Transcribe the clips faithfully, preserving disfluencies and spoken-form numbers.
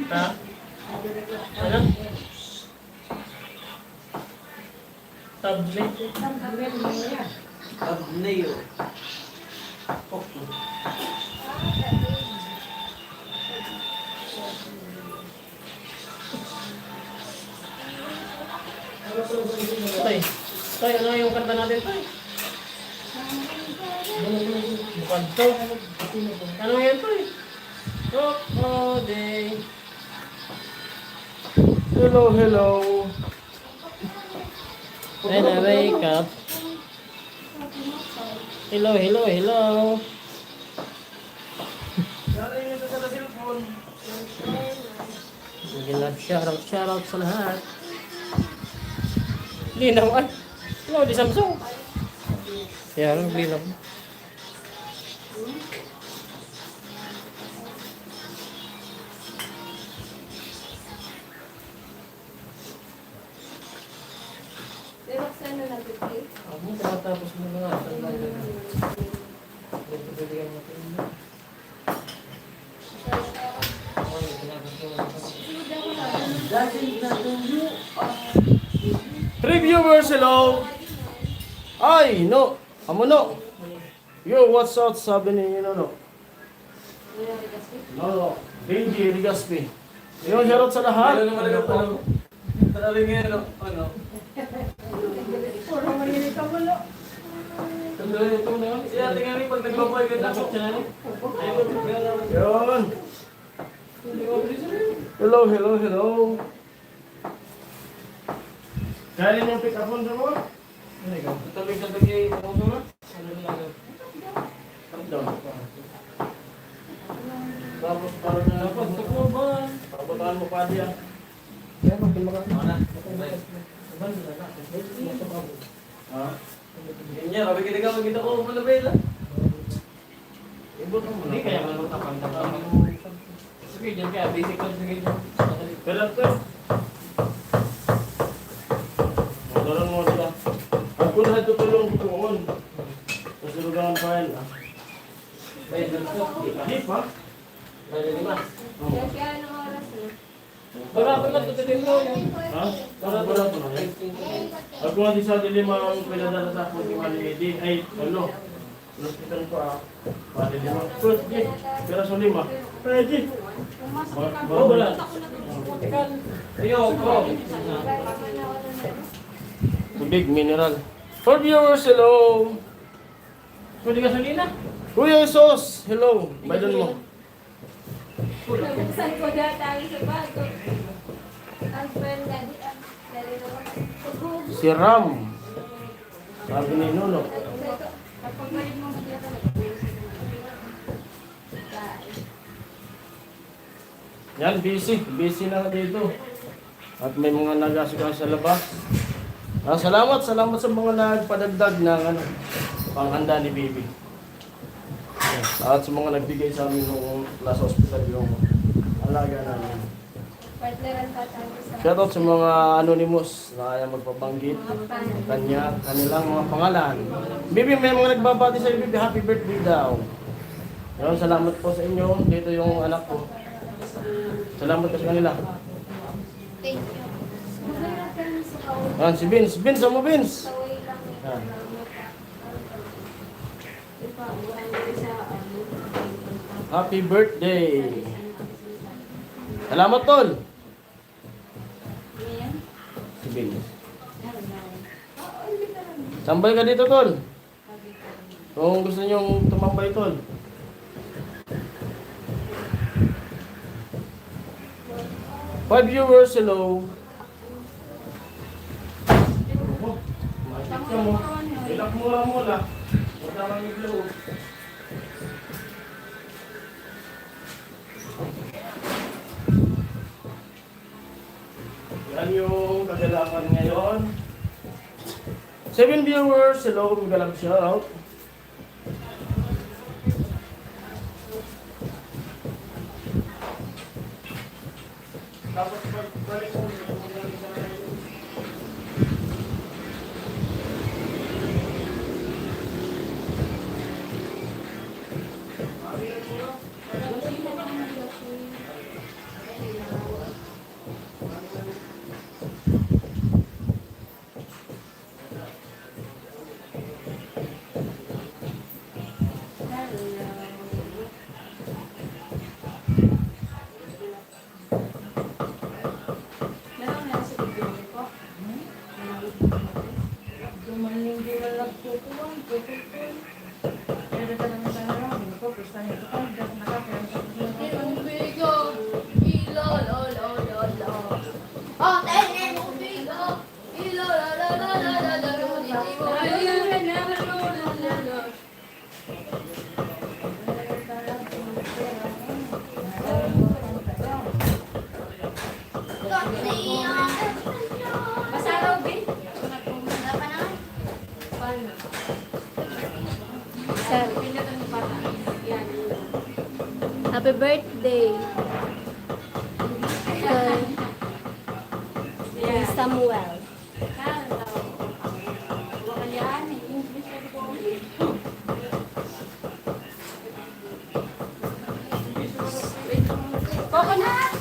Ha? Ano? Thumbnail. Thumbnail. Tay, tay, ano yung kanta natin, tay? Bukad to. Ano yan, tay? Coco Day. Hello, hello. Ay, na-wake up. Hello, hello, hello. Sige lang, shout out, shout out sa lahat. Linaw, ay. Linaw, di Samsung. Yan, linaw. Pero sa ano natin, eh? Ako, tapos mo na nga. Saan tayo? Ito, pwede ka natin. Three viewers, hello. Ay, no. Amo, no. Yo, what's up? Sabi ni, no, no. No, no. Benji Legaspi. Yo, shoutout sa lahat. Ano naman ang ano? Ano rin ngayon, no? Ano? Puro manili ka mo, no? Sandali, ito na. Siya, tingnan mo, pag nagbaboy ka na. Dapat siya, ano? Yun. Hello, hello, hello. Kaya rin yung pick up phone sa mga? Ano ikaw? Tabi, tabi, eh, ano ito na? Ano na lang? Tapos, parang na, tapos, sa kurban. Papuntahan mo pa diyan. Kaya pag tumakas na. Ano? Ha? Yan niya, sabi ka, ikaw, kita ko, malabay lang. Ibot mo muna. Hindi, kaya nga, tapang-tapang. Sige, dyan kaya, basic lang, sige, dyan. Pero ito, magkaroon mo sila. Ako na ito tulong ko on. Kasi lugangan pa yan, ah. May dulce, di pa? Di pa? May lima. Oo. Kaya, kaya anong oras na? Barato na to, dito, yun. Ha? Barato na to, eh. Ako nga di sa dilim ang pinadala sa akin ni Manny Eddie. Ay, ano? Hospital pa, ah. Pwede lima. First gift. Pero sa lima. Pwede. Ma-, ma-, oh, wala. Ayoko. Tubig, mineral. For viewers, hello. Pwede gasolina? Kuya Jesus, hello. Baydan mo. Nabuksan ko na tayo sa bago. Ang friend na di, ah, dali na ako. Si Ram. Sabi ni Nuno. Kapag balik mo, hindi ako nag-uusap. Yan, busy. Busy na dito. At may mga nag-aasikaso sa labas. Ah, salamat, salamat sa mga nagpadagdag ng, ano, panghanda ni Bibi. At sa mga nagbigay sa amin nung nasa ospital yung alaga namin. Partneran pa tayo sa... Shoutout sa mga anonymous na ayaw magpabanggit ng kanya, kanilang mga pangalan. Bibi, may mga nagbabati sa'yo, Bibi. Happy birthday daw. Yun, salamat po sa inyo. Dito yung anak ko. Salamat po sa kanila. Thank you. Yan, si Vince. Vince, amo, Vince. Yan. Happy birthday. Salamat, Tol. Si Vince. Tambay ka dito, Tol. Kung gusto niyong tumambay, Tol. Five viewers, hello. Makikita mo. Ilak mo lang muna. Huwag ka mang i-blow. Yan yung kagalakan ngayon. Seven viewers, hello, mega love shout out. Tapos pagbalik mo, Basa raw, be. Paano? Sir. Happy birthday. Kay, kay Samuel. Coconut!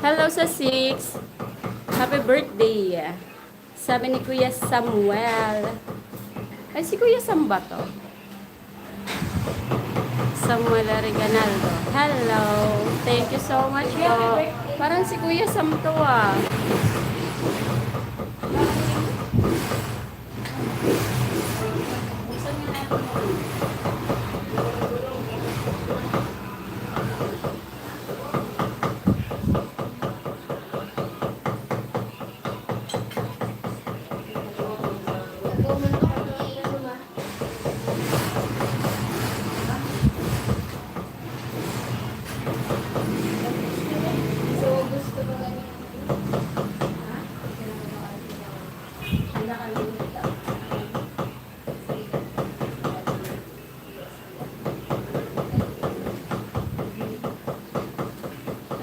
Hello sa six. Happy birthday. Sabi ni Kuya Samuel. Ay, si Kuya Sam ba to? Samuel Reganaldo. Hello. Thank you so much po. Parang si Kuya Sam to, ah.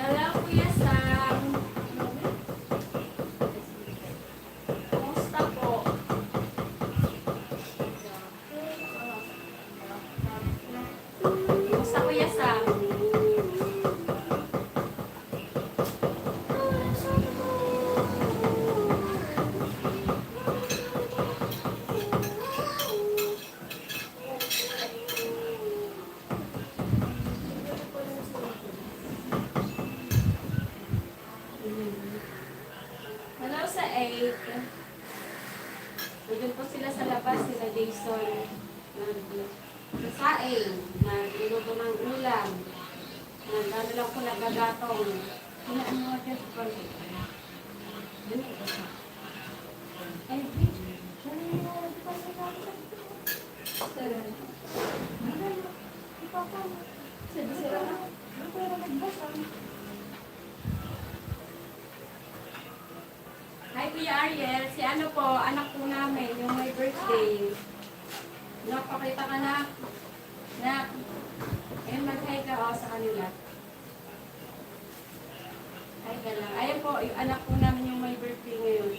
Hello, Kuya Sam. Kumusta po? Kumusta, Kuya Sam? Hello sa eight. Nandun po sila sa labas, sila Jason. Nag-, sasaing, nagluluto ng ulam. Nag-ano lang po, naggagatong. Hinaan mo dyan sa konti. Yun ang isa. Ay, di. Ano yung mga di pa sinabi sa dito? Tara. Ano? Ipapa. Sabi sa'yo, ano? Ano kaya nagbasa? Hi, Kuya Ariel. Si ano po, anak po namin, yung may birthday. Nak, pakita ka, Nak. Nak. Ayun, mag-hi ka, oh, sa kanila. Hi ka lang. Ayan po, yung anak po namin yung may birthday ngayon.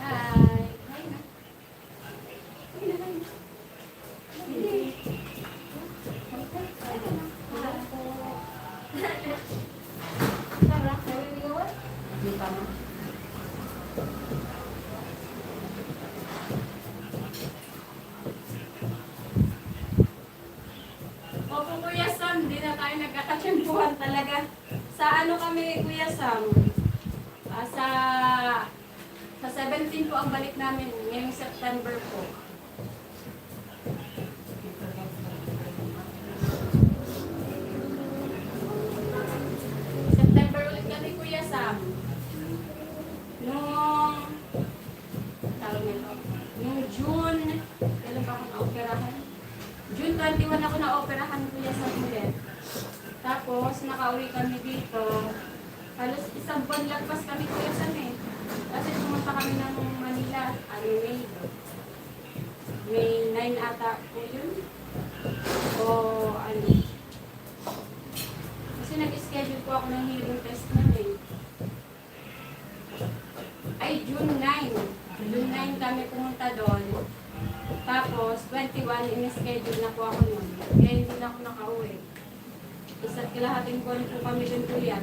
Hi. Hi, Nak. Opo, Kuya Sam, di na tayo nagkakatiyempuhan talaga. Sa ano kami, Kuya Sam? Ah, sa Sa seventeen po ang balik namin, ngayong September po. September ulit kami, Kuya Sam. Nung, tawag nito, nung June, kailan pa ako naoperahan? June twenty-one ako naoperahan, Kuya Sam, ulit. Tapos, nakauwi kami dito. Halos isang buwan lagpas kami, Kuya Sam, eh. Kasi pumunta kami ng Manila, ano, May. May nine ata po yun. O, ano. Kasi nag-schedule po ako ng hearing test nun, eh. Ay, June nine. June nine kami pumunta doon. Tapos, twenty-one, in-schedule na po ako nun. Kaya hindi na ako nakauwi. Isa't kalahating buwan po kami dun, Kuya.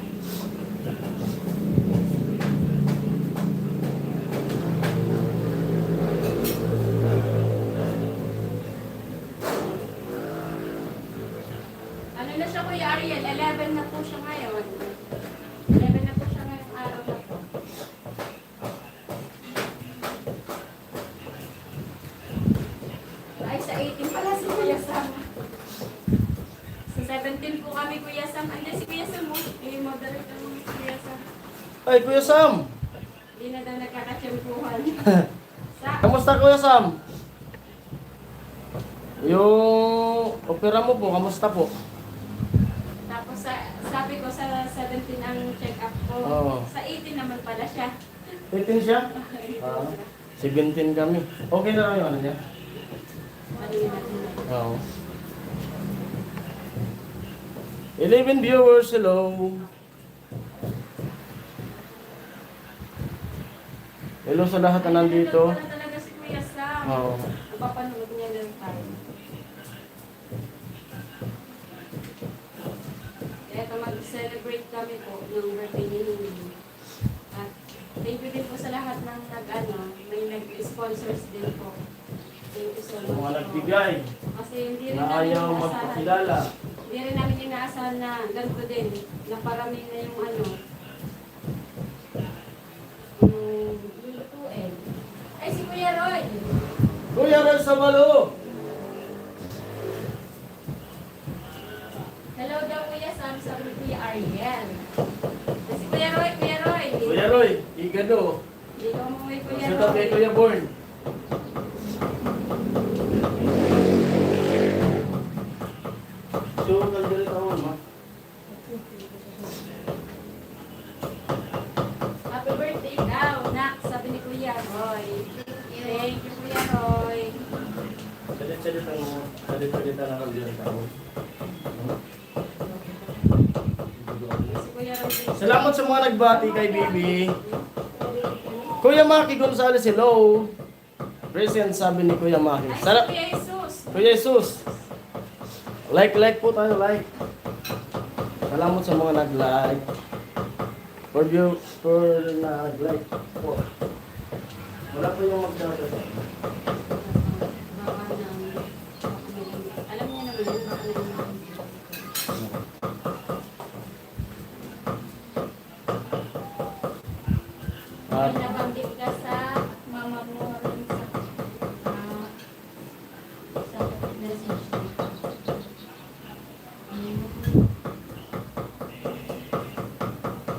Ano na siya, Kuya? Kuya Ariel, eleven na po siya ngayon. Eleven na po siya ngayong araw na po. Ay, sa eighteen pala si Kuya Sam. Sa seventeen po kami, Kuya Sam. Andiyan si Kuya Sam, oh. I-moderate mo si Kuya Sam. Ay, Kuya Sam! Hindi na daw nagkakatiyempuhan. Sa, Kamusta, Kuya Sam? Yung opera mo po, kamusta po? Tapos sa, sabi ko sa seventeen ang check-up ko. Oo. Sa eighteen naman pala siya. Eighteen siya? Ah, seventeen kami. Okay na lang yung ano niya? Mali na din. Oo. Eleven viewers, hello. Hello sa lahat na nandito. Ay, talaga si Kuya Sam. Oo. Napapanood niya lang tayo. Kaya ito, mag-celebrate kami po ng birthday ni Nini. At thank you din po sa lahat ng nag-ano, may nag-sponsors din po. Thank you so much Mga po. Nagbigay. Kasi hindi rin Na namin ayaw inaasahan. Magpakilala. Hindi rin namin inaasahan na ganito din. Naparami na yung ano. Yung lulutuin. Ay, si Kuya Roy. Kuya Ray Sabalo! Hello daw, Kuya Sam, sabi ni Kuya Ariel. Si Kuya Roy, Kuya Roy. Kuya Roy, igado. Hindi ko umuwi, Kuya Shout out kay Roy. Kuya Born. So, kandila tawon, ma. Happy birthday daw, nak, sabi ni Kuya Roy. Thank you, Kuya Roy. Salit-salit ang, salit-salit ang kandila tawon. Si Kuya Roy. Salamat sa mga nagbati kay Bibi. Kuya Maki Gonzales, hello. Present, sabi ni Kuya Maki. Ay, si Sala- Kuya Jesus. Kuya Jesus. Like, like po tayo, like. Salamat sa mga nag-like. For view, for nag-like po. Wala po yung magsasabi. Baka na, alam niya naman yun, baka na naman. At May nabanggit ka sa mama mo rin sa, ah, sa message.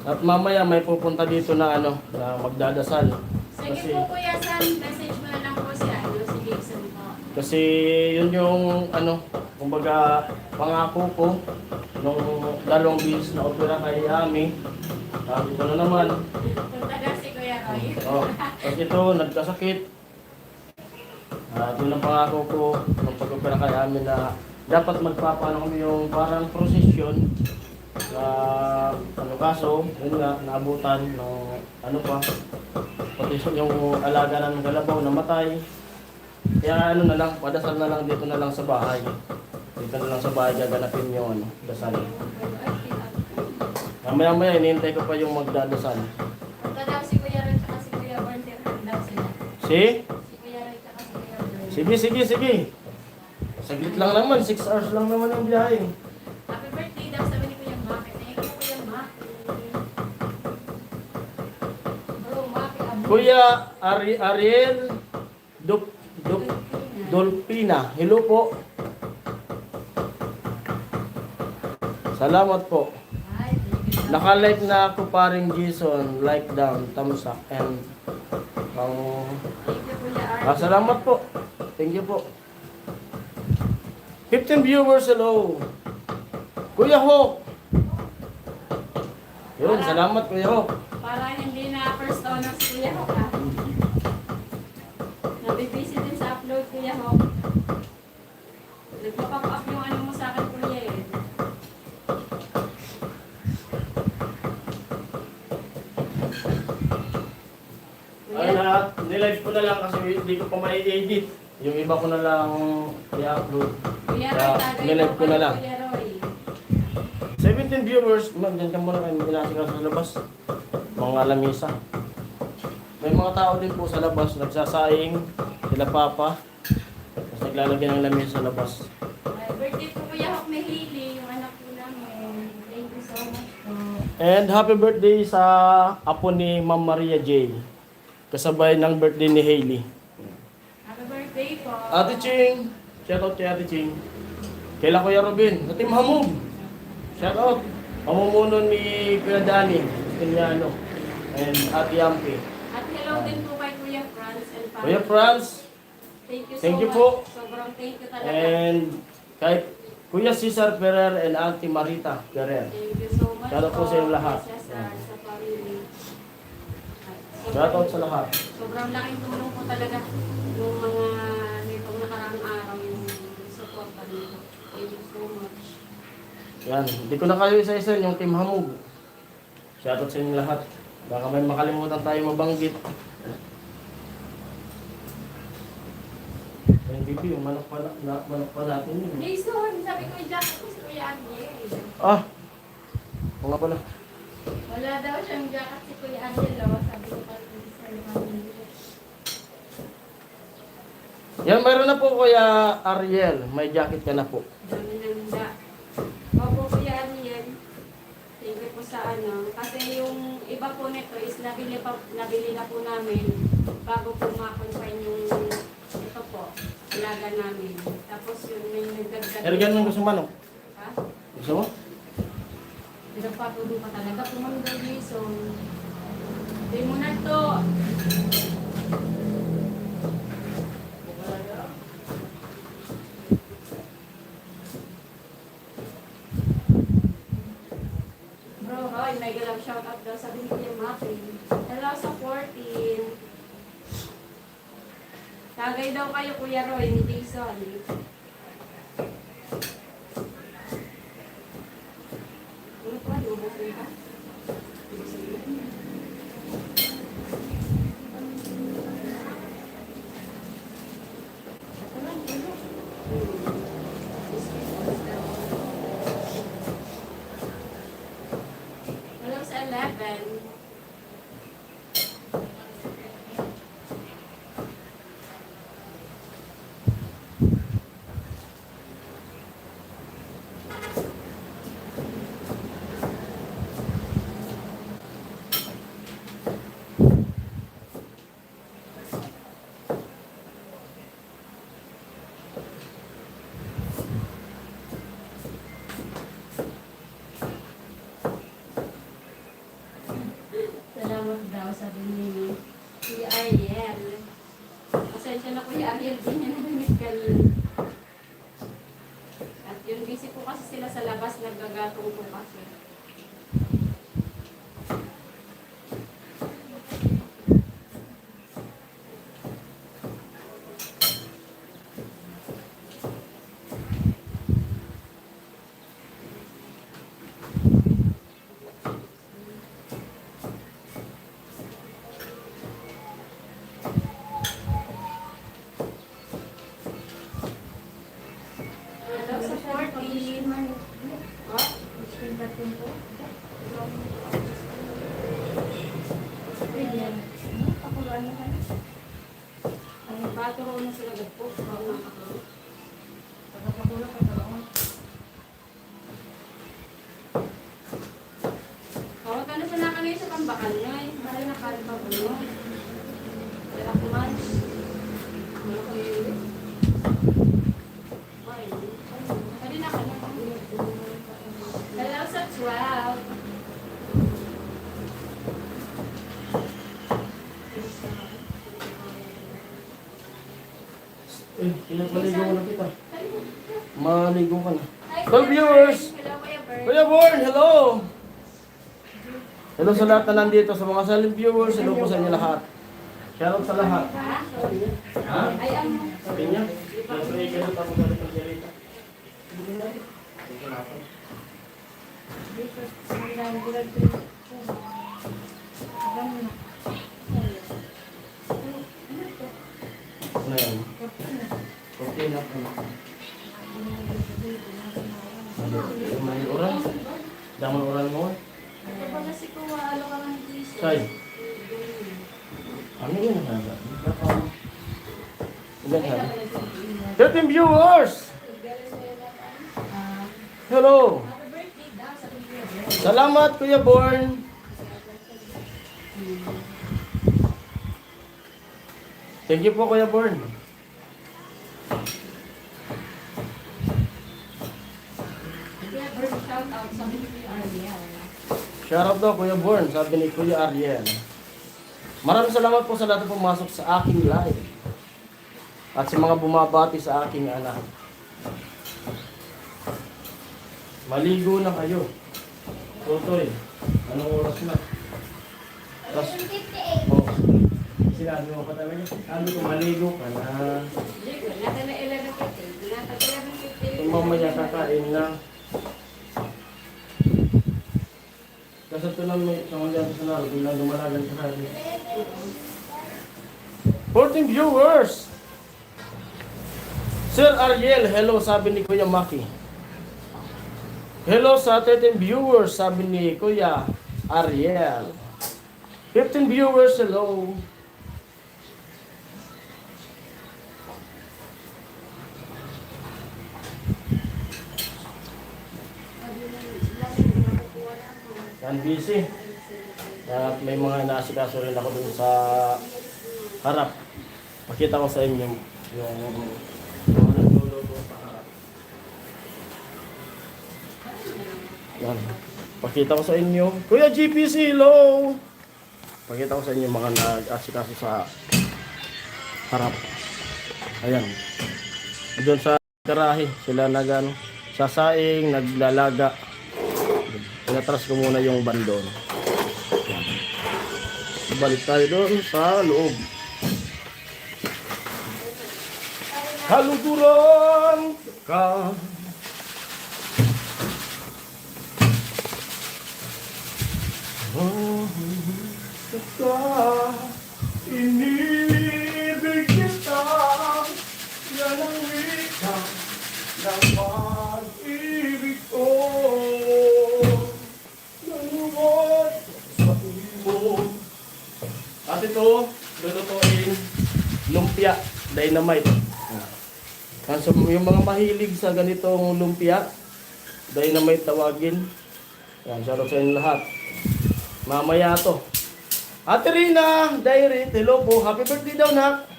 At mamaya may pupunta dito na ano, na magdadasal. Sige Kasi, po, Kuya Sam, message mo na lang po si, ano, si Jason po. kasi yun yung ano, kumbaga pangako ko nung dalawang beses na opera kay Ami. Tapos ito na naman. Punta daw si Kuya Roy. Oh, tapos ito, nagkasakit. At yun ang pangako ko nung pag-opera kay Ami na dapat magpapaano kami yung parang procession na ano, kaso yun nga, naabutan ng ano pa, pati yung alaga namin kalabaw namatay. Kaya ano na lang, padasal na lang dito na lang sa bahay. Dito na lang sa bahay gaganapin yung ano, dasal. Mamaya-maya, hinihintay ko pa yung magdadasal. Punta daw si Kuya Roy tsaka si Kuya Born, tirhan daw sila. Si? Si Kuya Roy tsaka si Kuya Born. Sige, sige, sige. Saglit lang naman, six hours lang naman ang biyahe. Happy birthday daw, sabi ni Kuya Mac. Thank you, Kuya Mac. Bro, Mac, abo. Kuya Ari Ariel Dup Dup Dolpina, hello po. Salamat po. Ay, thank you. Naka-like na ako, paring Jason. Like down, thumbs up, and pang Thank you, Kuya Art. Ah, salamat po. Thank you po. Fifteen viewers, hello. Kuya Hawk. Yun, salamat, Kuya Hawk. Para hindi na first owner si Kuya Hawk, ah. Nabibisi din sa upload, Kuya Hawk. Nagpa-pop up yung ano mo sa akin, Kuya, eh. Ay, na, nilive ko na lang kasi hindi ko pa mai-edit. Yung iba ko na lang i-upload. Kuya Kaya, Roy, tagay nilive mo ko na kami, lang. Kuya Roy. Seventeen viewers, man, dyan ka muna kayo, inasikaso sa labas. Mga lamisa. May mga tao din po sa labas, nagsasaing, sila papa. Tapos naglalagay ng lamisa sa labas. Ay, birthday po, Kuya Hawk, ni Hailey, yung anak po namin. And happy birthday sa apo ni Ma'am Maria J. Kasabay ng birthday ni Hailey. Happy birthday po. Ate Ching! Shout out kay Ate Ching. Kaila Kuya Robin, sa Team Hamog. Shout out. Pamumuno ni Kuya Danny Justiniano and Ate Yampi. At hello din po kay Kuya Franz and family. Kuya Franz, thank you so much. Thank you po. Sobrang thank you talaga. And kay Kuya Cesar Ferrer and Auntie Marita Ferrer. Thank you so much po. Shout out po sa inyong lahat. Kuya Cesar, sa family. Shout out sa lahat. Sobrang laking tulong po talaga nung mga nitong nakaraang araw yung suporta nila. Thank you so much. Yan, hindi ko na kayo isa-isa yung Team Hamog. Shout out sa inyong lahat. Baka may makalimutan tayo mabanggit. Yung bibi, yung manok pa, na, na- manok pa natin yun. Jason, sabi ko, i-jacket ko si Kuya Anye. Ah, oo nga pala. Wala daw siyang jacket si Kuya Anye, oh. Sabi ko, pag Yan, mayroon na po, Kuya Ariel. May jacket ka na po. Dami nang da. Opo, Kuya Ariel. Thank you po sa ano. Kasi yung iba po nito is nabili pa, nabili na po namin bago po ma-confine yung ito po, alaga namin. Tapos yun, may nagdagdag Ergan ng po. Gusto manok? Ha? Gusto mo? Pinagpatuloy ka talaga, Commander Jason. Di mo na to. Bro, hoy, may galang shoutout daw, sabi ni Kuya Mappy. Hello sa fourteen. Tagay daw kayo, Kuya Roy, ni Jason. Ano pa? Lubos rin ka? Walang sa eleven. Salamat daw, sabi ni Kuya Ariel. Pasensya na, Kuya Ariel, di niya narinig kanina. At yun, busy po kasi sila sa labas, naggagatong po kasi. Hello sa fourteen. Ha? Ang bato ko na sila gagpo. Baka makakaro. Pagkakapula, pagkakapula. Hawak ka na sa nakanay sa tambakan nyo eh. Mahal na kali pa po nyo. Kaya kuman. Ano ko yun? Ay, dali na ka na. Hello sa twelve. Eh, pinapaligo ko na kita. Maligo ka na. Hi, Kuya Bern. Hello, Kuya Bern. Kuya Bern, hello! Hello sa lahat na nandito, sa mga silent viewers, hello po sa inyo lahat. Shout out sa lahat. Ha? Ay, ang Sabi niya, nasa ikot ako sa Margarita. Ano yan? Cortina. Ano? May oras? Damang oras mo? Say. Ano yun? Hanggang hanggang. Thirteen viewers! Hello! Salamat, Kuya Born. Thank you po, Kuya Born. Kuya Born, shout out, sabi ni Kuya Ariel. Shout out daw, Kuya Born, sabi ni Kuya Ariel. Maraming salamat po sa lahat ng pumasok sa aking live. At sa mga bumabati sa aking anak. Maligo na kayo. Totoy, anong oras na? Tas, oh, sinabi mo pa talaga. Sabi ko, maligo ka na. Ligo, nasa na eleven fifty. Nasa eleven fifty. Kung mamaya kakain na. Kasi ito lang may, sa mga sa laro, biglang dumalagan sa laro. Fourteen viewers! Sir Ariel, hello, sabi ni Kuya Maki. Hello sa thirteen viewers, sabi ni Kuya Ariel. Fifteen viewers, hello. Yan, busy. At may mga inaasikaso rin ako dun sa harap. Pakita ko sa inyo yung mga nagluluto sa harap. Yan. Pakita ko sa inyo. Kuya G P C, hello! Pakita ko sa inyo mga nag-asikaso sa harap. Ayan. Doon sa garahe, sila nag-ano, sasaing, naglalaga. Pinatras ko muna yung bandon. Ayan. Balik tayo doon sa loob. Kaluguran ka. Mahal kita, inibig kita, yan ang wika ng pag-ibig ko. Nanuwat sa imo. At ito, lulutuin, lumpia, dynamite. Yan. So, yung mga mahilig sa ganitong lumpia, dynamite tawagin. Yan, shoutout sa inyo lahat. Mamaya to. Ate Rina, Diary, hello po. Happy birthday daw, nak.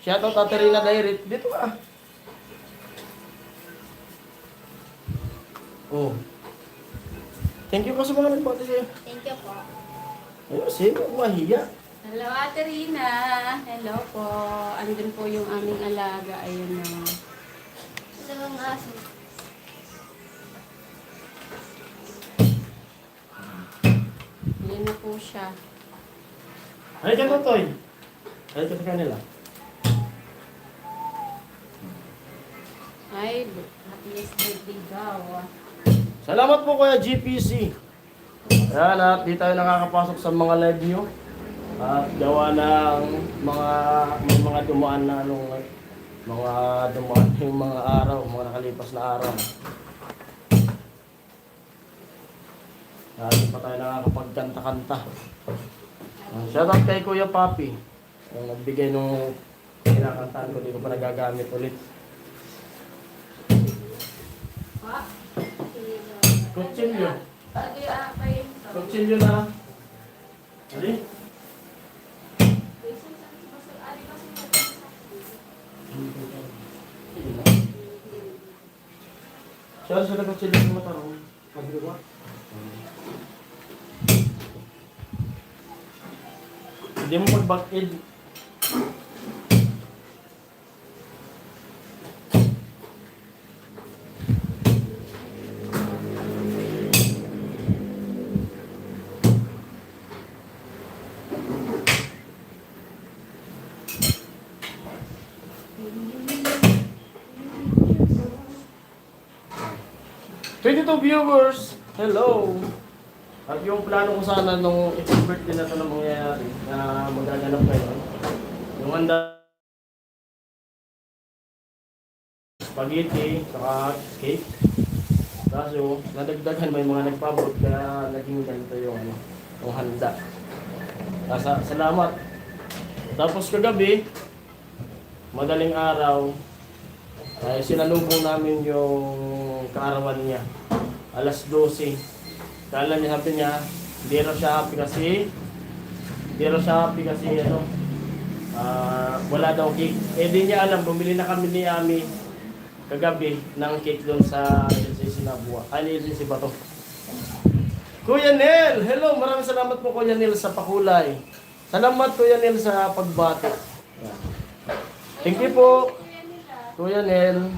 Shoutout, Ate Rina, Diary. Dito ka. Oh. Thank you ka sa mga nagbati sa'yo. Thank you po. Ayun, sige, huwag mahiya. Hello, Ate Rina. Hello po. Andun po yung aming alaga. Ayun na. Dalawang aso. Ayan na po siya. Ay, dyan, Totoy. Ay, ito sa kanila. Ay, happiest birthday daw. Salamat po, Kuya G P C. Ayan, at di tayo nakakapasok sa mga live nyo. At gawa ng mga, may mga dumaan na anong, mga dumaan yung mga araw, mga nakalipas na araw. Ah, di pa tayo nakakapagkanta-kanta. Ah, shoutout kay Kuya Papi. Yung nagbigay nung kinakantahan ko, di ko pa nagagamit ulit. Kutsilyo. Kutsilyo na. Ali? Siya sa nagkutsilyo ng mata, oh. Hindi mo magbakid. Twenty-two viewers, hello! At yung plano ko sana nung itong birthday na to na mangyayari, na magaganap ngayon, yung handa spaghetti, saka cake. Kaso, nadagdagan, may mga nagpaabot, kaya naging ganito yung, ano, yung handa. Nasa, salamat. Tapos kagabi, madaling araw, ay sinalubong namin yung kaarawan niya. Alas dose, Kala niya, sabi niya, hindi raw siya happy kasi, hindi raw siya happy kasi, ano, ah, wala daw cake. Eh, di niya alam, bumili na kami ni Ami kagabi ng cake doon sa L C C Nabua. Ay, L C C ba to? Kuya Nel! Hello! Maraming salamat po, Kuya Nel, sa pakulay. Salamat, Kuya Nel, sa pagbati. Thank you po, Kuya Nel.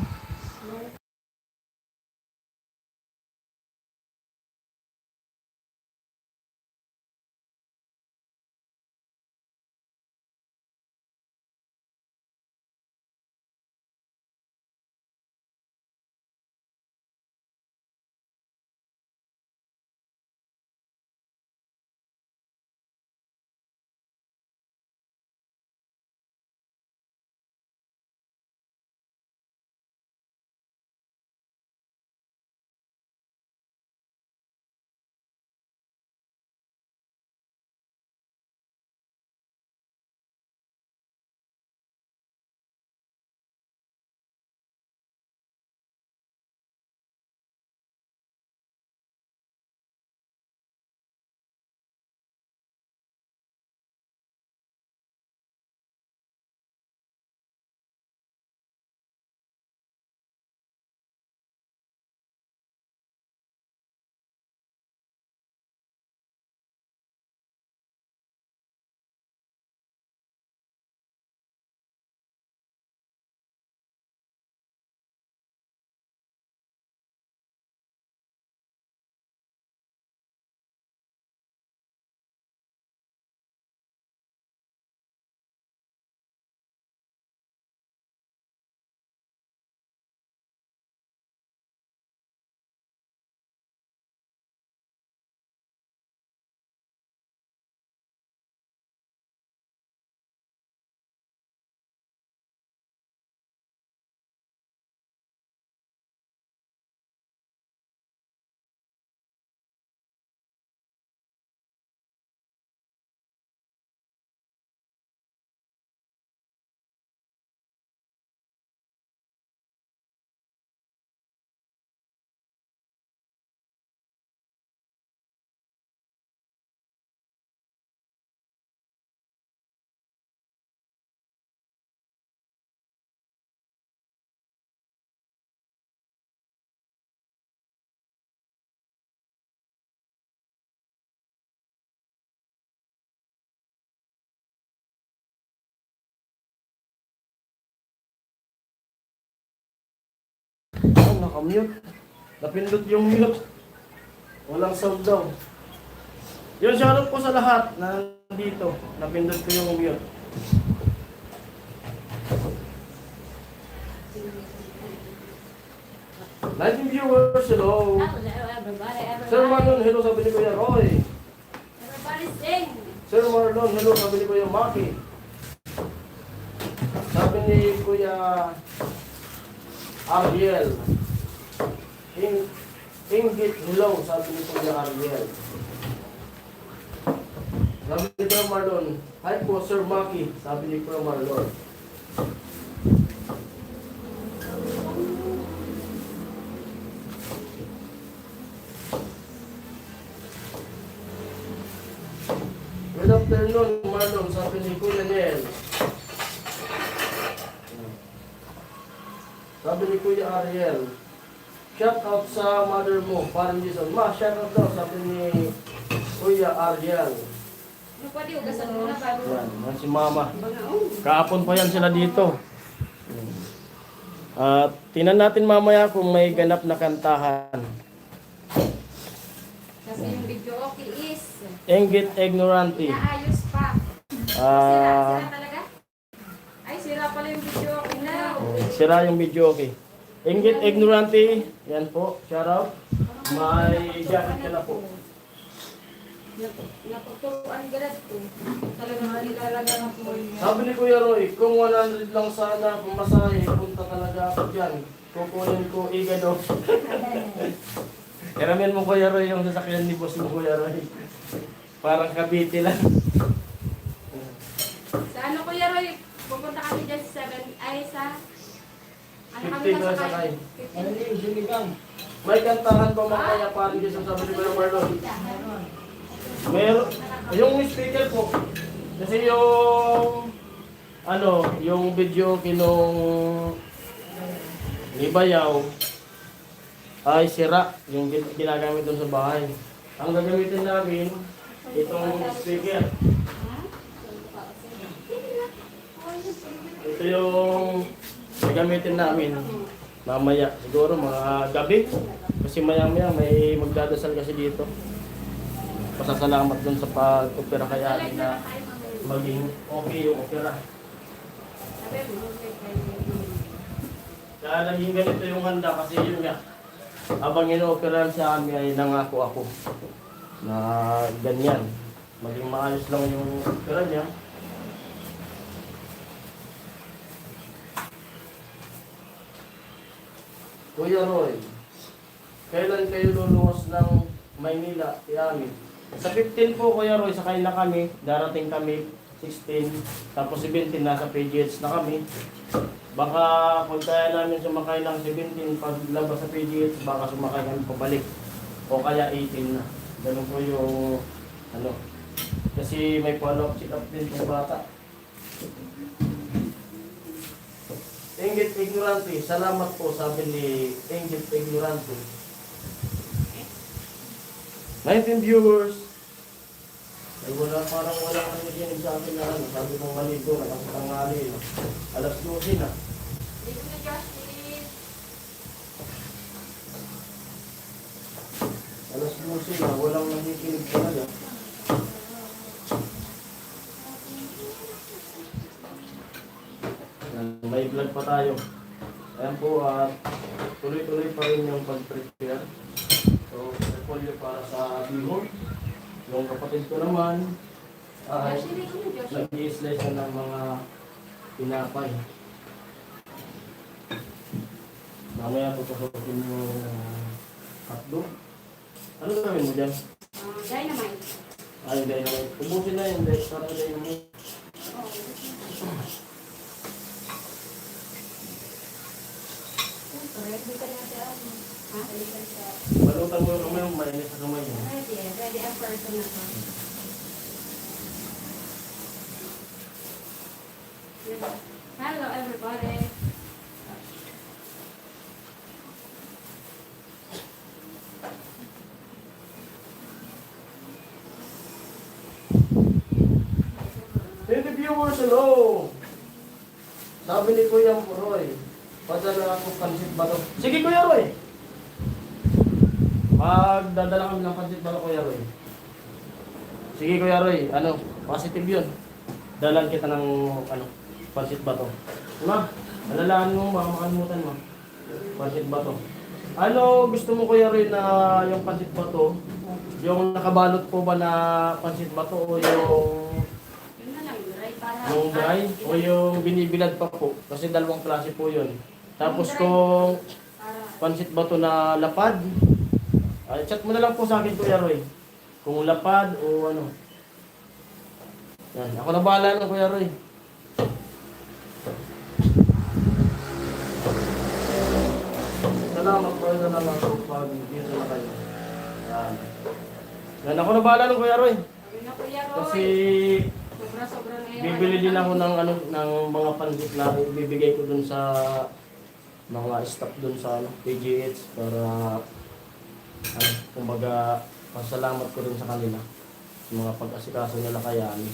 Ah, naka-mute. Napindot yung mute. Walang sound daw. Yun, shoutout po sa lahat na nandito. Napindot ko yung mute. Live viewers, hello. Hello, everybody, everybody. Sir Marlon, hello, sabi ni Kuya Roy. Everybody sing. Sir Marlon, hello, sabi ni Kuya Maki. Sabi ni Kuya Ariel. Ing-, inggit, hello, sabi ni Kuya Ariel. Sabi ni Kuya Marlon, "Hi po, Sir Maki," sabi ni Kuya Marlon. "Good afternoon, Marlon," sabi ni Kuya Nel. Sabi ni Kuya Ariel, "Shout out sa mother mo, parang Jason." "Ma, shout out daw," sabi ni Kuya Ariel. Ano pa, di, ugasan mo na bago. Yan, yan si Mama. Mga, oh. Kahapon pa yan sila dito. At tingnan natin mamaya kung may ganap na kantahan. Kasi yung video okay is Inggit Ignorante. Inaayos pa. Ah. Sira, sira talaga? Ay, sira pala yung video okay na. Oh, sira yung video okay. Inggit Ignorante. Yan po. Shout out. May jacket ka na po. Nap-, napagturuan ka na po. Talagang nilalagyan ng tuloy niya. Sabi ni Kuya Roy, "Kung one hundred lang sana pamasahe, punta talaga ako dyan. Kukunin ko igado." Hiramin mo, Kuya Roy, yung sasakyan ni boss mo, Kuya Roy. Parang Cavite lang. Sa ano, Kuya Roy? Pupunta kami dyan sa seven, ay, sa, ano kami fifteen na sasakay? Sakay. Fifteen. Ano yun, sinigang? May kantahan ba mamaya, Pare Jason, sabi ni Kuya Marlon? Meron. Yung speaker po. Kasi yung, ano, yung video kinong ni Bayaw ay sira yung gin-, ginagamit doon sa bahay. Ang gagamitin namin, itong speaker. Ito yung gagamitin namin mamaya, siguro mga gabi. Kasi maya-maya may magdadasal kasi dito. Pasasalamat dun sa pag-opera kay Ani na maging okay yung opera. Kaya naging ganito yung handa kasi yun nga, habang inooperahan si Ami ay nangako ako na ganyan, maging maayos lang yung opera niya. Kuya Roy, kailan kayo luluwas ng Maynila, Tiami? Sa fifteen po, Kuya Roy, sakay na kami. Darating kami sixteen, tapos seventeen, nasa P G H na kami. Baka kung kaya namin sumakay ng seventeen, paglabas sa P G H, baka sumakay kami pabalik. O kaya eighteen na. Ganun po yung, ano, kasi may follow-up check-up din yung bata. Inggit Ignorante, salamat po, sabi ni Inggit Ignorante. Nineteen viewers. Ay, wala, parang wala kang nakikinig sa akin na ano, sabi kong maligo na kasi tanghali na. Alas dose na. Alas dose na, walang nakikinig talaga. Yan, may vlog pa tayo. Ayan po, at tuloy-tuloy pa rin yung pag-prepare. So, repolyo para sa bihon. Yung kapatid ko naman, ay nag-i-slice na ng mga tinapay. Mamaya, papasukin yung, ah, hotdog. Ano gawin mo dyan? Ah, dynamite. Ay, dynamite. Ubusin na yun, dahil para dynamite. Oo, ubusin na. Siyempre, hindi ka na siya, ano, ha? Hindi ka na siya. Balutan mo yung kamay mo, mainit sa kamay mo. Pwede, pwede ang person na to. Hello, everybody. Hey, the viewers, hello! Sabi ni Kuya Roy, "Padala ako pansit bato." Sige, Kuya Roy! Magdadala kami ng pansit bato, Kuya Roy. Sige, Kuya Roy, ano, positive yun. Dalan kita ng, ano, pansit bato. Diba? Alalahan mo, baka makalimutan mo. Pansit bato. Ano gusto mo, Kuya Roy, na yung pansit bato? Yung nakabalot po ba na pansit bato o yung, yun na lang, dry para, yung dry? Ah, o yung binibilad pa po? Kasi dalawang klase po yun. Tapos yung dry, kung para pansit bato na lapad, ay, chat mo na lang po sa akin, Kuya Roy. Kung lapad o ano. Yan. Ako na bahala na, Kuya Roy. Salamat po, salamat po pag dito na kayo. Yan. Yan, ako na bahala na, Kuya Roy. Sabi na, Kuya Roy. Kasi sobra-sobra na yung bibili ano din ako namin ng, ano, ng mga pansit na ibibigay ko dun sa mga staff dun sa, ano, P G H para, ano, kumbaga, pasalamat ko rin sa kanila sa mga pag-asikaso nila kay Ani.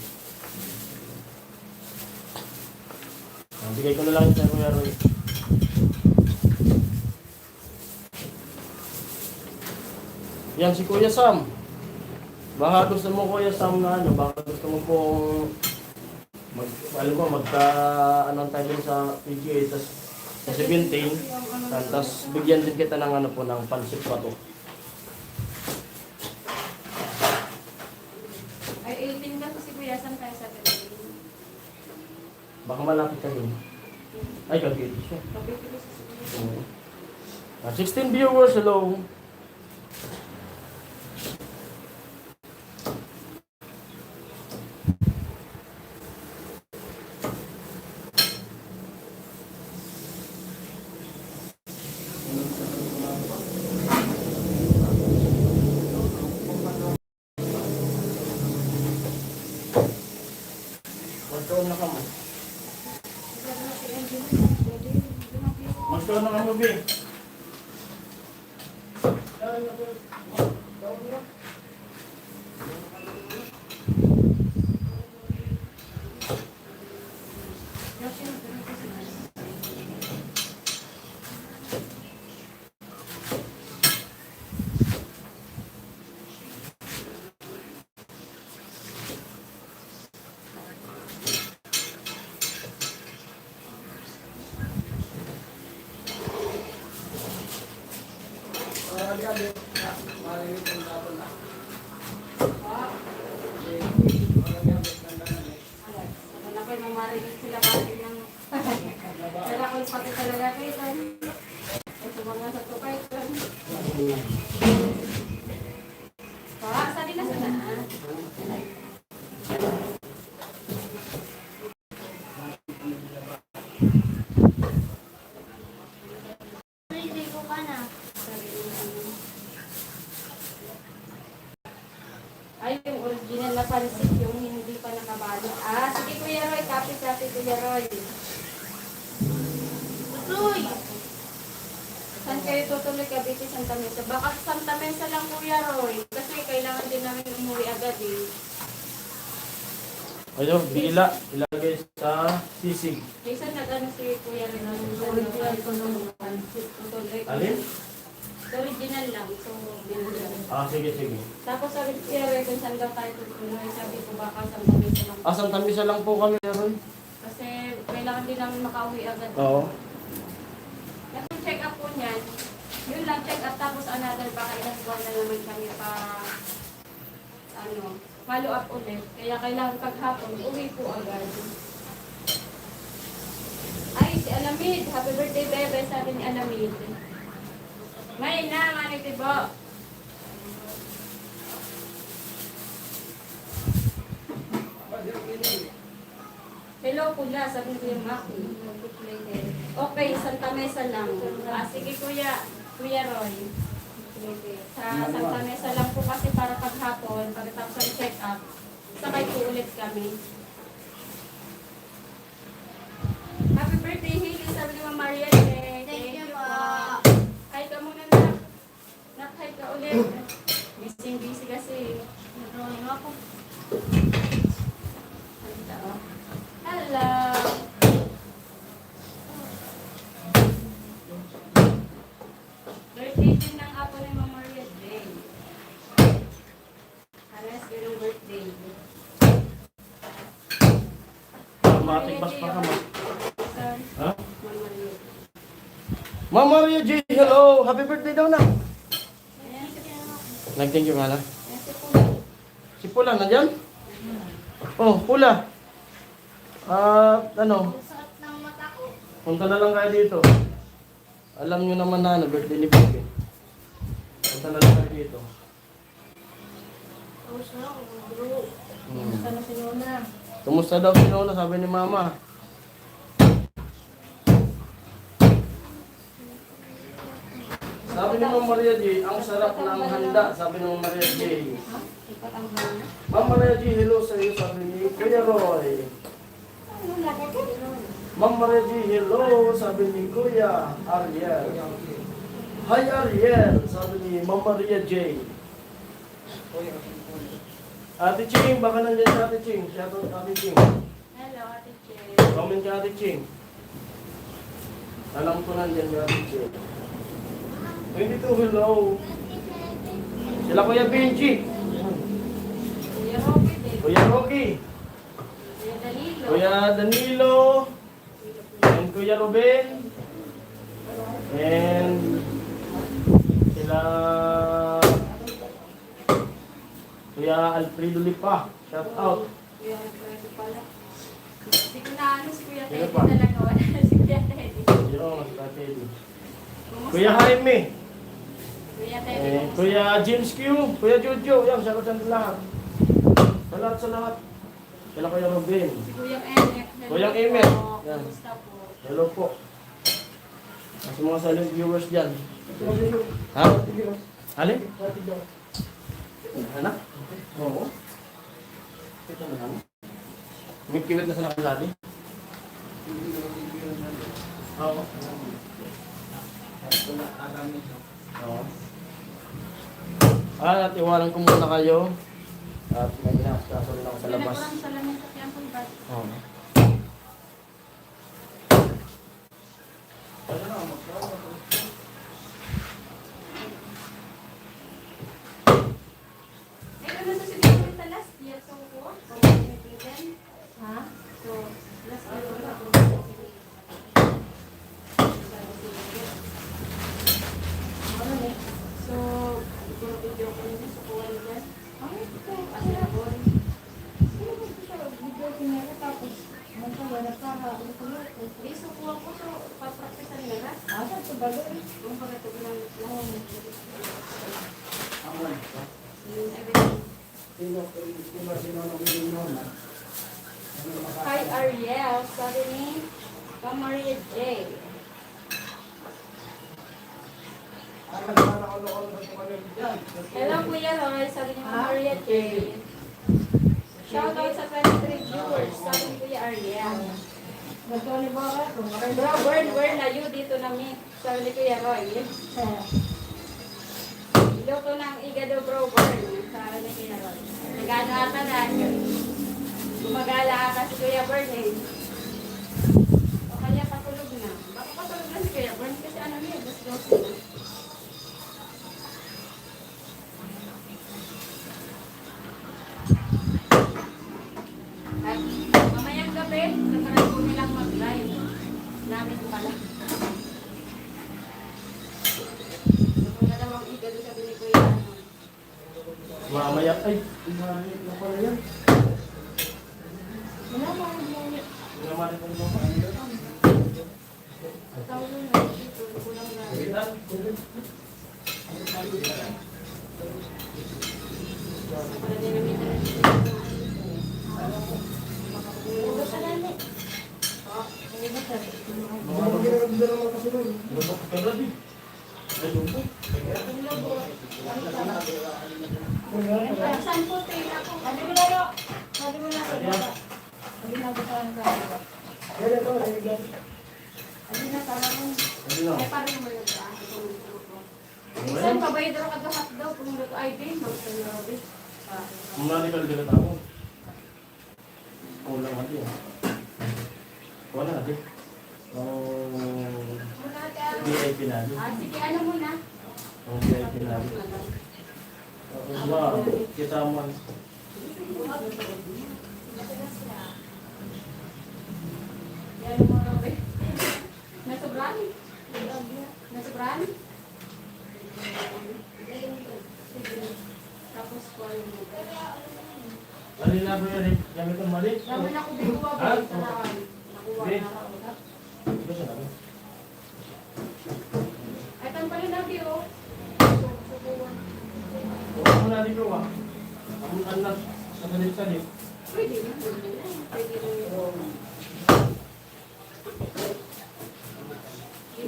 Ah, bigay ko na lang sa Kuya Roy. Yan si Kuya Sam. Baka gusto mo, Kuya Sam, na ano, baka gusto mo pong mag-, alam mo, magka, ano tayo dun sa P G A, tas sa seventeen, tas bigyan din kita ng ano po, ng pansit bato. Ay, eighteen kasi si Kuya Sam tayo sa seventeen. Baka malapit ka dun. Ay, Cavite siya. Cavite kasi si Kuya Sam. Oo. Ah, sixteen viewers, hello. Ito na nga movie. Wala ko yung mamarinig sila kasi ng wala ko yung pati talaga kayo. Ito mga sa tukay ko. Pa, sabi na sana. Ay, yung original na pansit, yung hindi pa nakabalot. Ah, sige, Kuya Roy, copy, copy, Kuya Roy. Tuloy! Saan kayo tutuloy, Cavite, Santa Mesa? Baka Santa Mesa lang, Kuya Roy. Kasi kailangan din namin umuwi agad eh. Ayun, dila, ilagay sa sisig. Minsan nag-ano si Kuya Ren, ano, ano, tutuloy. Alin? Original lang, so, binili. Ah, sige, sige. Tapos sabi ni Kuya Ren, kung saan daw tayo tutuloy, sabi ko, baka Santa Mesa lang. Ah, Santa Mesa lang po kami, Roy. Kasi kailangan din namin makauwi agad. Oo. Kasi check up po niyan, yun lang, check up, tapos another, baka ilang buwan na naman kami pa, ano, follow up ulit. Kaya kailangan paghapon, uwi po agad. Ay, si Alamid, "Happy birthday, Bebe," sabi ni Alamid. May na, Mami Tibo. Hello, Kuya, sabi ni Kuya Maki. Okay, Santa Mesa lang. Ah, sige, Kuya, Kuya Roy. Sa Santa Mesa lang po kasi para paghapon, pagkatapos ng check-up, sakay po ulit kami. Happy birthday, Hailey, sabi ni Ma'am Maria. Thank you po. Hi ka muna, Nak. Nak, hi ka ulit. Busy, busy kasi. Nag-drawing ako. Halika, oh. Hello. Birthday din ng apo ni Ma'am Maria Jane. Parehas din ng birthday. Matik mas pa ka, ma. Ha? Ma'am Maria G, hello. Happy birthday daw na. Nag-thank you ka na? Si Pula, nandyan? Oh, Pula. Ah, ano? Punta na lang kayo dito. Alam nyo naman na ano, birthday ni Bibi. Punta na lang kayo dito. Kamusta na, bro? Hmm. Kamusta na si Nona? Kumusta daw si Nona, sabi ni Mama. Sabi ni Ma'am Maria G, "Ang sarap ng handa," sabi ni Ma'am Maria G. Ha? Sikat ang handa? Ma'am Maria G, "Hello sa iyo," sabi ni Kuya Roy. Ma'am Maria G, "Hello," sabi ni Kuya Ariel. "Hi, Ariel," sabi ni Ma'am Maria J. Ate Ching, baka nandiyan si Ate Ching. Shout out, Ate Ching. Hello, Ate Ching. Comment ka, Ate Ching. Alam ko nandiyan si Ate Ching. Twenty-two, hello. Sila Kuya Benji. Kuya Rocky din. Kuya Rocky. Kuya Danilo. Kuya Danilo. And Kuya Ruben. And sila Kuya Alfredo Lipa. Shout out. Kuya Alfredo pala. Hindi ko na ano si Kuya Teddy talaga. Wala na si Kuya Teddy. Yun, si Kuya Teddy. Kumusta? Kuya Jaime. Kuya Teddy, eh, kumusta? Kuya James Q, Kuya Jojo, yan, shout out sa lahat. Sa lahat, sa lahat. Kila Kuya Robin. Si Kuyang Emmet. Hello po. Kuyang Emmet. Yan. Kumusta po? Hello po. Sa mga silent viewers dyan. Ha? Alin? Anak? Oo. Ito na lang. May kiwit na sa nakasali. Oo. Oo. Ah, at iwanan ko muna kayo. At may inaasikaso rin ako sa labas. Sa lamesa, kaya ang pulbas. Oo. Ito na sa sige, ito last year, so, po, pag-, ha? So, last year, wala po. So, ito na video ko ninyo, so, kuha niyo dyan. Ang ito, ang labon. Ano ba ito siya? Video ko niya, tapos, ano pa yan, nagkaka-, ano pa yan? Di, so, kuha ko, so, papraktisan na na. Ah, sa ito ba doon? Kung baga ito, ginamit lang. Hi, Ariel. Sabi ni Ma'am Maria J. Hello, Kuya Roy. Sabi ni Ma'am Maria J. Shout out sa twenty-three viewers. Sabi ni Kuya Ariel. Bro, Bern, where na you? Dito na mi. Sabi ni Kuya Roy. Iluto ng igado, bro, Bern. Sabi ni Kuya Roy. Nag-ano ata na. Gumagala ata si Kuya Bern eh. O kaya patulog na. Baka patulog na si Kuya Bern kasi ano niya, alas dose na. At mamayang gabi, nagkaroon po nilang mag-live. Namin pala. Gusto ko na daw ang igado, sabi ni Kuya. Mamaya, ay, pinahit na pala yan. Wala mo, wala mo. Wala mo, wala mo. Sabi mo na, sabi mo na. Sabi na, gusto ka. Sabi na, tama mo. Sabi na. Ay, parang naman yun, ah. Minsan, pabayad raw ka daw, hotdog, kung luto, ay, din, magsasabi. Ah. Kung nani ka, dili ako. Kulang ka din. Wala ka din. Oh, V I P na din. Ah, sige, ano muna? Oh, V I P na din. Tapos, wow, kita mo. Yan mo, Robert. Nasobrahan. Nasobrahan? Tapos, kuha yung... Ano na ba yan? Gamit ang mali? Dami na ko binuwa, ha? Ba? Sa nakuha na ako. Ito siya naman. Ay, tan pala lagi, oh. Subuan. Huwag mo na dito, ah. Ang anak, sa salip-salip. Pwede na, pwede na. Pwede na yun.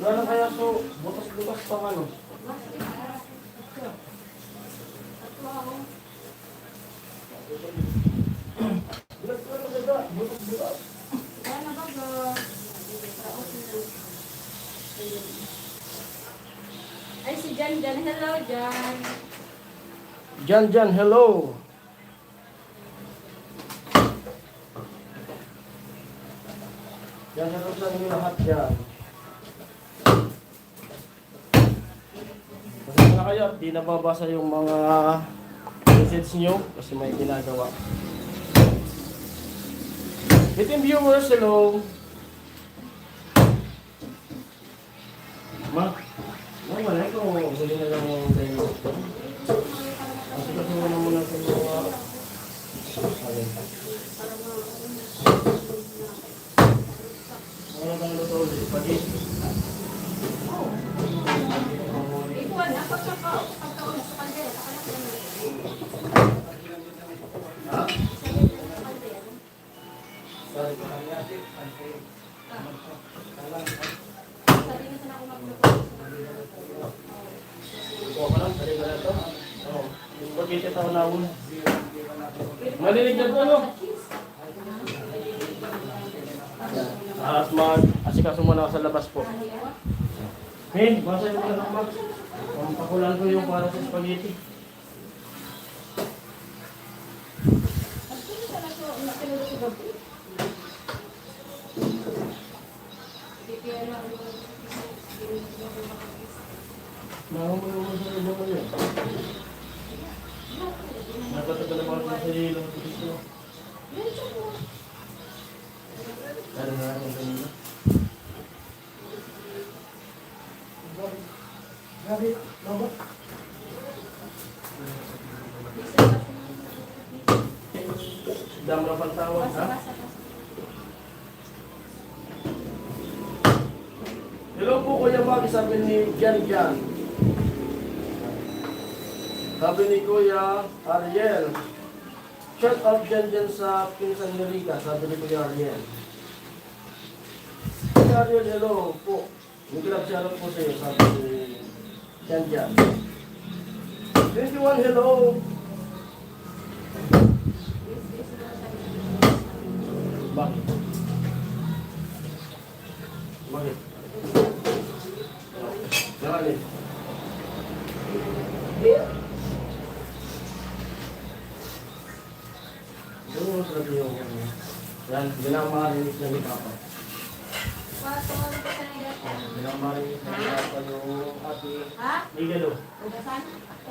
Wala na kaya so, butas-butas pang ano? Ay, si Jan Jan. Hello, Jan. Jan Jan, hello. Yan, shout out sa inyo lahat dyan. Pasensya na kayo at di nababasa yung mga message nyo kasi may ginagawa. Fifteen viewers, hello. Ma, ma, wala ko. Huli na lang yung tayo. Kasi kasi wala mo na sa mga... Alin? Wala kang luto ulit. Pag-, ikuan na, pagkaka-, pagkaon sa kaldero, sa kaldero. Ha? Sorry, pag-, Ito pa lang, dali ba na to? Oo. Pagkita sa unahon. Malilig na to, no? At mag-asikaso muna ako sa labas po. Eh, basa yung mga number. Ang pakulaan ko yung para sa spaghetti. Mahal mo naman sa iba ko yun. Nagpatagalaman ko sa ilong ko dito. Ano na ang ganun? Grabe, robot. Dam na pantawag, ha? Hello po, Kuya Mag, sabi ni Jan Jan. Sabi ni Kuya Ariel, "Shout out Jan Jan sa pinsan ni Rica," sabi ni Kuya Ariel. Kuya Ariel, hello po. Yung club shoutout po sa'yo, sabi ni Jan Jan. Twenty-one, hello! Bakit? Bakit? Bakit? Ganun talaga yung ano. Yan, yun ang marinig na ni Papa. Yan ang marinig na ni Papa yung ate. Ha? May galo. Ugasan?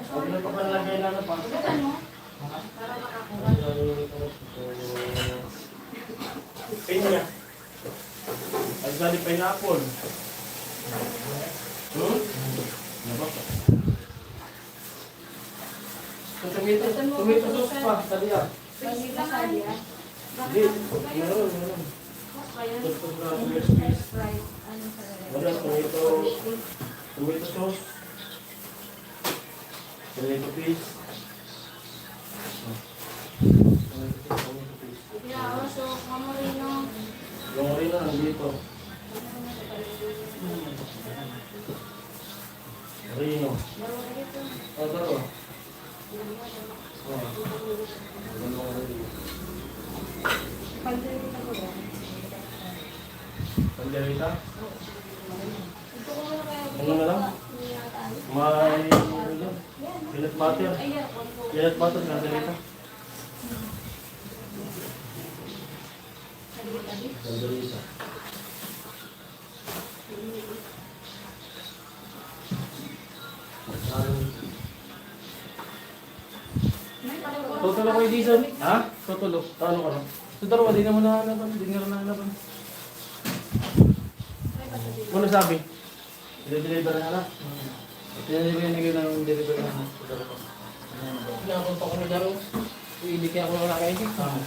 Huwag na pa panalagay na ano pa. Ugasan mo? Ha? Para makakuha. Pinya. Ang gali pineapple. Hmm? Ano ba? Ang tomato, tomato sauce pa, sabi ah. Hindi, meron, meron. Gusto ko na first piece. Wala, tomato, tomato sauce. Tomato paste. Oh. Tomato paste, tomato paste. Yung Reno nandito. Reno. Oh, daro. Oh. Pandereta? Ano na lang? May, ano lang? Peanut butter. Peanut butter, pandereta. Pandereta. Tutulo ko, Edison. Ha? Tutulo. Ano ka na? Tutulo, di naman nahanapan. Di nga nahanapan. Ano sabi? Deliver na lang. Deliver na lang. Deliver na lang. Wala akong pakano daro. Hindi kaya ako nakakaisip. Ah.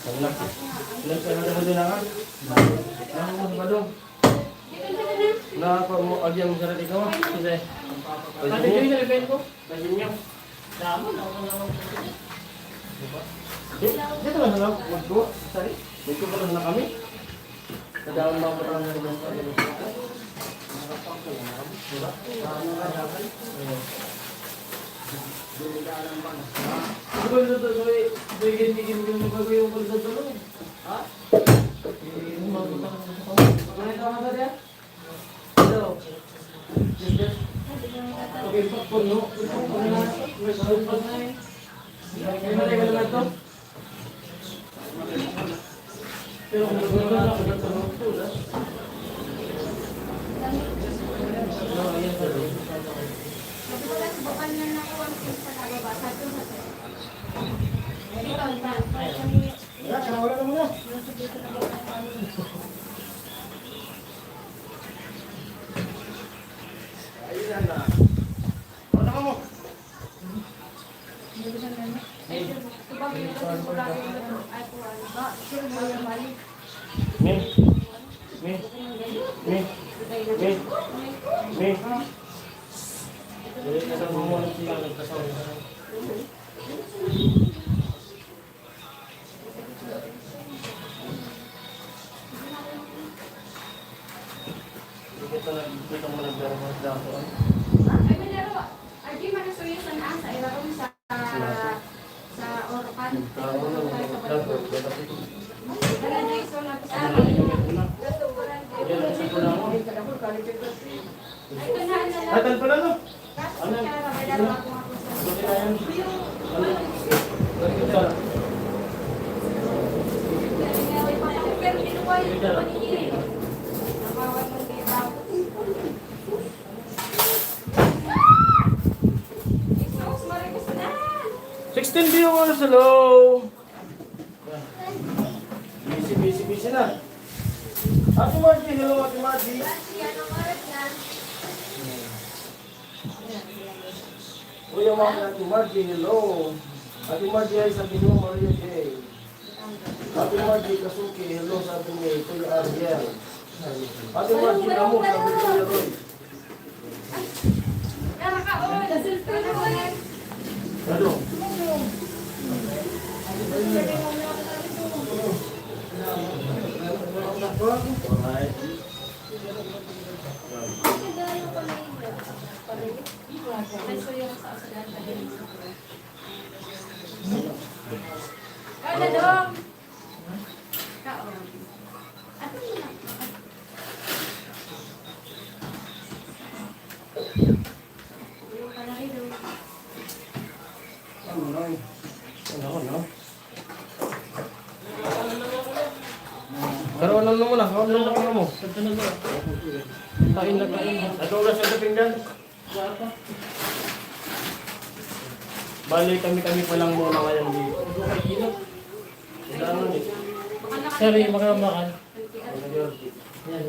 Wala. Wala ka na naman doon, ha? Wala ka na ba doon? Na, pa mo, agyan mo sa rin ikaw, ah. Kasi ano yung cellphone ko? Kasi niya. Damo na ako na. Di, dito lang na lang. Magkuha. Sorry. Magkuha lang na kami. Kadaan ba ako ng Diba? Ano ba ito? So, eh, so, ganyan, ganyan, ganyan, ganyan, ganyan, ganyan, ganyan, eh. Ha? Eh, yung mga butang sa kapatid. Ano ito, mga kapatid? Hello. Yes, sir. Okay, pa, puno. Puno na. May sarap pa na eh. May matay ka naman to? Pero kung gusto mo na, magandang magpula. Sabi ko lang, baka niya na iwan ko sa nababa. Sabi ko, sa Wala, wala na muna. Ayun na na. Wala ka mo. Mi. Mi. Mi. Mi. Mi. Mi. Dali na sa mga sila, nagkasawa. Hindi ko talaga, hindi ko mo nagdarabas daw, ano? Ay, may laro. Ay, di man nasuyo sa naan, sa Irarong, sa, sa Orocan. Sa Orocan, sa Orocan. Wala na, Jason, at sa Ano na yun? Wala. Sa Sobrang. Yan, sa Sobrang. Ay, tan pala, no? Ano? Sixteen viewers, hello! Busy, busy, busy na. Ate Margie, hello, Ate Margie. Kuya Mark, Ate Margie, hello. Ate Margie, ay sa Ginoo, Maria J. Ate Margie, Kasuki, hello, sabi ni Kuya Ariel. Ate Margie, amo, sabi ni Kuya Roy. Ano? Alright. Ano, Dong? Kaon. Ato mo na. Yung panarido. Ano, no? Ano, no? Pero ano na muna? Ano na muna mo? Kain na kain. At oras sa pinggan. Bali, kami-kami pa lang muna ngayon dito. Kailangan eh. Sorry, makamakan. Yan.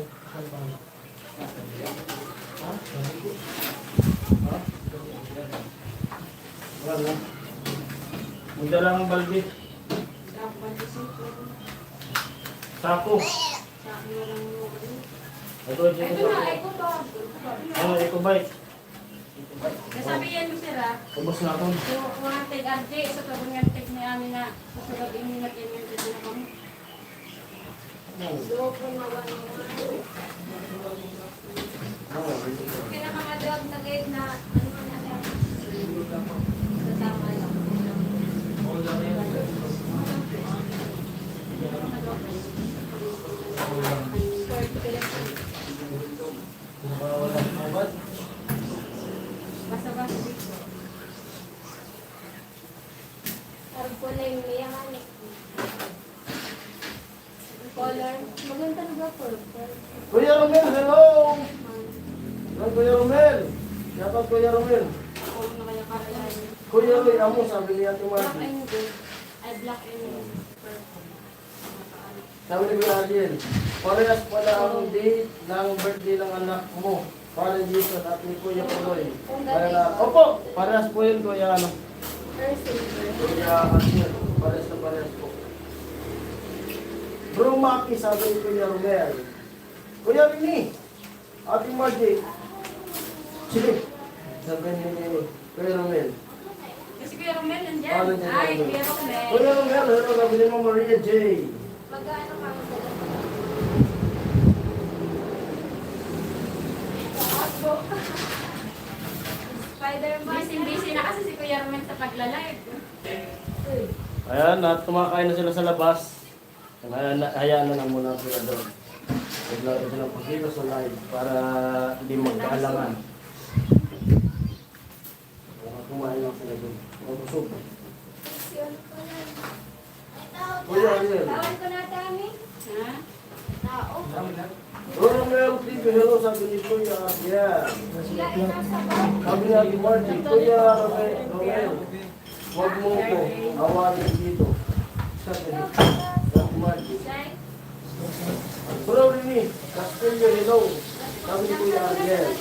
Wala. Magdala ng balde. Sako. Ito, ito, ito. Ano, ito, bike. Nasabi yan mo, sir, ah. Ubos na ako. So, kung ang tig-ardi, sa tabon nga tig ni Ami na, sa sulod ini, nag-inyo, ito na kami. Pinakamadawag na gate na, ano na siya? Sa tama lang. Basa-basa dito. Parang kulay niya, ano. Color. Maganda na ba purple? Kuya Romel, hello! Hello, Kuya Romel. Shout out, Kuya Romel. Oo, na kaya kaya. Kuya Roy, amo, sabi ni Ate Black Margie. And gold. Ay, black and purple. Sabi ni Kuya Ariel, parehas pala ang date ng birthday ng anak mo. Pare Jason at ni Kuya Puloy. Kaya na, opo, parehas po yun, Kuya, ano? Kuya Ariel, parehas na parehas po. Bro Maki, sabi ni Kuya Romel. Kuya Rini, Ate Margie. Sige, sabi ni Kuya Romel. Si Kuya Romel nandiyan. Ah, nandiyan. Ay, Kuya Romel. Kuya Romel, hello, sabi ni Ma'am Maria J. Mag-aano kami sa labas? Spider-Man. Busy-busy na kasi si Kuya Romel sa pagla-live. Ayan, at kumakain na sila sa labas. Hayaan na, hayaan na lang muna sila doon. Maglaro sila ng pakita sa live para hindi magkaalangan. Para kumain lang sila doon. Mabusog. Kuya Ariel. Tawag ko na, Tami. Ha? Tao. Romel T V, hello, sabi ni Kuya Ariel. Sila ay nasa ba? Sabi ni Ate Margie, Kuya Romel, Romel. Huwag mo ko awarin dito. Sabi ni Ate Margie. Bro Rini, Castillo, hello. Sabi ni Kuya Ariel.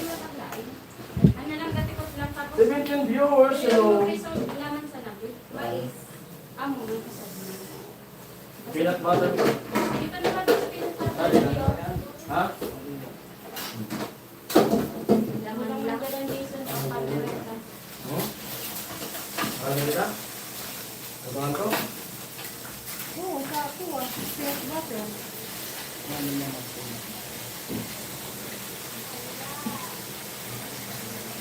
Seventeen viewers, hello. Peanut butter. Ha? Laman lang. Hmm? Ano kita? Ano to? Oo, sa ako, ah. Peanut butter. Ano naman po?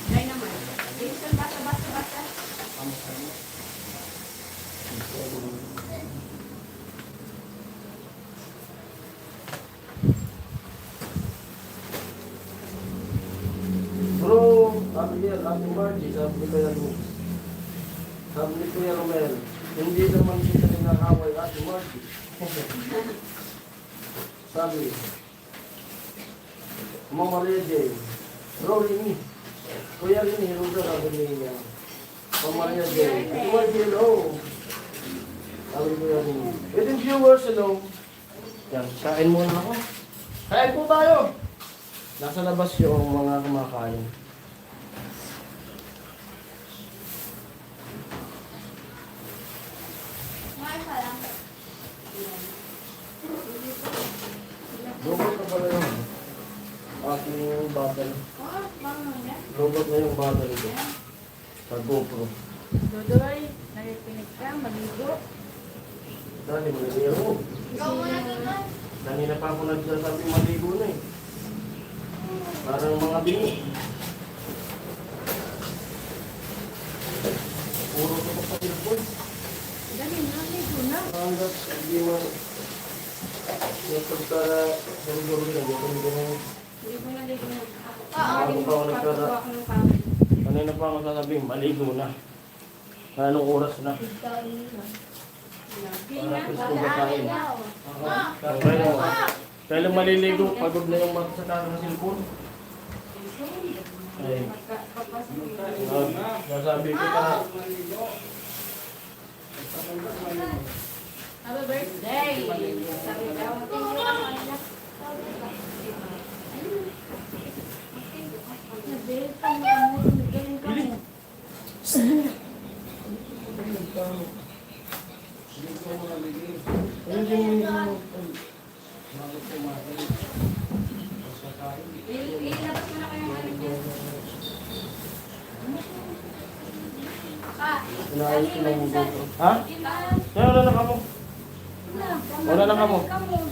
Ay naman. Minsan basta, basta, basta. Ano sa inyo? Margie, sabi ni Kuya Lu-, sabi ni Kuya Romel, "Hindi naman kita nangangaway, Ate Margie." Sabi, Mama Maria Jane, "Bro, Rini." Kuya Rini, hello daw, sabi ni, ah, Mama Maria Jane. Ate Margie, hello. Sabi ni Kuya Rini. Ito yung viewers, hello. Yan, kain muna ako. Kain po tayo. Nasa labas yung mga kumakain. Robot na pala yung aking battery. Robot na yung battery ko. Sa GoPro. Dodoy, nakikinig ka, maligo. Dali, maligo. Kanina pa ako nagsasabi, maligo na eh. Parang mga bingi. Puro ko sa cellphone. Dali na, ligo na. Ang hindi mo, yung pagka, hindi ko na, hindi ko na. Hindi ko na, hindi ko na. Ako pa ako nagkara-, ako ng pawis. Kanina pa ako sasabihin, maligo na. Anong oras na? Para gusto ko kain. Ang kaya mo. Kaya lang maliligo, pagod na yung mata sa kaka ng cellphone. Ay. Ah, nasabi ko pa. Happy birthday! Sabi daw, thank you, Pamela. Nagbirit ka mo, nagbirit ka mo. Ilabas mo na kayong ano niya. Pa, Inaayos ko lang yung GoPro. Ha? Kaya wala na kamo. Wala na kamo. Kamo ang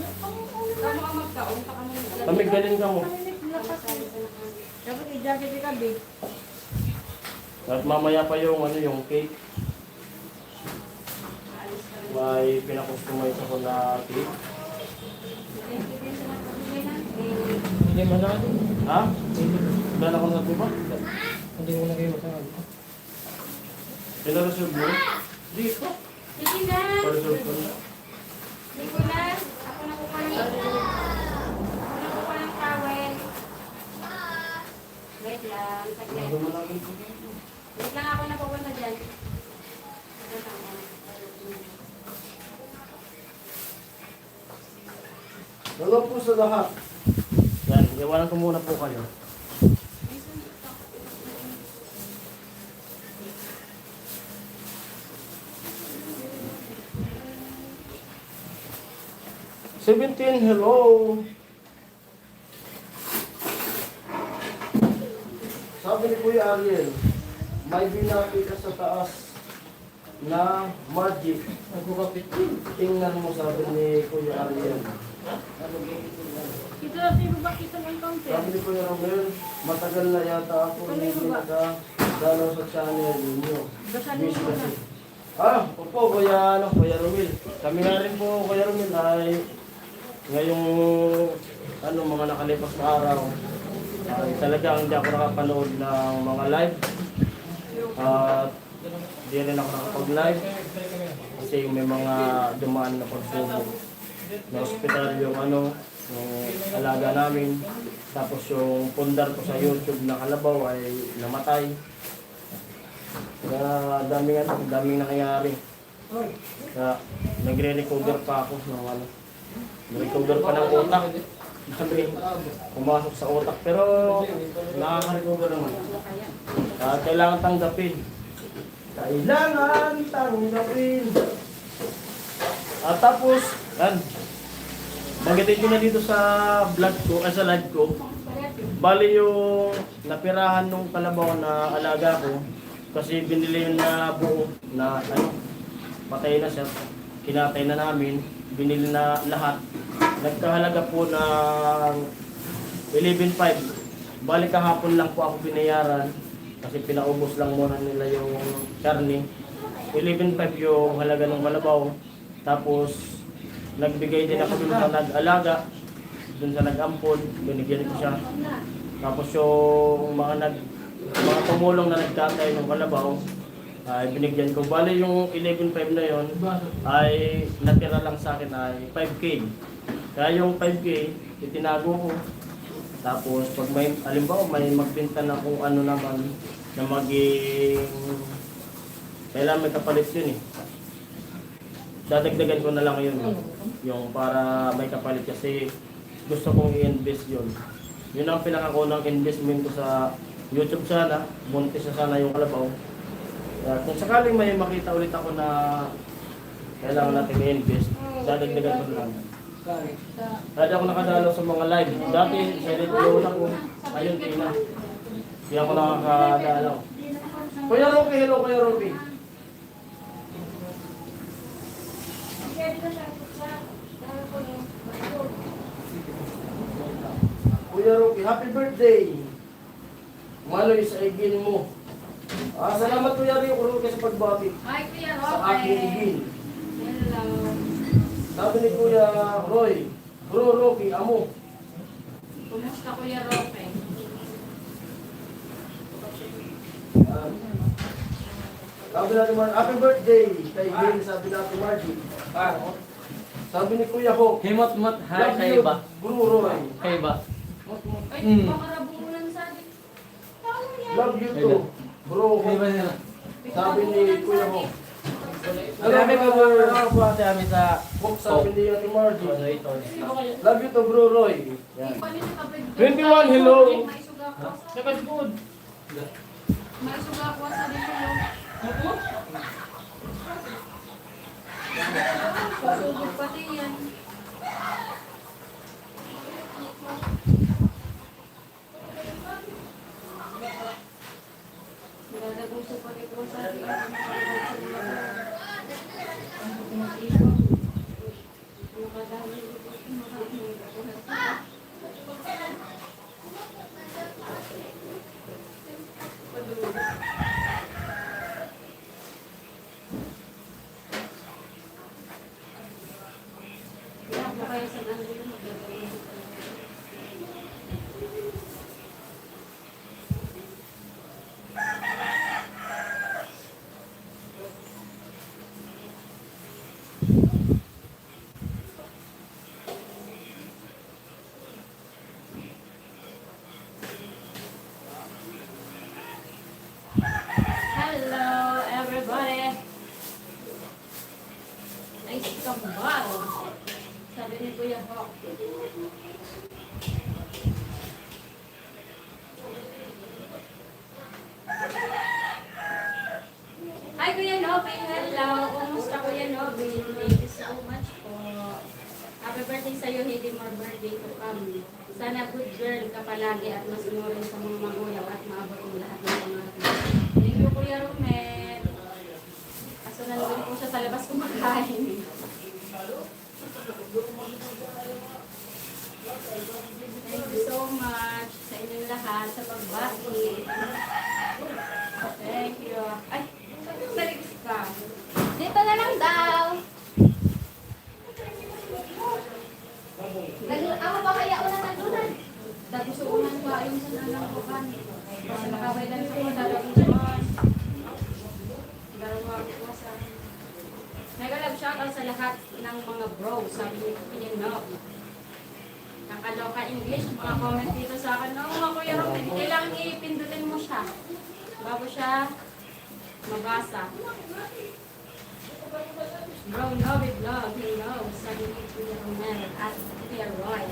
magkaon, pa kamo. Kami galing kamo. Dapat i-jacket ka, babe. At mamaya pa yung, ano, yung cake. May pinakustomize ako na cake. Hindi mo na. Ha? Hindi. Wala na akong sabi ba? Hindi mo na kayo masabi. Pinareserve mo? Dito. Sige na. Pareserve ko na. Nicolas, ako na kukuha ng, ako na kukuha ng towel. Wait lang, saglit. Wait lang, ako na pupunta dyan. Hello po sa lahat. Yan, iwanan ko muna po kayo. Seventeen, hello. Sabi ni Kuya Ariel, "May binati ka sa taas na Margie. Nagkukapit. Tingnan mo," sabi ni Kuya Ariel. Ito na sa ibaba, kita ng counter. Sabi ni Kuya Romel, "Matagal na yata ako hindi nakadalaw sa channel ninyo. Busy kasi." Ah, opo, Kuya, ano, Kuya Romel. Kami nga rin po, Kuya Romel, ay ngayong, ano, mga nakalipas na araw, ay talagang hindi ako nakapanood ng mga live. At di rin ako nakapag-live kasi may mga dumaan na pagsubok. Na-hospital yung, ano, yung alaga namin. Tapos yung pundar ko sa YouTube na kalabaw ay namatay. Kaya daming, ano, daming nangyayari. Kaya nagre-recover pa ako ng, ano, nag-recover pa ng utak. Dami pumasok sa utak, pero nakaka-recover naman. Kaya kailangan tanggapin. Kailangan tanggapin. At tapos, yan. Banggitin ko na dito sa vlog ko, ay, sa live ko. Bali yung napirahan nung kalabaw na alaga ko, kasi binili yun na buo na, ano, patay na siya. Kinatay na namin, binili na lahat. Nagkahalaga po ng eleven five. Bali kahapon lang po ako binayaran kasi pinaubos lang muna nila yung karne. Eleven five yung halaga ng kalabaw. Tapos, nagbigay din ako dun sa nag-alaga, dun sa nag-ampon, binigyan ko siya. Tapos yung mga nag-, Mga tumulong na nagtatay ng kalabaw, ay binigyan ko. Bali, yung eleven five na yon ay natira lang sa akin ay five K. Kaya yung five K, itinago ko. Tapos, pag may, halimbawa, may magbenta na kung ano naman na maging, kailangan may kapalit yun eh. Dadagdagan ko na lang yun. Yung para may kapalit kasi gusto kong i-invest yun. Yun ang pinakakunang investment ko sa YouTube sana. Monetize na sana yung kalabaw. Kaya kung sakaling may makita ulit ako na kailangan natin i-invest, dadagdagan ko na lang. Dati ako nakadalaw sa mga live. Dati, silent viewer ako. Ayun, tingnan. Hindi ako nakakadalaw. Kuya Rocky, hello, Kuya Rocky. Kuya Rocky, happy birthday! Maloy sa igin mo. Ah, salamat, Kuya Rocky, sa pagbati. Hi, Kuya Rocky. Sa aking igin. Hello. Sabi ni Kuya Roy, Bro Rocky, amo. Kumusta, Kuya Roque? Yan. Sabi natin, Mar-, "Happy birthday kay Gil," sabi natin, Margie. Ah. Sabi ni Kuya Ho, Himot-mot, hi, "Love you, kaiba. Bro Roy." Kaiba. Ay, Mm. baka rabunan sa atin. Love you too, bro. Di ba nila? Sabi ni Kuya Ho. Marami pa ba ang pati kami sa Hope, sabi ni Ate Margie. Ano ito? Love you too, bro Roy. Yan. Twenty-one, hello. Dapat good. May suga po sa dito. Pasugod pati yan. Hello, everybody! Ay, si Kambal. Sabi ni Kuya Hawk. Hi, Kuya Nobby. Hello. Kumusta, Kuya Nobby? Thank you so much po. Happy birthday sa'yo, Hidimar. Birthday to come. Sana good girl ka palagi at masunurin sa mga magulang at maabot mo lahat ng pangarap mo. Thank you, Kuya Romel. Kaso nandun po siya sa labas kumakain. Thank you so much sa inyong lahat sa pagbati. Thank you. Ay, nalilis ka. Dito na lang daw. Nag-, ako ba kaya una naglunan? Dagusunan ko ayon sa nanang ko kan. Kasi makaway lang sa mga dagusunan. Dalawa ko sa Mega love shoutout sa lahat ng mga bro, sabi ni Kuya Nob. Nakaloka English, mga comment dito sa akin. Oo, mga Kuya Rob, kailangan ipindutin mo siya bago siya mabasa. Bro, Nobi Vlog, hello, sabi ni Kuya Romel at Kuya Roy.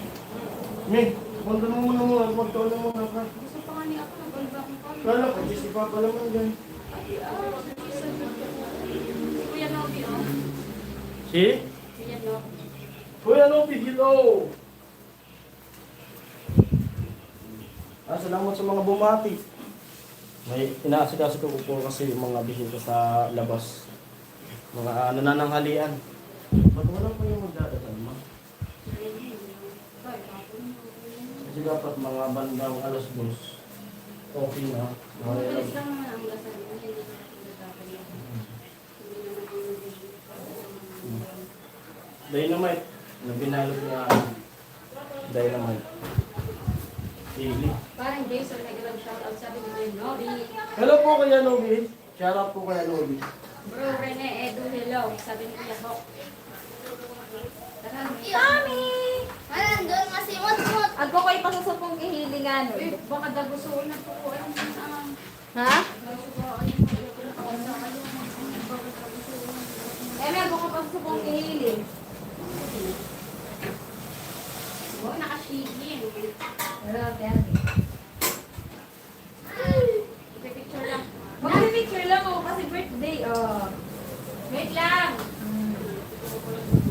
Mi, punta mo muna mo, magtuon mo muna ka. Gusto pa nga ni ako, nag-on ba akong comment? Kala ko, si Papa naman dyan. Kuya Nobi, oh. Si? Kuya Nobi. Kuya Nobi, hello! Ah, salamat sa mga bumati. May inaasikaso ko po kasi yung mga bisita sa labas. Mga, ah, nanananghalian. Ba't wala pa yung magdadasal, ma? Kasi dapat mga bandang alas dos, okay na. Umalis lang naman ang dasal mo, hindi na ako nagtatapon. Hindi naman ang Dynamite. Na binalot na dynamite. Sili. Parang Okay, so nag-iwan shout out, sabi ni Kuya Nobi. Hello po, Kuya Nobi. Shout out po, Kuya Nobi. Bro Rene Edu, hello. Sabi ni Kuya Bok. Tara, Yummy! Ayan, doon nga si Mutmut. Agko ko ipasusupong kihilingan. Uy, baka dagusuon na po. Ano na ang Ha? Kaya may ako kapag sa kong ihiling. Oh, nakasigil. Pero, kaya, picture lang. Magpipicture lang ako kasi birthday, oh. Wait lang. Hmm.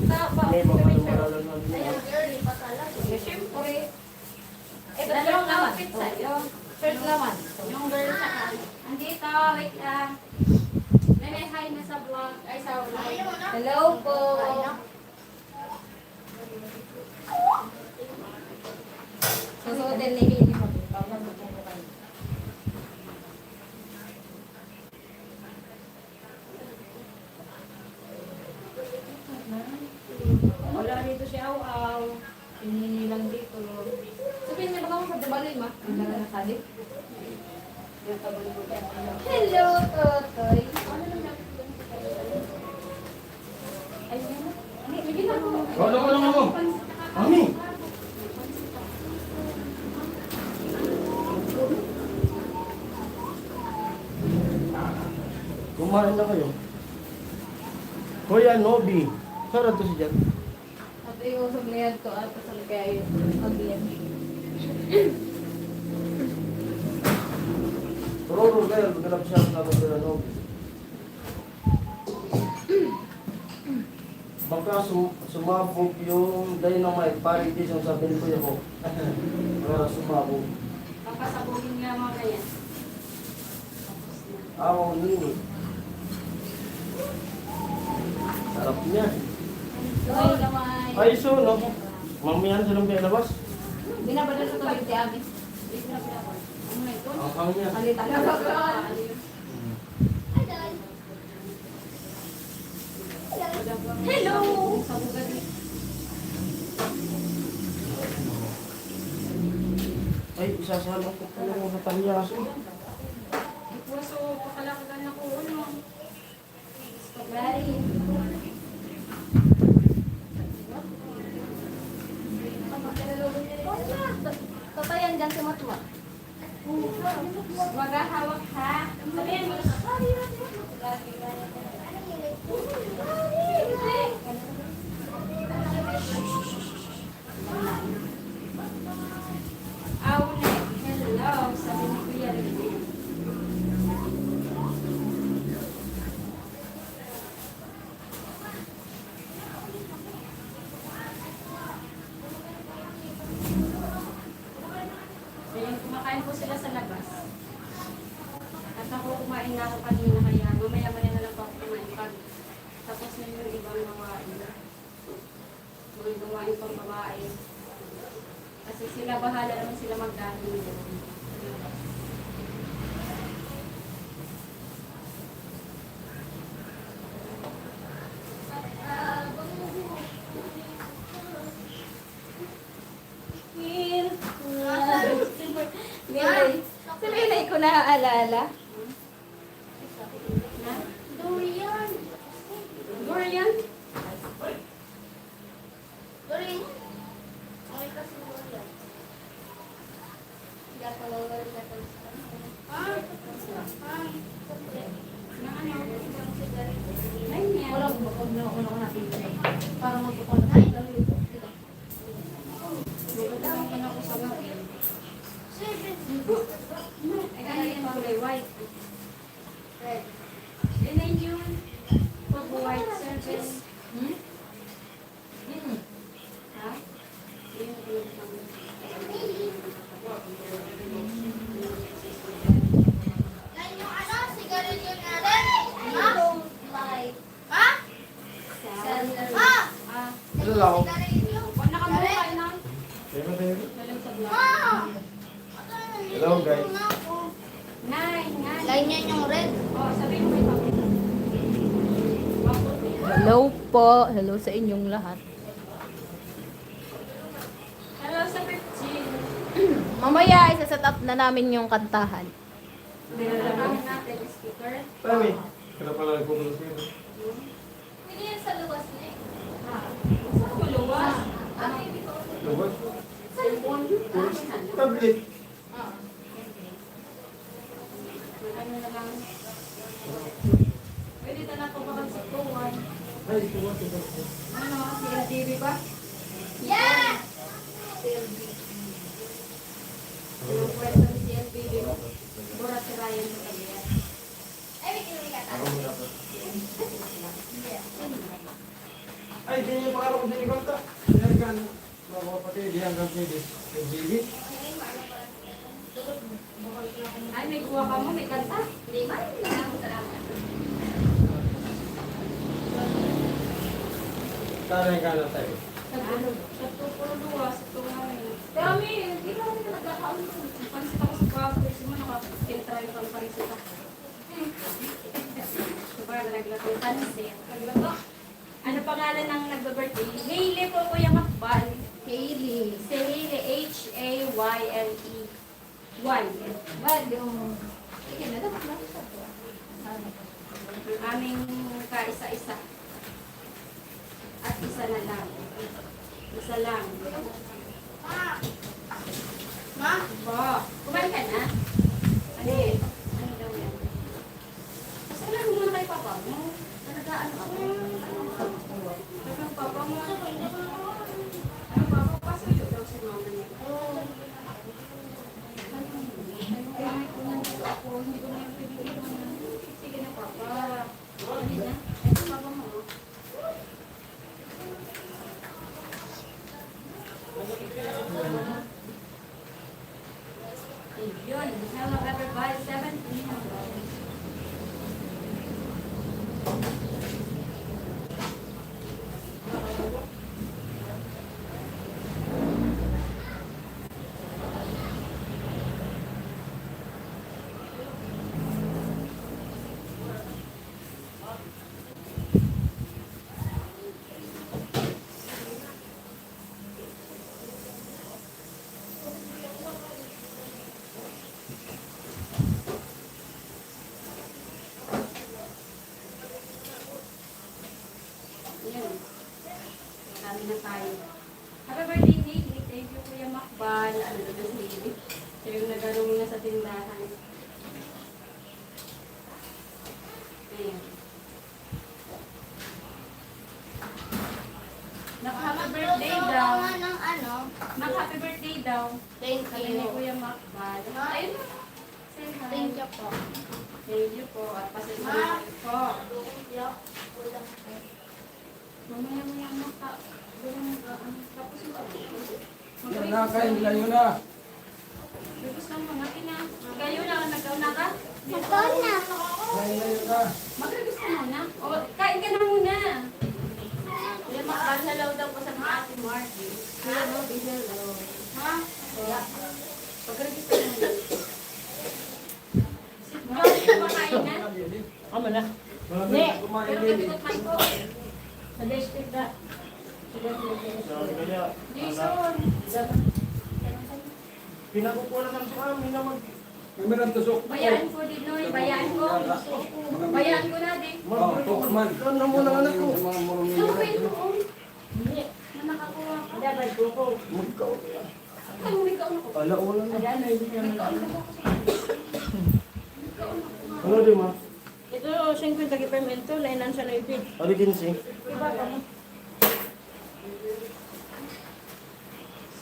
Sa, pa, Hindi, picture. Ayan. Siyempre. Ito, dalawang outfit sa'yo. Shirt naman. Yung girl sa kan. Andito, wait lang. Nene, hi na sa vlog. Ay, sa vlog. Hello po. Susuotin ni Hini mo. Wala dito si Aw Aw. Hinihilang dito. Sabihin niya, baka mo sa Dubalin, ma? Ang dala na sali. Hello, Totoy. Ayun. Ano, ano, ano, ano? Mami! Kumain na kayo. Kuya Nobi, sarado si Jan. At ay usog na yan to, at asal kaya yun. Pag-iyan. Pero kayo, maghanap siya ng Kuya Nobi. Baka sum-, sumabog yung dynamite, pare, di siyang sabi ni Kuya ko. Para sumabog. Papasabugin nga mga yan. Ah, oo, nini. Sarap niya. Ay, gamay. Ay, so, no? Mamaya na silang pinalabas. Binabadal sa tubig si Abby. Ang hang niya. Salita na ba? Hello! Ay, isasalang ko po yung sa palyaso. Di po, so, pakalakagan na po, ano? Bye. Papayan dyan si Matwa. Maghahawak, ha? Sabihan mo, "Aw, ne, hello," sabi ni Kuya Rene. Ayan, kumakain po sila sa labas. At ako, kumain na ako kanina, kaya mamaya-maya na lang po ako kumain pag tapos na yung ibang gawain. Mga gawain pang babae. Kasi sila, bahala naman sila magdahil doon. Feel like si Maylay ko naaalala. Durian. Durian? Durian. Ay, kasi durian. Hindi ako nawawala sa pagkakas. Ah, ah, na ano, isang sigarilyo. Ay, niya. Wala akong bakod na, wala akong napili. Para magpapalapit lang yun. Magandang panahon sa gabi. Ay, ano yung kulay white? Red. Yun na yun. Pag white, sir. Hmm? Hmm. Ha? Yun yung kulay pang- Yan yung ano, sigarilyo na red. Ha? Light. Ha? Sandal. Ah! Ah. Hello. Wala ka mukha, Inay. Hello, guys. Nay, Nay. Lain yan yung red. Oh, sabi mo may papel. Hello po. Hello sa inyong lahat. Hello sa fifteen. Mamaya, isa-set up na namin yung kantahan. Dinalaman natin, speaker. Mami, kita pala nagpupulos nito. Pwede yan sa luwas na eh. Sa luwas? Ano yung Luwas? Sa luwas? Tablet. Ah. Ano na lang. Pwede na lang kumbaga sa tuwan. Ay, ito nga, ito. Ano, C L T V ba? Yeah! C L T V. Ano, pwede sa C L T V mo? Burat si Ryan sa tabi yan. Ay, may tinuli ka Ako muna po. Ay, di niya pa ako dinikonta. Pinagkan. Mga kapatid, di hanggang pwede. Yung baby. Ay, may kuha ka mo, may kanta? Hindi man. Salamat. Sana yung gano'n tayo. Sa tulo, sa tulo, sa tulo nga rin. Kami, hindi kami nagkakaon. Pansit ako sa baboy, kasi mo nakakita yung pangpansit ako. Diba, nagluto ng pansit. Nagluto. Ano pangalan ng nagbe-birthday? Hailey po, Kuya Makbal. Hailey. Si Hailey, H A Y L E. One. Bad yung... Sige na, dapat lang siya po. Ang aming kaisa-isa. At isa na lang. Isa lang. Ma? Bo, kumain ka na? Ano eh? Ano daw yan? Gusto mo muna kay papa mo? Nag-aano ako? Ano papa mo? Ano papa? Pasuyo daw si mama niya. Ay, nandito ako. Hindi ko na yung pwedeng iwanan. Sige na, papa. Dali na. Ito, papa mo. Ayun. Hello, everybody. Seven p.m. Ayan. Kami na tayo. Happy birthday, Hailey. Thank you, Kuya Makbal. Ano na si Hailey? Siya yung nagano muna sa tindahan. Ayan. Naka-happy birthday daw. Ng ano? Naka-happy birthday daw. Thank Sabi ni you. Kuya Makbal. Ma? Ayun na. Say hi. Thank you po. Thank you po. At pasensya na po. Mamaya, maya, maya. Ganun, ah, ano, tapos yung pag- Yan na, kain kayo na. Tapos lang muna, ina. Kayo na, nagkaon na ka? Magkaon na. Kain kayo na. Mag-request ka muna. O, kain ka na muna. Kuya Makbal, hello daw po sa mga Ate Margie. Kuya Robbie, hello. Ha? Mag-request ka muna. Si Johnny, kumakain na? Amo na. Marami na kumain Pero din. katikot man po. Sa district na. Sa district na. Sabi kaya, Jason. pinakukuha na sa amin na mag... Kami lang tusok. Bayaan ko din, Noy. Bayaan ko. Bayaan ko na din. Oh, Pokemon. Ano mo na anak ko? Ano ba ito? Oh? Na nakakuha ka. Dapat ko po. Magkaon na. Ano, may kaon ako. Ala, wala na. Ayan, may gusto May naman. kaon ako. May kaon ako. Ano di ma? Ito, singkwenta ki pemento, nainan sa naipid. Ano kinsi? Iba pa mo.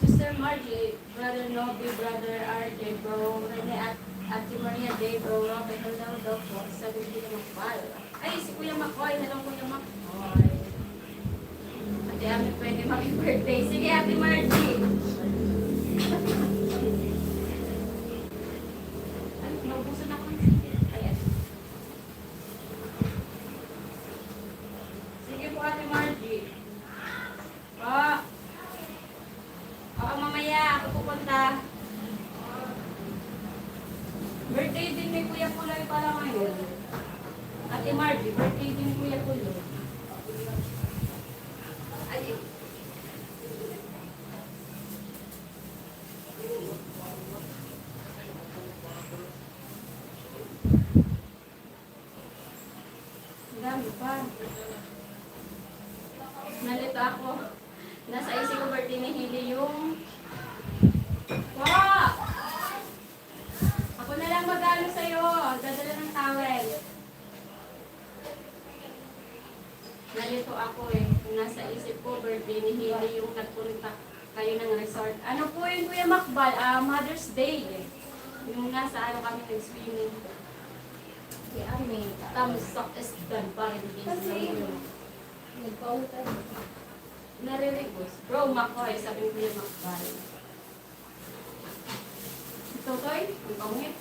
Sister Margie, Brother Noby, Brother R J, Bro Rene, at Ate Maria Day, Bro Robert, hello daw po. Sabi ni Kuya Makbal. Ay, si Kuya Makoy. Hello, Kuya Makoy. Ate Ami, pwede mag-birthday. Sige, Ate Margie. Ay, naubusan ako ng singkit. Ayan. Sige po, Ate Margie. Pa. Oo, mamaya ako pupunta. Birthday din ni Kuya Kuloy pala ngayon. Ate Margie, birthday din ni Kuya Kuloy. Ay. Uy, nasa isip ko, birthday ni Hili yung nagpunta kayo ng resort. Ano po yun, Kuya Makbal? Ah, Mother's Day. Yung nasa ano kami nag-swimming. Si Ami. Tamsak is done pa rin. Kasi, nagpautang. Naririgos. Bro, Makoy, sabi ni Kuya Makbal. Si Totoy, ang pangit.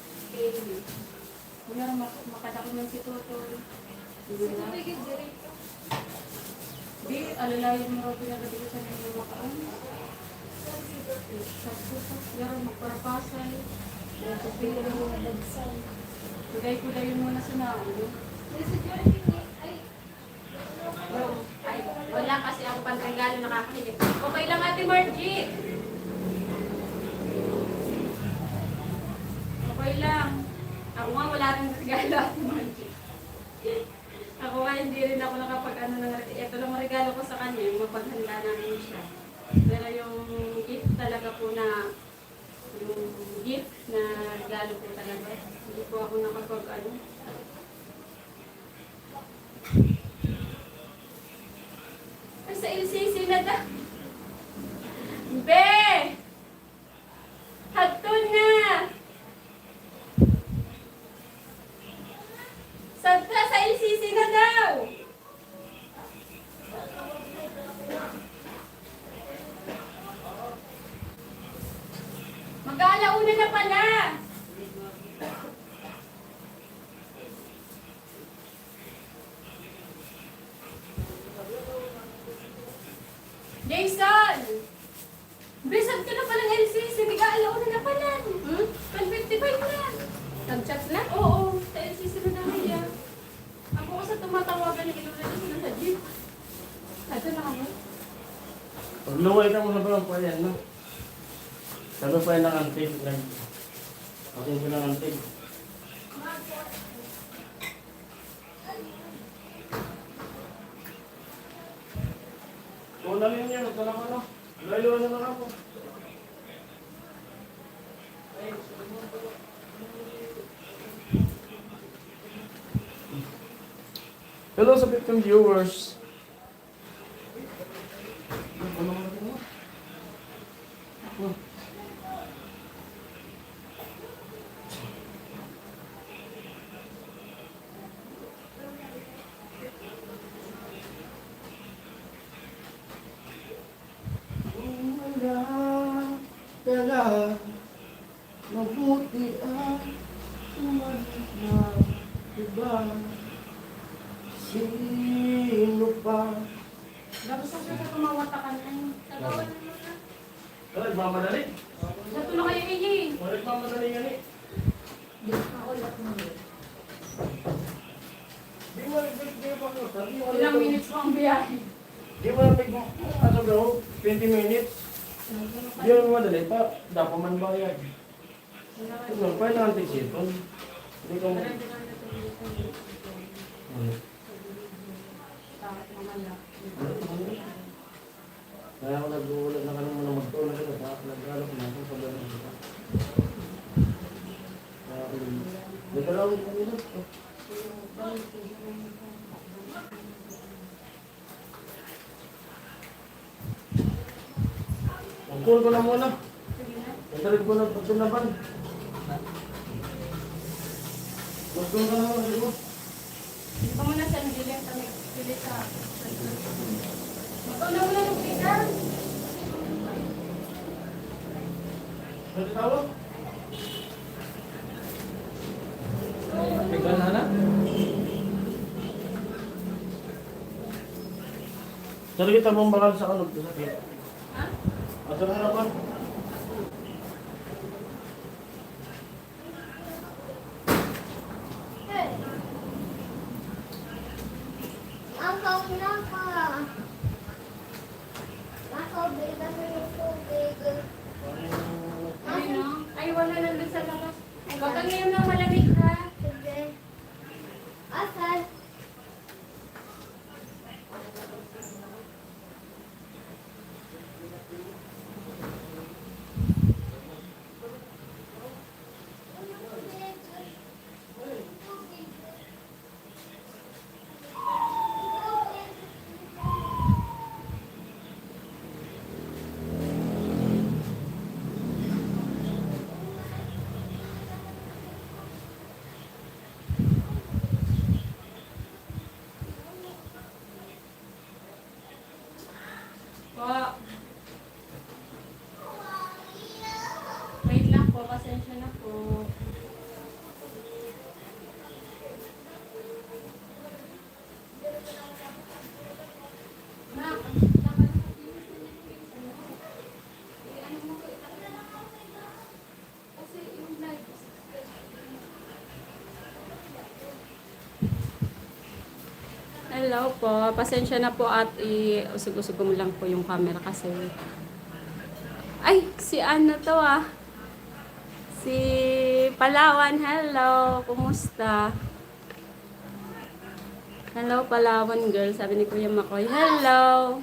Kuya, mak-, makadakon man si Totoy. Hindi na. Di, alalayan mo raw pinagadikitan ng mga makaon. Sa suso, yaro, magparapasay. Kaya sa pila ng mga dagsan. Kuday-kudayon mo na sa naon. Ay, wala kasi ako pang regalo, nakakahiya. Okay lang, Ate Margie. Okay lang. Ako nga, wala rin regalo, Ate Margie. Ako nga, hindi rin ako nakapag-ano ng re-, ito lang ang regalo ko sa kanya, yung mapaghanda namin siya. Pero yung gift talaga po na, yung gift na regalo po talaga, hindi po ako nakapag-ano. Ay, sa L C C na da. Be! Hagton na! Sagka sa L C C na daw! Mag-aalauna na pala! Jason! Bisag ka na palang L C C, nag-aalaw na na pala. Hmm? Ten fifty-five na. Nag-chat na? Oo, sa L C C na na kaya. Ako ko sa tumatawagan ng Ilonggo na sila sa jeep. Ato na kami. Pagluway ka mo sa barang pa yan, no? Sabi pa yan ng antig, nag-, ako yung ng antig. Una ninyo, ito na ko, no? Layo na lang ako. Hello sa fifteen viewers. Kung wala ka na, mabuti ang umalis na iba. Sino pa? Dapat sa susunod, tumawag ka na eh. Nagawa naman na. Wala, nagmamadali. Sa tulo kayo, Iggy. Wala, nagmamadali nga ni. Di, ako, lahat mo yun. Di mo, di, di pa ko, sabi mo, ilang minutes pa ang biyahe? Di mo, nag-, ano daw, twenty minutes. Di mo madali pa, dapat man bayad. Ano, pa lang ang tigsipon. Hindi ko. Ano? Kaya ako nagwawala na kami muna magtuon na sila sa naglalak na sa paglalak na sila. Kaya, um, naglalawin kami na. Magkuhan ko na muna. Nagdarig ko na pagsunaban. Magkuhan ko na muna, siguro. Hindi pa muna sa Angeles kami pili sa... Magkaon na muna ng pizza. Ano tawag? Ikaw na, na? Sorry, kita mong bakal sa kanog, sa sakit. Ha? At sa harapan. Ang kauna ka. Makaubig ka sa tubig. Ay, no? Ay, wala, nandun sa labas. Huwag kang inom ng malamig, ha? Sige. Asan? Pasensya na po. Hello po. Pasensya na po at i-usog-usog ko lang po yung camera kasi, ay, si ano to ah. Si Palawan, hello. Kumusta? Hello, Palawan girl, sabi ni Kuya Makoy. Hello.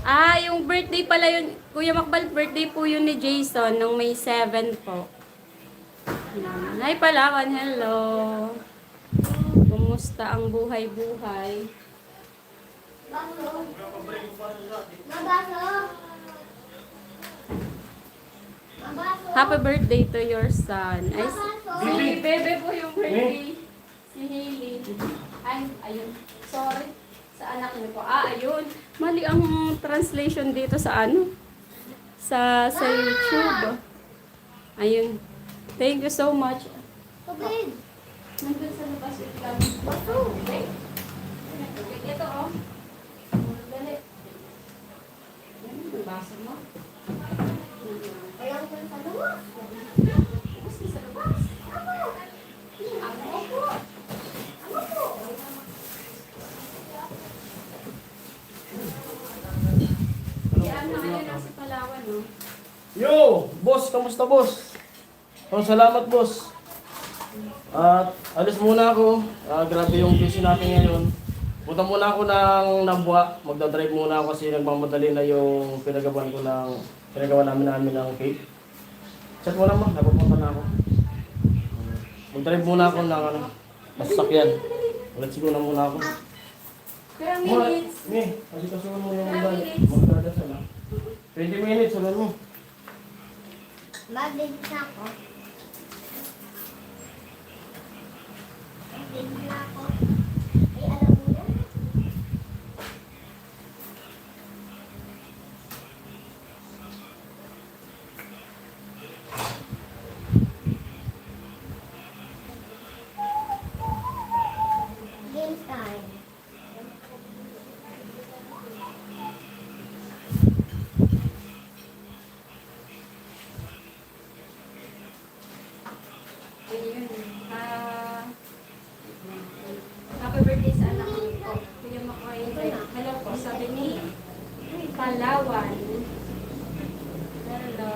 Ah, yung birthday pala yun. Kuya Makbal, birthday po yun ni Jason nung May seven po. Yan. Hi, Palawan. Hello. Kumusta ang buhay-buhay? Happy birthday to your son. Ay, si Bebe po yung birthday. Si Hailey. Ay, ayun. Sorry. Sa anak niyo po. Ah, ayun. Mali ang translation dito sa ano? Sa, sa YouTube. Ayun. Thank you so much. Tubig. Nandun sa labas yung gamit. Baso. Okay? Ito, oh. Dali. Ano yung baso mo? Walang sa labas. Gusto sa labas? Ano? Ano po? Ano po? Yan, ano lang si Palawan, no? Yo! Boss, kamusta, boss? Oh, salamat, boss. At alis muna ako. Ah, grabe yung busy natin ngayon. Punta muna ako ng Nabua. Magdadrive muna ako kasi nagmamadali na yung pinagawan ko ng, pinagawa namin, namin ng cake. Chat mo lang, ma. Napapunta na ako. Mag-drive muna ako ng, ano, sasakyan. Let's go na muna ako. Pero Mura, minutes. Mi, kasi kasunod mo yung Pero minutes. Magdadasal, ah. Twenty minutes, sunod mo. Mabilis na ako. Mabilis na ako. Ay, alam mo na. Game time. Ayun. Ah, happy birthday sa anak ko po. Kuya Makoy. Hello po. Sabi ni Palawan. Hello.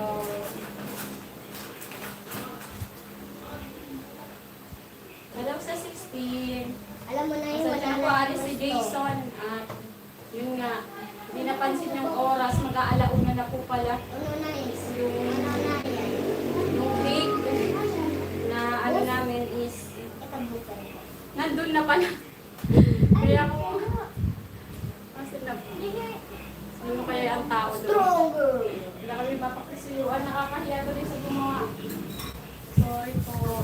Hello sa sixteen. Alam mo na yun, Pasensya wala na po, na ari si gusto. Jason. At yun nga, hindi napansin yung oras, mag-aalauna na po pala. Ano na yun? Yung, Ano na yun? yung cake na ano namin is Ikabutan. Nandun na pala. Kaya ako, kasi na, sino kaya ang tao doon? Stronger. Wala kami mapakisuyuan, nakakahiya tuloy sa gumawa. Sorry po.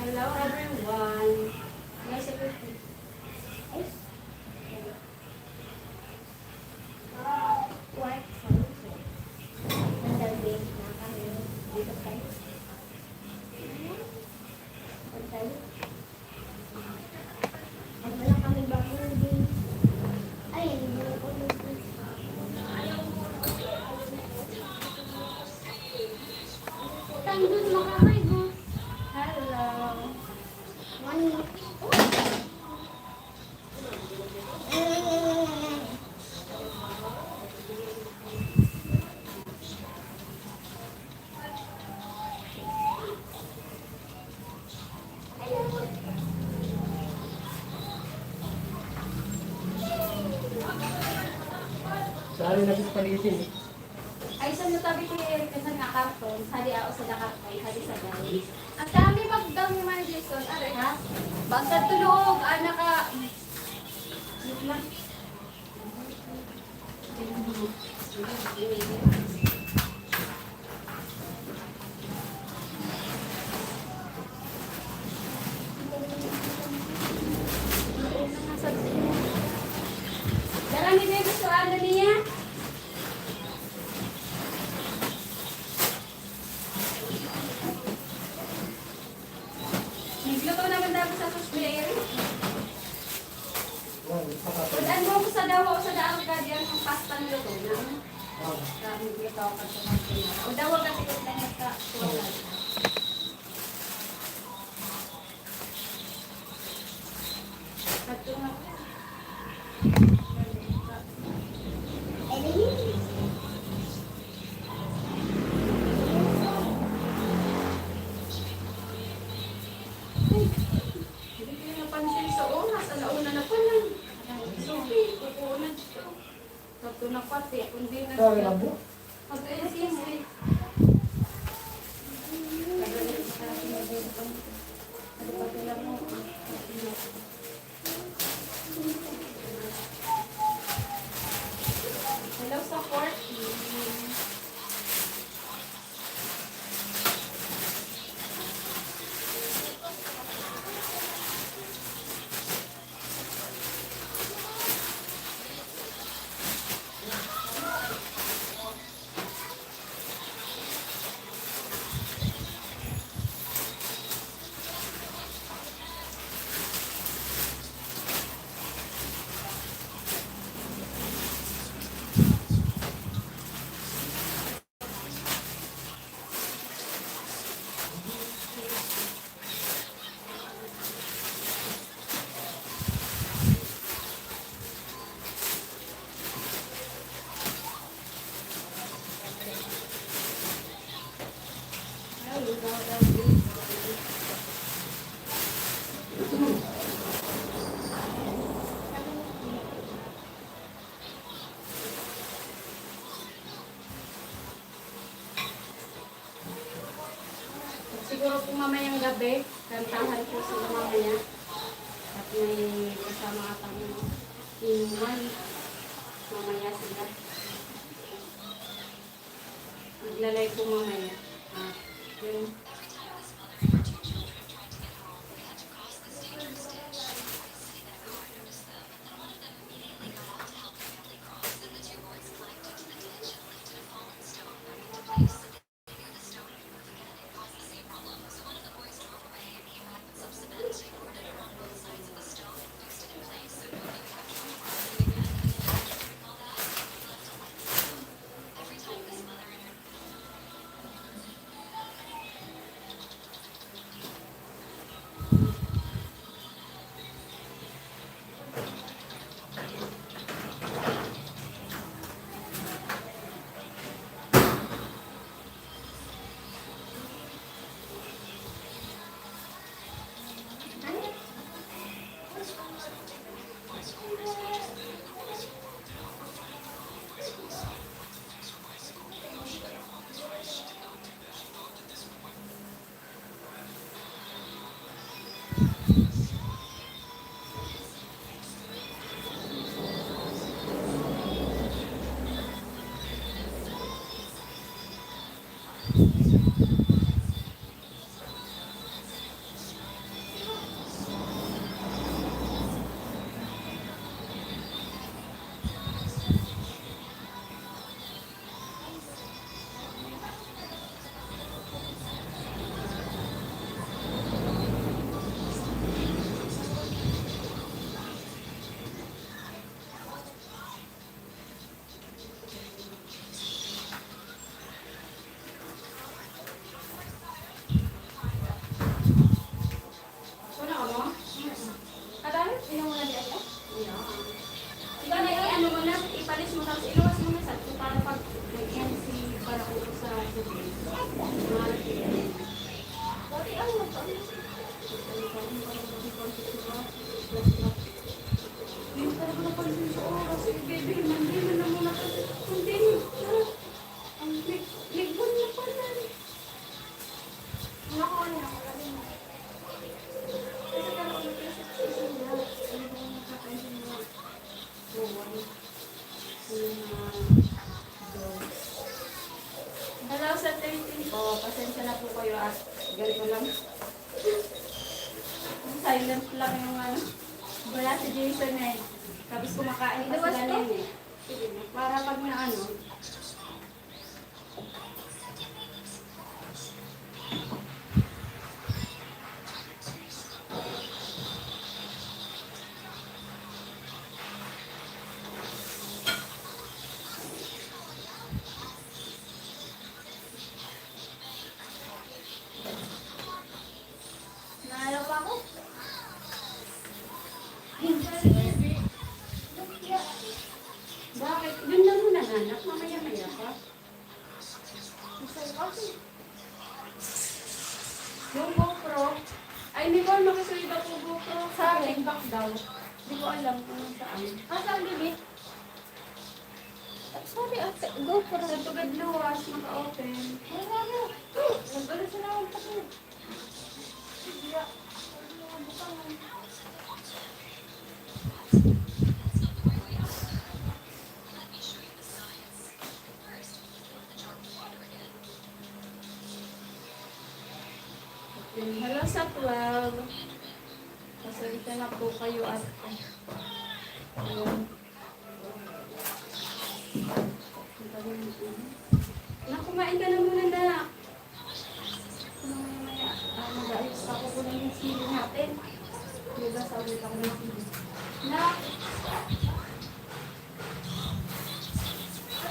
Hello, everyone. Nasa Tanggol mo ka, May, boss. Hello. One minute. Saan na sa palitin? Ay, sa natabi ko yung kasi nga karton, hali ako sa karton, hali sa dali. Ang dami magdang ni Mandy Son, are. Ha? Basta tulog, anak ka. Dara ni Bebe, so ano niya? Nagluto naman dapat sa sus, Kuya Eric. Pag ano ko sa dawa o sa daang ka diyan, ang pasta na luto na. Sa, nagluto ako sa pasta. O dawa ka, tikot lang sa suwala. Ito na. Hindi ko napansin sa oras. Ala una na pala. Sorry, kukuha na dito. Sabi ko, "Nakwat eh, kundi na." Sorry lang po. Sabi ko, "Eh, siyempre." Hello, support. Siguro po mamayang gabi, kantahan po sila mamaya. At may kasama atang inuman. Mamaya sila. Maglalay po mamaya. Ah, yun. Wala ka mo? Kadali, inom mo na di ay ka? Iya. Ikaw na, i-ano mo na, ipalis mo, tapos iluwas mo na sa, para pag nag-iyan si, para ko sa tubig. Mga nagtiyan. Dati, ano, Hindi ko talaga napansin sa oras. Eh, baby, hindi mo na muna kasi. Continue. Ang lig-, ligwan na pala. Wala ko, ano, wala din. Kasi parang ulit yung sa isa niya. Hindi ko napapansin na. Hello sa thirteen po. Pasensya na po kayo at ganito lang. Silent lang yung ano. Wala si Jason eh. Tapos kumakain pa sila niyan eh. Para pag na ano, Naalala pa ako. Bakit? Yun lang muna, anak. Mamaya-maya pa. Yung GoPro. Ay, Nicole, makisuyo daw po GoPro. Sa akin, back daw. Di ko alam kung saan. Ah, saan, bibi? Sorry, ate. GoPro. Sa Tugad Luwas, naka-open. Wala na. Nagdala sila ng pati. Hello sa twelve. Pasensya na po kayo at, ayun. Na, kumain ka na muna, na. Mamaya-maya, ah, mag-aayos pa ako po ng sili natin. Diba, sa ulit ako ng sili. Na.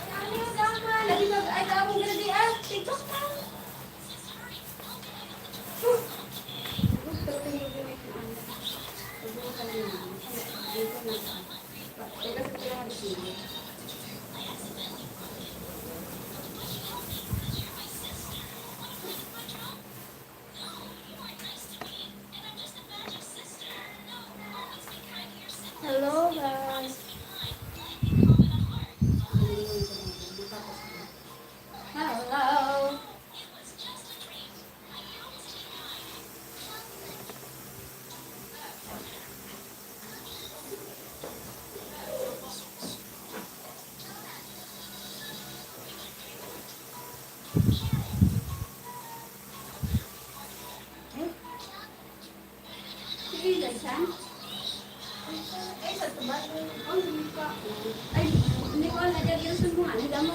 Ano yung tama? Lagi mag-, ay, tawag ng grade, ah. TikTok na. Hello, guys. Hello. Sige, Dagsan. Ay, sa tuba. Oh, hindi pa ako. Ay, hindi ko alam. Dagsan mo nga. Nagamo.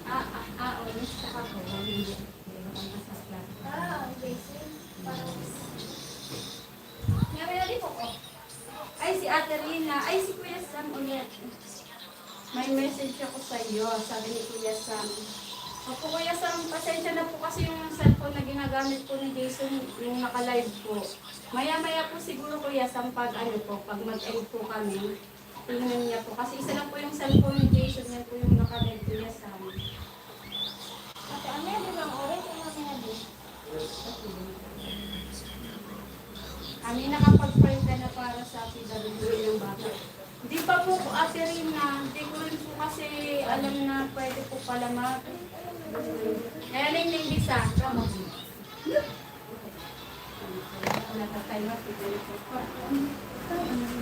Ah, ah, ah, oh, miss ka ako. Hindi. Hindi ako masakla. Ah, ang blessing. Parang, nga, may nalipok ko. Ay, si Ate Rina. Ay, si Kuya Sam ulit. May message ako sa iyo, sabi ni Kuya Sam. Opo, Kuya Sam, pasensya na po kasi yung cellphone na ginagamit po ni Jason nung naka-live po. Maya-maya po siguro, Kuya Sam, pag ano po, pag mag-end po kami, tingnan niya po. Kasi isa lang po yung cellphone ni Jason, yan po yung naka-live, Kuya Sam. Ate Ame, di bang oras ang mga din? Kami nakapag-file ka na para sa P W D ng bata? Di pa po, Ate Rina. Di ko rin po kasi alam na pwede po pala mag-, kaya lang yung isa.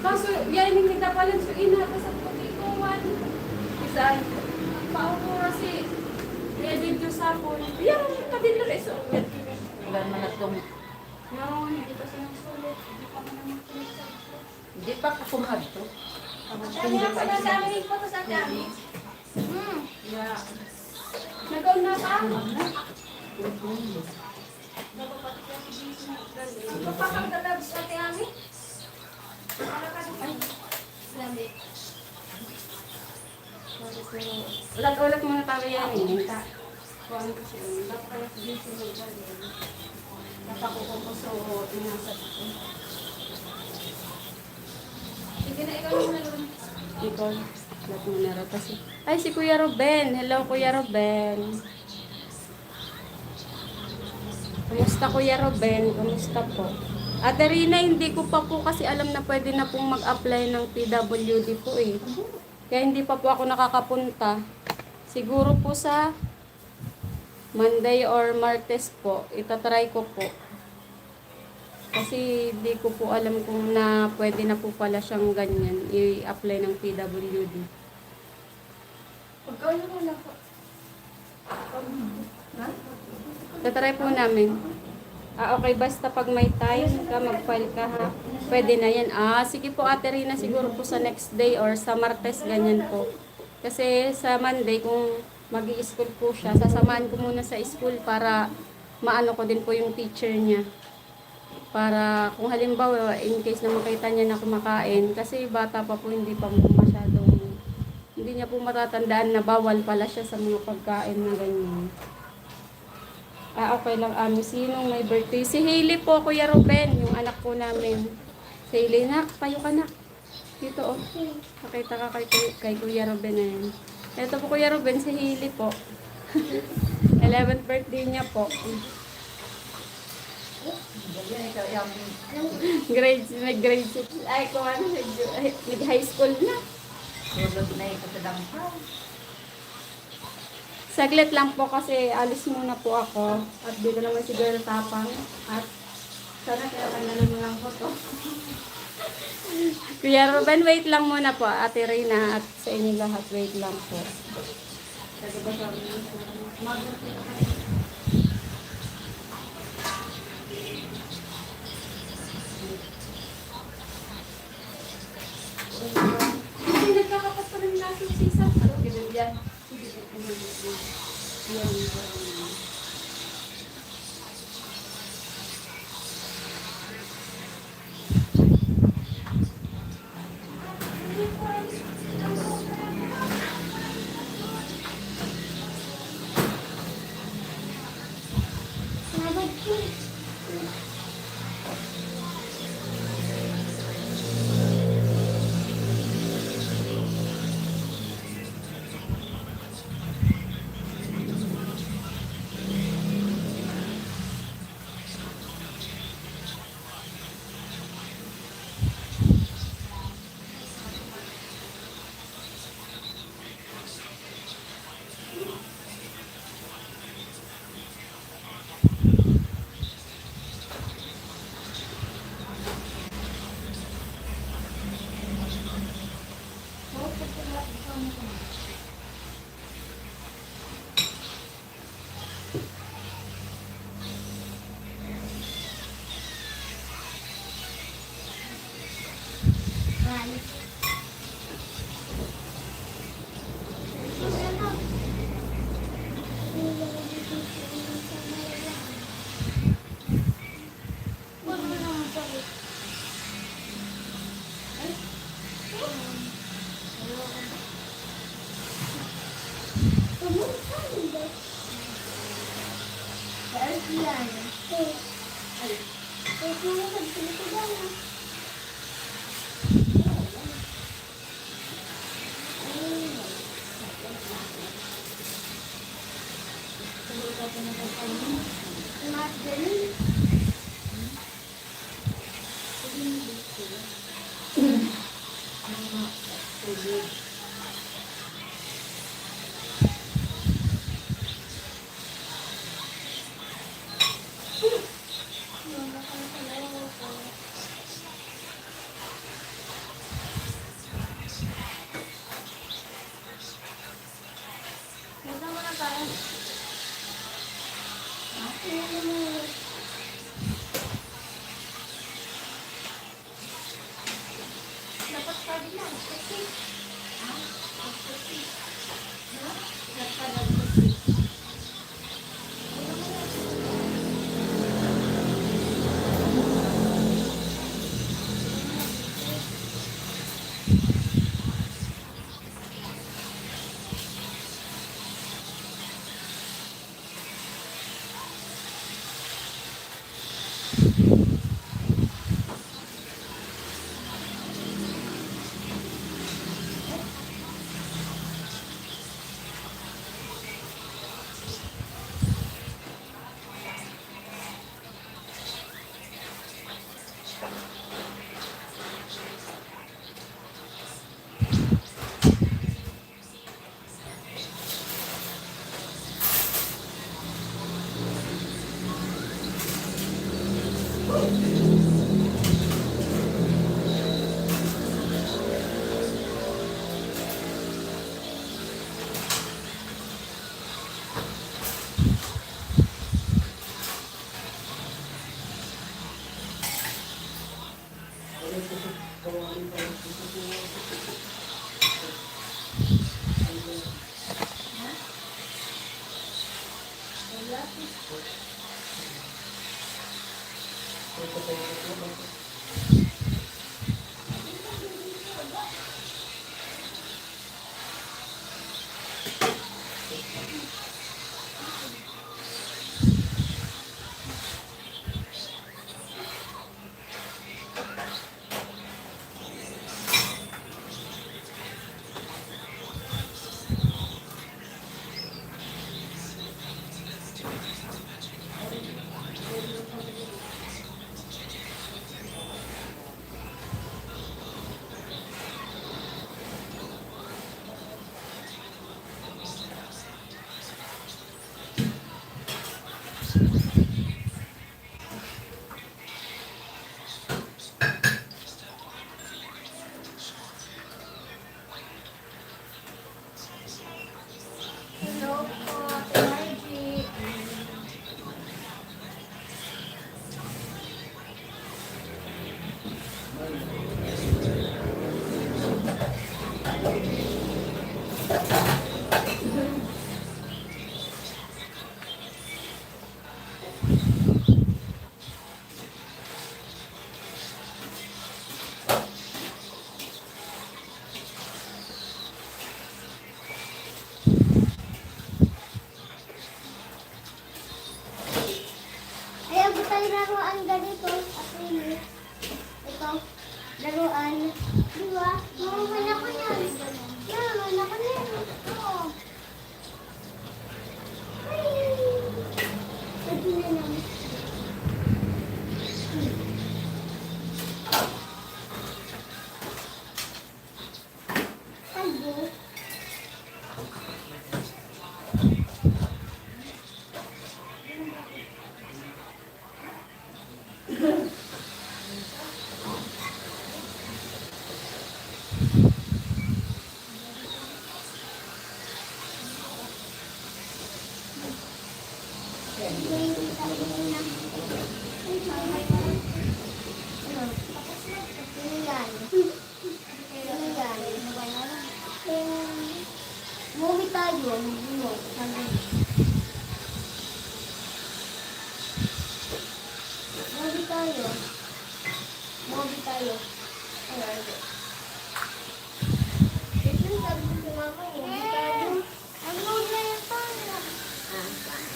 Kaso, yan yung kita pala, so, inata sa puti ko, man. Isa, paupo na si Kuya Didyo sa akin. Yan, kadil na rin, so. Wala naman na itong No, hindi pa siya nagsulit. Hindi pa man nagsulit sa Hindi pa ako kumadto. Ang Dami tingin ako na sa amin, foto sa dami. Hmm. Yeah. Nagaon na ka? Nagpapakang ka na, Ate Ami? Ay, dami. Ulat-ulat mga tawi yan eh. Sa, kuwan ko siya. Dapat pala sa dito mo ba? Dapat ko kung gusto ko, inasat ko. Sige na, ikaw yung nag- Ikaw, lahat mo narata si, ay, si Kuya Ruben. Hello, Kuya Ruben. Kumusta, Kuya Ruben? Kumusta po? Ate Rina, hindi ko pa po kasi alam na pwede na pong mag-apply ng P W D po eh. Kaya hindi pa po ako nakakapunta. Siguro po sa Monday or Martes po, itatry ko po. Kasi di ko po alam kung na pwede na po pala siyang ganyan, i-apply ng P W D. Pagkano mo na po? Ha? Tatry po namin. Ah, okay. Basta pag may time ka, mag-file ka, ha? Pwede na yan. Ah, sige po, Ate Rina, siguro po sa next day or sa Martes, ganyan po. Kasi sa Monday, kung mag school po siya, sasamahan ko muna sa school para maano ko din po yung teacher niya. Para kung halimbawa, in case na makita niya na kumakain, kasi bata pa po, hindi pa masyadong, hindi niya po matatandaan na bawal pala siya sa mga pagkain na ganyan. Ah, okay lang, Ami. Sinong may birthday? Si Hailey po, Kuya Ruben, yung anak po namin. Si Hailey, nak, tayo ka, nak. Dito, oh. Pakita ka kay, Kuy-, kay Kuya Ruben na yan. Ito po, Kuya Ruben, si Hailey po. Eleventh birthday niya po. Grade, nag-grade six. Ay, kung ano, nag-, ay, nag-high school na. Tulog na ito sa dampal. Saglit lang po kasi alis muna po ako. At dito naman si Girl Tapang. At sana kaya tanggalan mo lang po to. Kuya Ruben, wait lang muna po. Ate Reyna at sa inyo lahat, wait lang po. Kasi nagkakapas pa rin natin sa isa. Ano, ganun yan. Hello po, Ate Margie. Ayaw ko tayo laruan ganito, Ate Amy. Ito, laruan. Di ba? Mamaman ako niyan. Mamaman ako niyan. Oo. Ay. Ito na lang. Kalbo. Movie tayo, movie mo. Movie tayo. Movie tayo. Ay, ay, ay. Ito yung sabi ko sa mama, movie tayo. Ano na yun, paano? Ah, paano?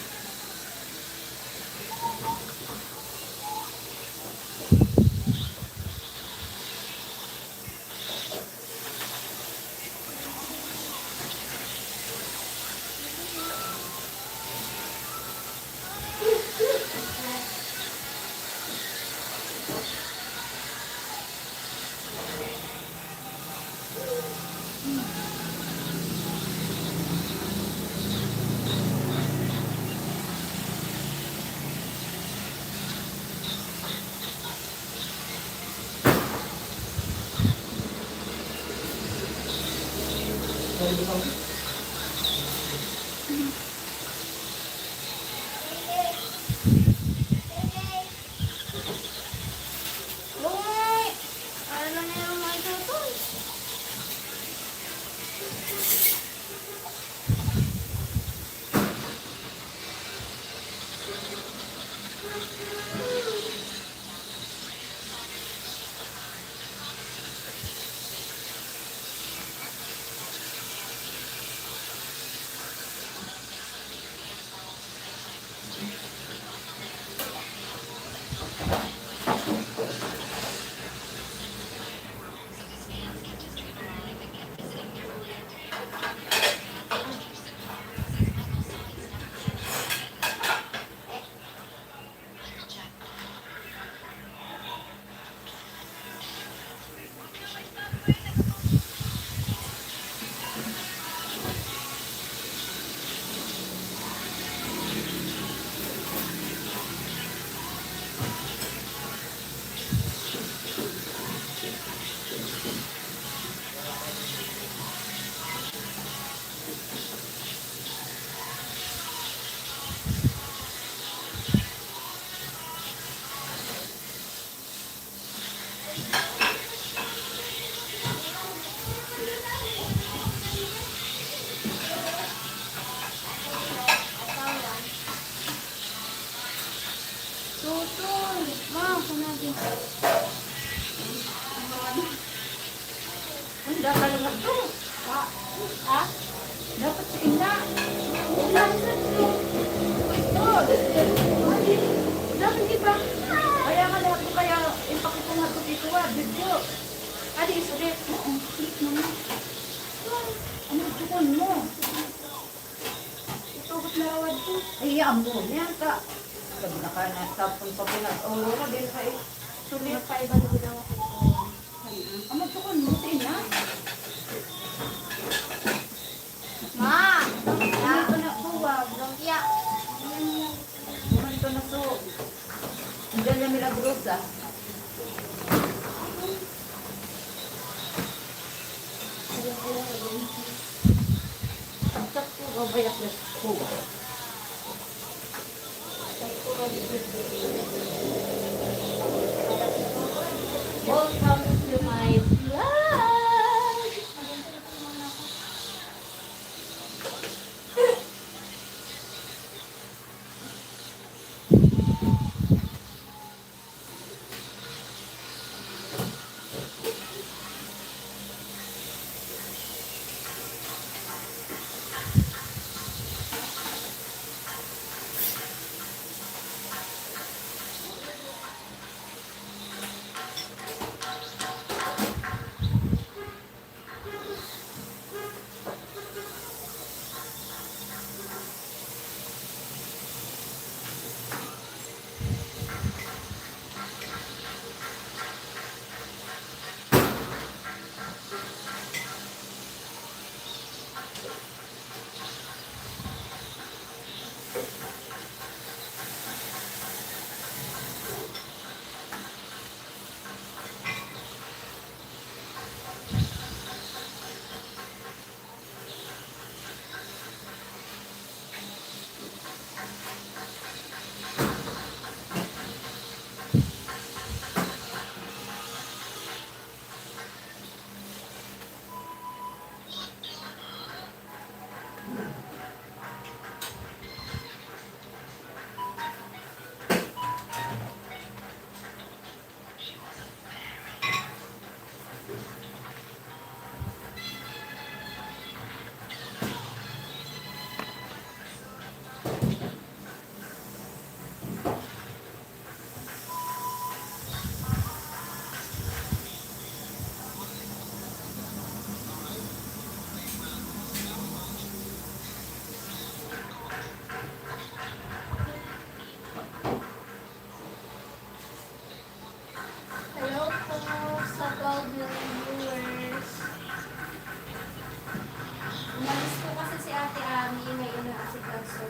Dapat si Ina. Dapat si Ina. Dapat, di ba? Kaya nga lahat ko kaya ipakita na ito, ito, ah, video. Adi, isulit. Oo, isulit mo na. Ano, bukon mo? Itugot na rawad ko. Ay, iya, ang buhon niya, ka. Sabi na ka na, tapon pa pinag-aurora, din pa eh. Sulit. Magkaiba na ginawa ko. Ano, bukon mo, si Ina? Ma! Ano ka na, buwag? Lumpia. Ano ka na, so? Ang dala Milagrosa. Ang sakto, mabayak na kuha. Welcome to my vlog! Hello po sa twelve million viewers. Umalis po kasi si Ate Ami, may inaasikaso.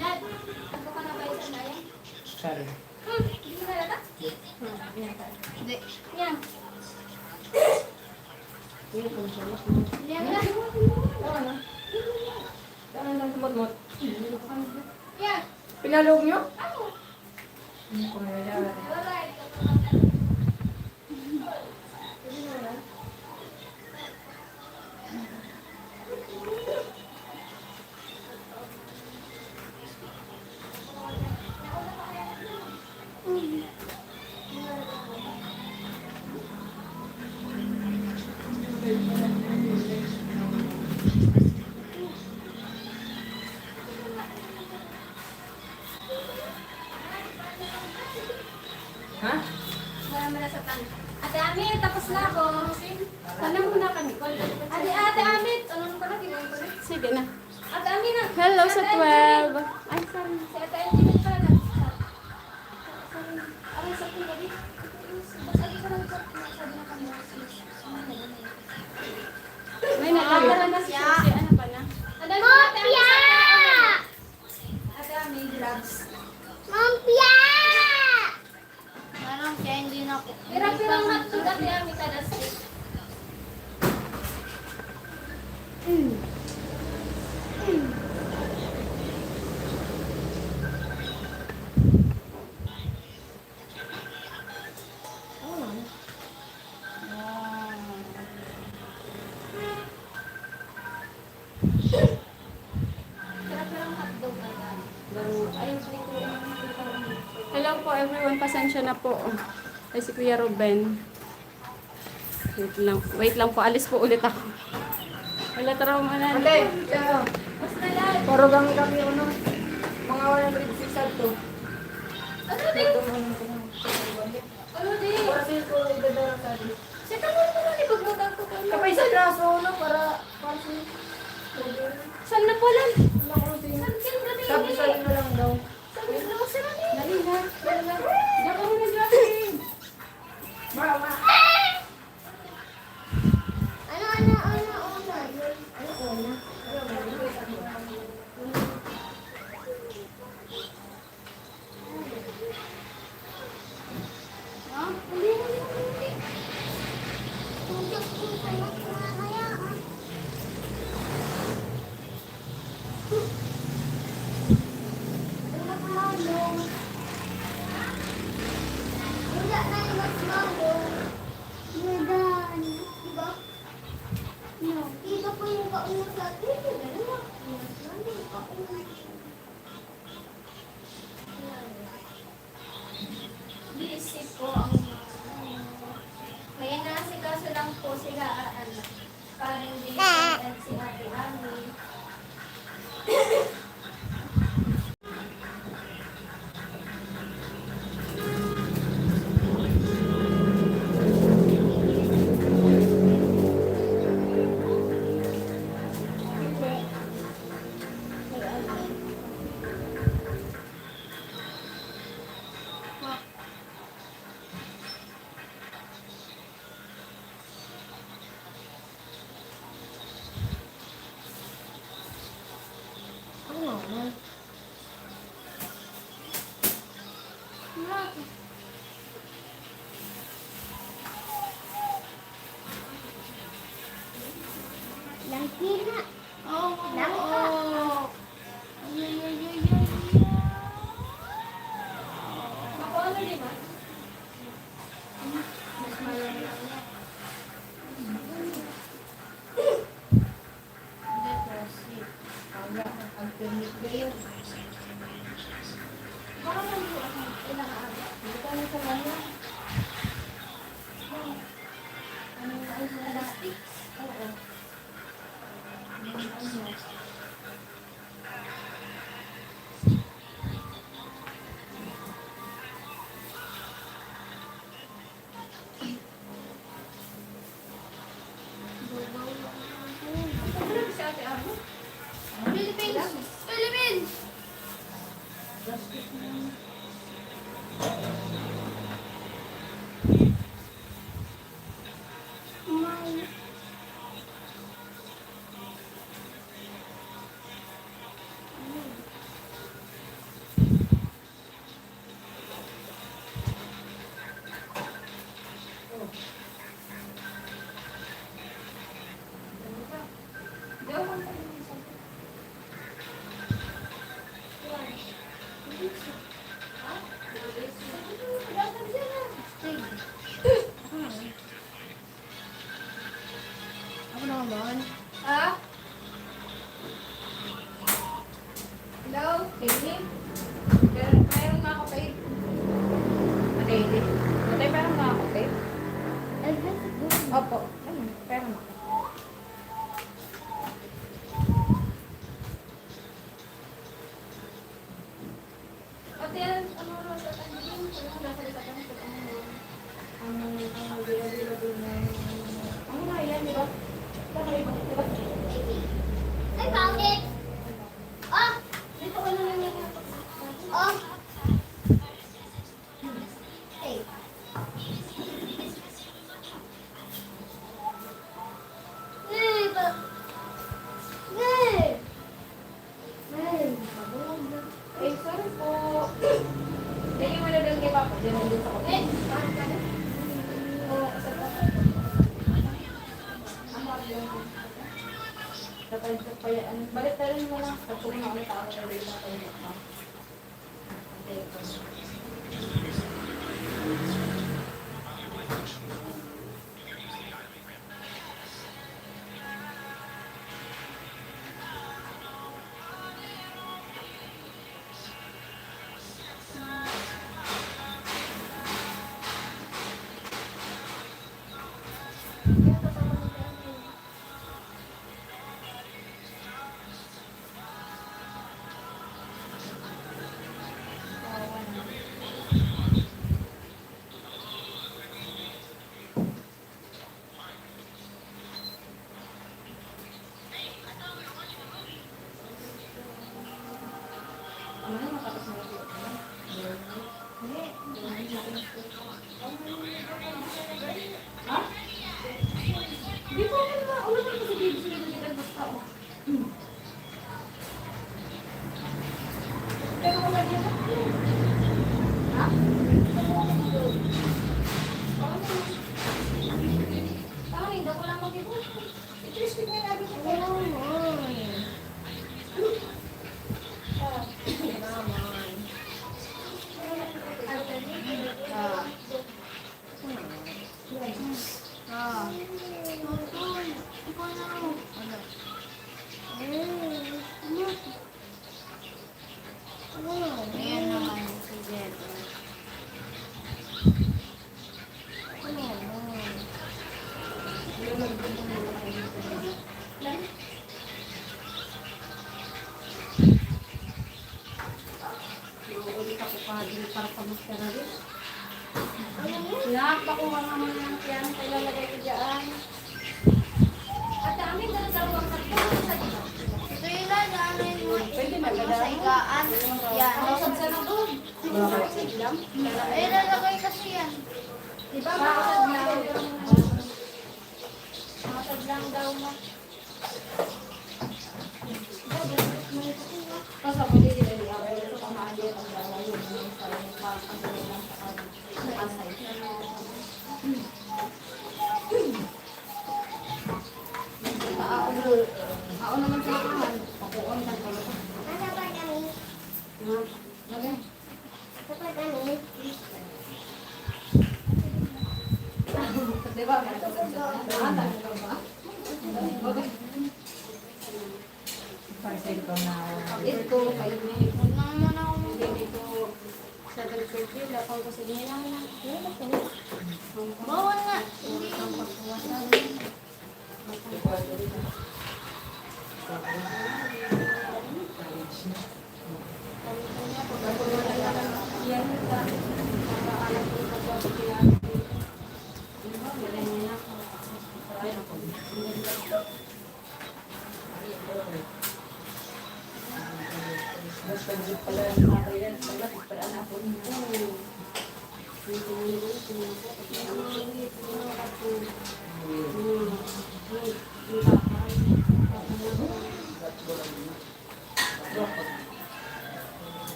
Dad, ano ka na ba yung sandayan? Sorry. Hmm, hindi mo nalata? Hindi. Yan. Yan. Yan. Yan. Yan. Yan. Pinalog nyo? Ako. Hindi ko nalala. Ha? Wala mo na sa tan-, Ate Ami, tapos na ako. Tanong mo na kami. Ate, Ate Ami, tanong ko na, di mo ko na. Sige na. Ate Ami na. Hello sa Ate Angeline. Twelve. Ay, sorry. Si Ate Angeline pala na. Sorry. Aray, sa akin, gabi. Basta di ko lang sa, sabi na kami. May nagkakaroon na si Susie. Ano ba na? Ano na, Ate Ami, sa Ate Ami? Ate Ami, gloves. Mampia! Manong siya, hindi na po. Hirap yung hotdog, Ate Ami, kada stick. Hello po everyone, pasensya na po. Ay, si Kuya Ruben. Wait lang, wait lang po, alis po ulit ako. Wala, trauma na. Ate, ito. Mas na lang. Puro kami, kami, ano, mga one hundred six at two. Ano, di? Ito, ano, ito, ano. Ano, di? Para sa ito, idadara sa atin. Sa kamay mo na, di, pagluto ko, ano? Kapay sa braso, no? Para, para sa. Saan na pala? Wala ko, sige. Saan ka na, di? Tapos, sabi mo lang daw. Sabi mo lang, saan na, di? Dali na. Dali na. Diyan ka muna, Justin. Mama. Ano, ano, ano, una? Ano una? Ano una? Wala na yung mas malo. Wala na. Diba? No. Kita ko yung kauna sa atin. Wala na. Mas malo yung kauna. Busy po ang mga, ano. May inaasikaso lang po sila, ah, ano, parang Jason at si Ate Ami. Langkina. Oo, oo. Ay, ay, ay, ay, ay. Makuha na, di ba? Mas malala. Hindi, kasi kaya, ang permit na yun. Baka nang buwan, kailangan. Hindi ka na sa kanya. Ano, ano, ano, plastic? Oo. Philippines! Philippines! Ako naman. Ha? Hello, Bailey? Pero, mayroon mga kape? Bailey? Matay, mayroon mga kape? Opo. Ano? Pero mga Ate, ano oras ang Ang, ang available na, ano nga yan, di ba? Tama, di ba? Di ba? Ay, bakit? Oh! Dito ka na lang yung Oh! Hey! Hey! Ba- Hey! Ay, sorry po. Yan yung wala doon kay Papa. Diyan na din sa kapatid. Ang mga bilang ko. Kapag sa paya-, ano, balik na rin mo lang. Pag kumain na ulit ako, pwede na kayo. Okay. Ayan naman si Jed. Ulit ako pa din para sa mascara rin. Nak, pakuha nga muna ng piano, ilalagay ko dyan. At kami, dalawa sa dito, sa dito. Ito yung lalagay mo. Pwede na, Sa higaan. Yan. Ang sa na doon. Sige lang. Ay, lalagay kasi yan. Di ba, makakad na? Makakad lang daw mo. Di ba? Parcel ko na. Ito, kayo na. Huwag na muna ako mag- Dito, sa third grade, lapang ko sa ginanang na. Bawal nga.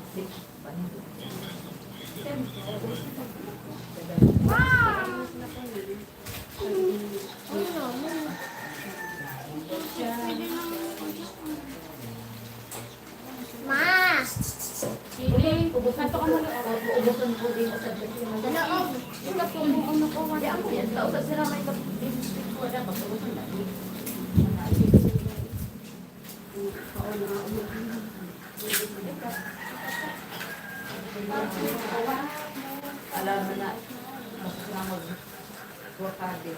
Hindi. Ma! Sige, ubusan ko muna. Ubusan ko din sa Sa loob. Ito po kung ano ko. Hindi, ako yan. Tao sa sila may kapag-ibig ko na. Pag-ubusan na. Alam mo na, mas na mag-work hard eh.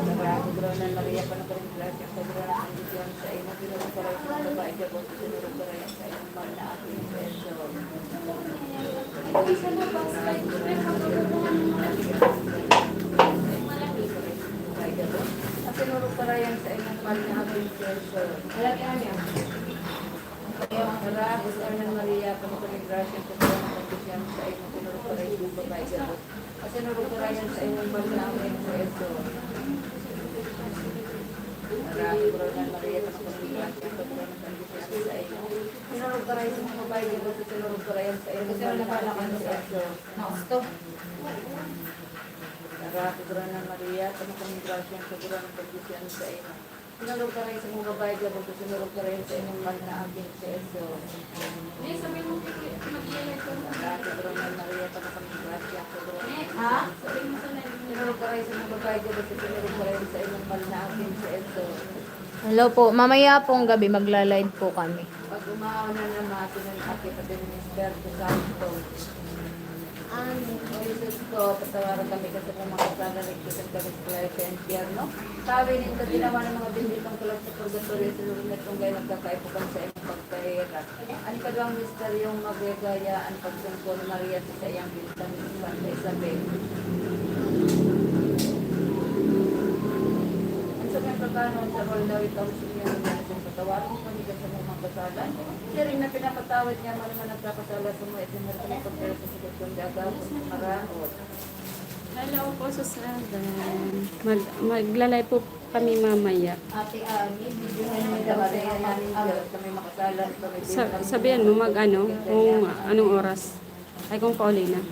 Sagrado Corona, Maria, Panapaling Gracia, Corona, ang Diyos sa imo, pinagpasalamat sa mga babae, siya po, sinurog ka rin sa iyong mahal na aking peso. Asin orog karayan sa imong mal na agin, Seso. Tara, Virgen Maria, puno ka nin grasya, ang Kagurangnan bendisyado ka sa imo, asin orog karayan sa imong babayi gabos. Asin orog karayan sa imong mal na agin, Seso. Tara, Virgen Maria, puno ka nin grasya, ang Kagurangnan bendisyado ka sa imo. Asin orog karayan sa imong babayi gabos, asin orog karayan sa imong mal na agin, Seso. Tara, Virgen Maria, puno ka nin grasya, ang Kagurangnan bendisyado ka sa imo. Asin orog karayan sa imong babayi gabos, asin orog karayan sa imong mal na agin, Seso. Tara, Virgen Maria, puno ka nin grasya, ang Kagurangnan bendisyado ka sa imo. Asin orog karayan sa imong babayi gabos, asin orog karayan sa imong mal na agin, Seso. Hello po, mamaya pong gabi magla-live po kami. Pag-umaon na naman, sinunod kita din ni Espiritu Santo. Amen. O Jesus ko, patawaran kami kasi ng mga sala, ligtasan kami sa layo sa impyerno. Tawi ninda ginawa ng mga benditong kulang sa purgatorio, sa lurong na tunggay nagkakaipukan sa imong pagkahirap. An ikaduwang misteryong magagaya, an pagsungko ni Maria sa saiyang pinsan, si Santa Isabel. An sakuyang pagkanon, sa oral daw ikaw, Señor, na asin patawaran mo kami kan samong mga kasalan. Siring na pinapatawad niya man naman nagkakasala sa mga itinuro kami pagkaya sa sikat kundi agaw ko sa maraot. Hello po, Susadan. Mag, maglalay po kami mamaya. Ate Ami, bibigyan mo daw sa mga Sa, sabihan mo mag ano, kung anong oras. Ay, kung pauli na.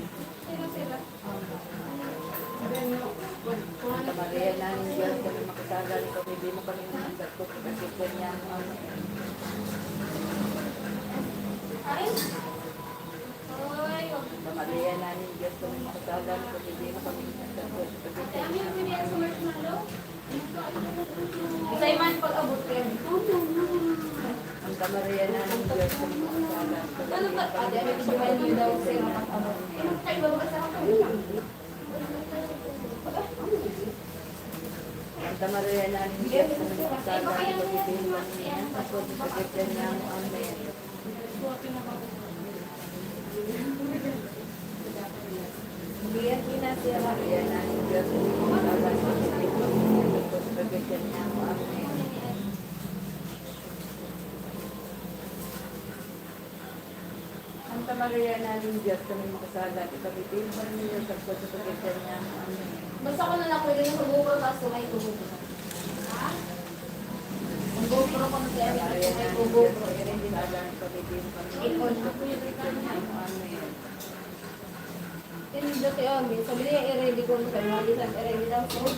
Santa Maria, Nanay ng Diyos, kami makasalan, kami di mo kami minanggap ko, kapatid ko niya. Amen. Santa Maria, Nanay ng Diyos, kami makasalan, kami di mo kami minanggap ko, kapatid ko niya. Isay man pag-abot kayo. Santa Maria, Nanay ng Diyos, kami makasalan, kami di mo kami minanggap ko, kapatid ko niya. Santa Maria, Nanay ng Diyos, kami makasalan, kami di mo kami minanggap ko, kapatid ko niya. Amen. Santa Maria, Nanay ng Diyos, kami makasalan, ikabitid pa ninyo sa pagkakasakit niya. Amen. Basta ko na lang pwede na mag-GoPro, tapos tumay ko. Ha? Ang GoPro ko na siya, may GoPro, i-ready na. Amen. Hindi si Ami, sabi niya, i-ready ko na siya, mga bisan, i-ready lang po.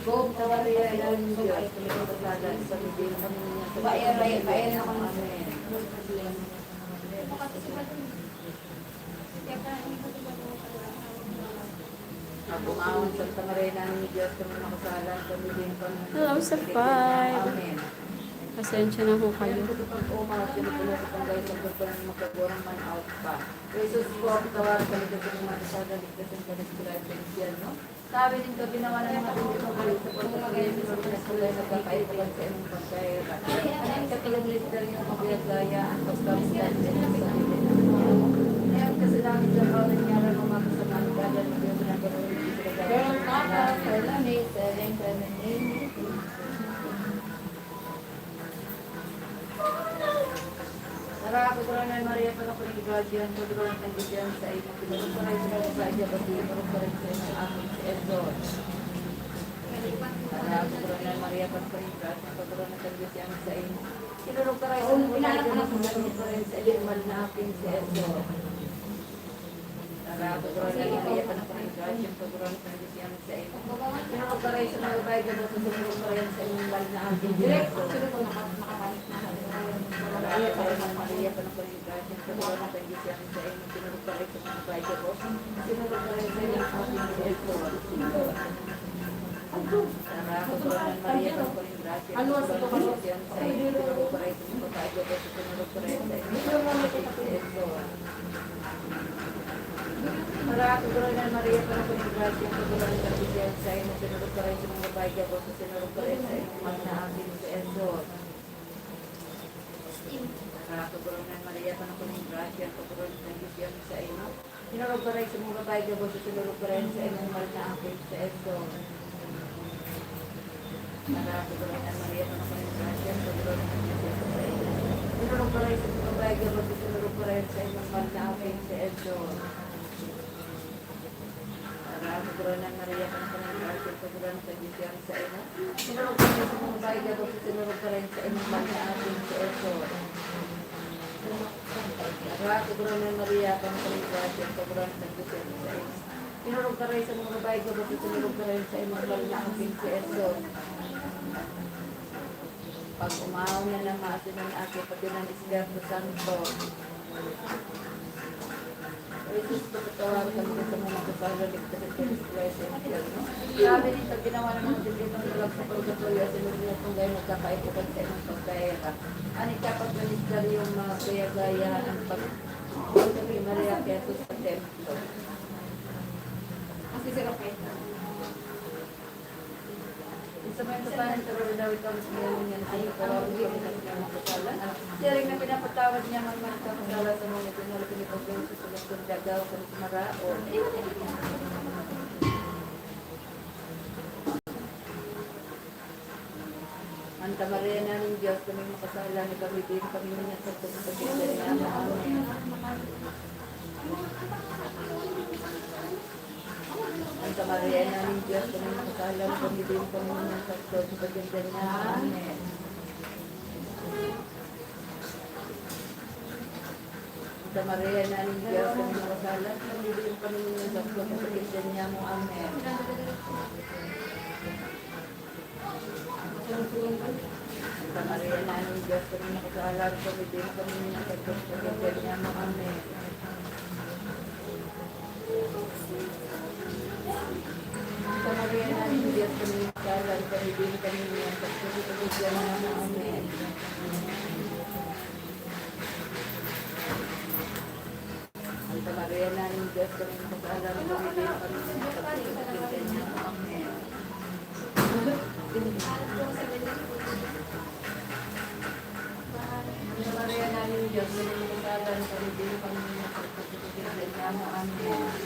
GoPro, i-ready lang po. Ba, i-ready, i-ready ako na. Amen. Ako nga, Santa Maria, Nanay ng Diyos, kami makasalan, kami din kami. Hello sa five. Amen. Pasensya na ho kayo. Yan, sa pag-umaw, sino po na sa panggayon, sa pagpapalangin, magkagurang man out pa. Jesus po, patawaran kami sa mga makasalan, ligtasan kami sa lahat sa impyerno. Sabi din ko, ginawa ng mga tao sa pagpapalangin, sa pagpapalangin, sa pagpapalangin, sa pagpapalangin, sa imong pagkahirap. Ano yung katulad ni Esther yung pagkagaya, ang pagpapalangin, sa pagpapalangin? Ngayon, kasi langit sa kawan niya, ang mga kasama, ang gagawin, ang ginagawa, Girl, Papa, Salome, Seven, Seven, Eight. Tara, Kagurangnan Maria, puno ka nin grasya, ang Kagurangnan bendisyado ka sa imo. Sinorog ka rin sa mga babayi, at sinorog ka rin sa imo, asin si Jesus. Tara, Kagurangnan Maria, puno ka nin grasya, ang Kagurangnan bendisyado ka sa imo. Sinorog ka rin sa mga babayi, at sinorog ka rin sa imo, mal na asin si Jesus. Tara, Kagurangnan Maria, puno ka nin grasya, ang Kagurangnan bendisyado ka sa imo. Sinorog ka rin sa mga babayi, gabos na sinorog ka rin sa imong mal na asin si Jesus. Tara, Kagurangnan Maria, puno ka nin grasya, ang Kagurangnan bendisyado ka sa imo. Sinorog ka rin sa mga babayi, gabos na sinorog ka rin sa imong asin si Jesus. Tara, Kagurangnan Maria, puno ka nin grasya, ang Kagurangnan bendisyado ka sa imo. Sinorog ka rin sa mga babayi, gabos na sinorog ka rin sa imong asin si Jesus. Tara, Kagurangnan Maria, puno ka nin grasya, ang Kagurangnan bendisyado ka sa imo. Sinorog ka rin sa mga babayi, gabos na sinorog ka rin sa imong mal na asin si Jesus. Tara, Kagurangnan Maria, puno ka nin grasya, ang Kagurangnan bendisyado ka sa imo. Sinurog ka rin sa mga babae gabos, sinurog ka rin sa imong mahal na Aki, si Jesus. Nagkakagulay na Maria, Panginoon ka rin, grasya, sa Diyos, ang Diyos sa iyo. Sinurog ka rin sa mga babae gabos, sinurog ka rin sa imong mahal na Aki, si Jesus. Nagkakagulay na Maria, Panginoon ka rin, grasya, sa Diyos, ang Diyos sa iyo. Sinurog ka rin sa mga babae gabos, sinurog ka rin sa imong mahal na Aki, si Jesus. Nagkakagulay na Maria, Panginoon ka rin, grasya, sa Diyos, ang Diyos sa iyo. Sinurog ka rin sa mga babae gabos, sinurog ka rin sa imong mahal na Aki, si Jesus. Pag-omawon na ng maasin na Aki, pati ng Espiritu Santo. O Jesus, patawad kami sa mga kasala, ligtas kami sa buhay sa impyerno. Sabi nito, ginawa ng mga Diyos itong tulak sa purgatorio, at sinunod niya kung gayon magkakaipuhan sa imong pagkaira. Ani ka pagministeryong mga gaya-gaya ang pag-, pag-, Maria, kaya sa templo. Ang sisirap kayo. Sa mga kasalanan, pero daw ikaw, mas mayaman yan, ay, patawad kami sa mga kasalanan. Siring na pinapatawad niya man mga kasalanan sa mga itinalo ko ni Pagdon sa Sebastian Dagaw, sa Maraon. Santa Maria, Ina nin Diyos, kami makasalanan, ipagbibihin kami niya sa pagkakasalanan. Amen. Santa Maria, Ina nin Diyos, kami makasalanan, ipagbibihin kami niya sa pagkakasalanan. Amen. Santa Maria, Ina nin Diyos, kami makasalanan, ipagbibihin kami niya sa pagkakasalanan. Amen. Santa Maria, Ina nin Diyos, kami makasalanan, ipagbibihin kami niya sa pagkakasalanan. Amen. Santa Maria, Ina nin Diyos, kami makasalanan, ipagbibihin kami niya sa pagkakasalanan. Amen. Santa Maria, Ina nin Diyos, kami makasalanan, ipagbibihin kami niya sa pagkakasalanan. Amen. Santa Maria, Ina nin Diyos, kami makasalanan, ipagbibihin kami niya sa pagkakasalanan. Amen.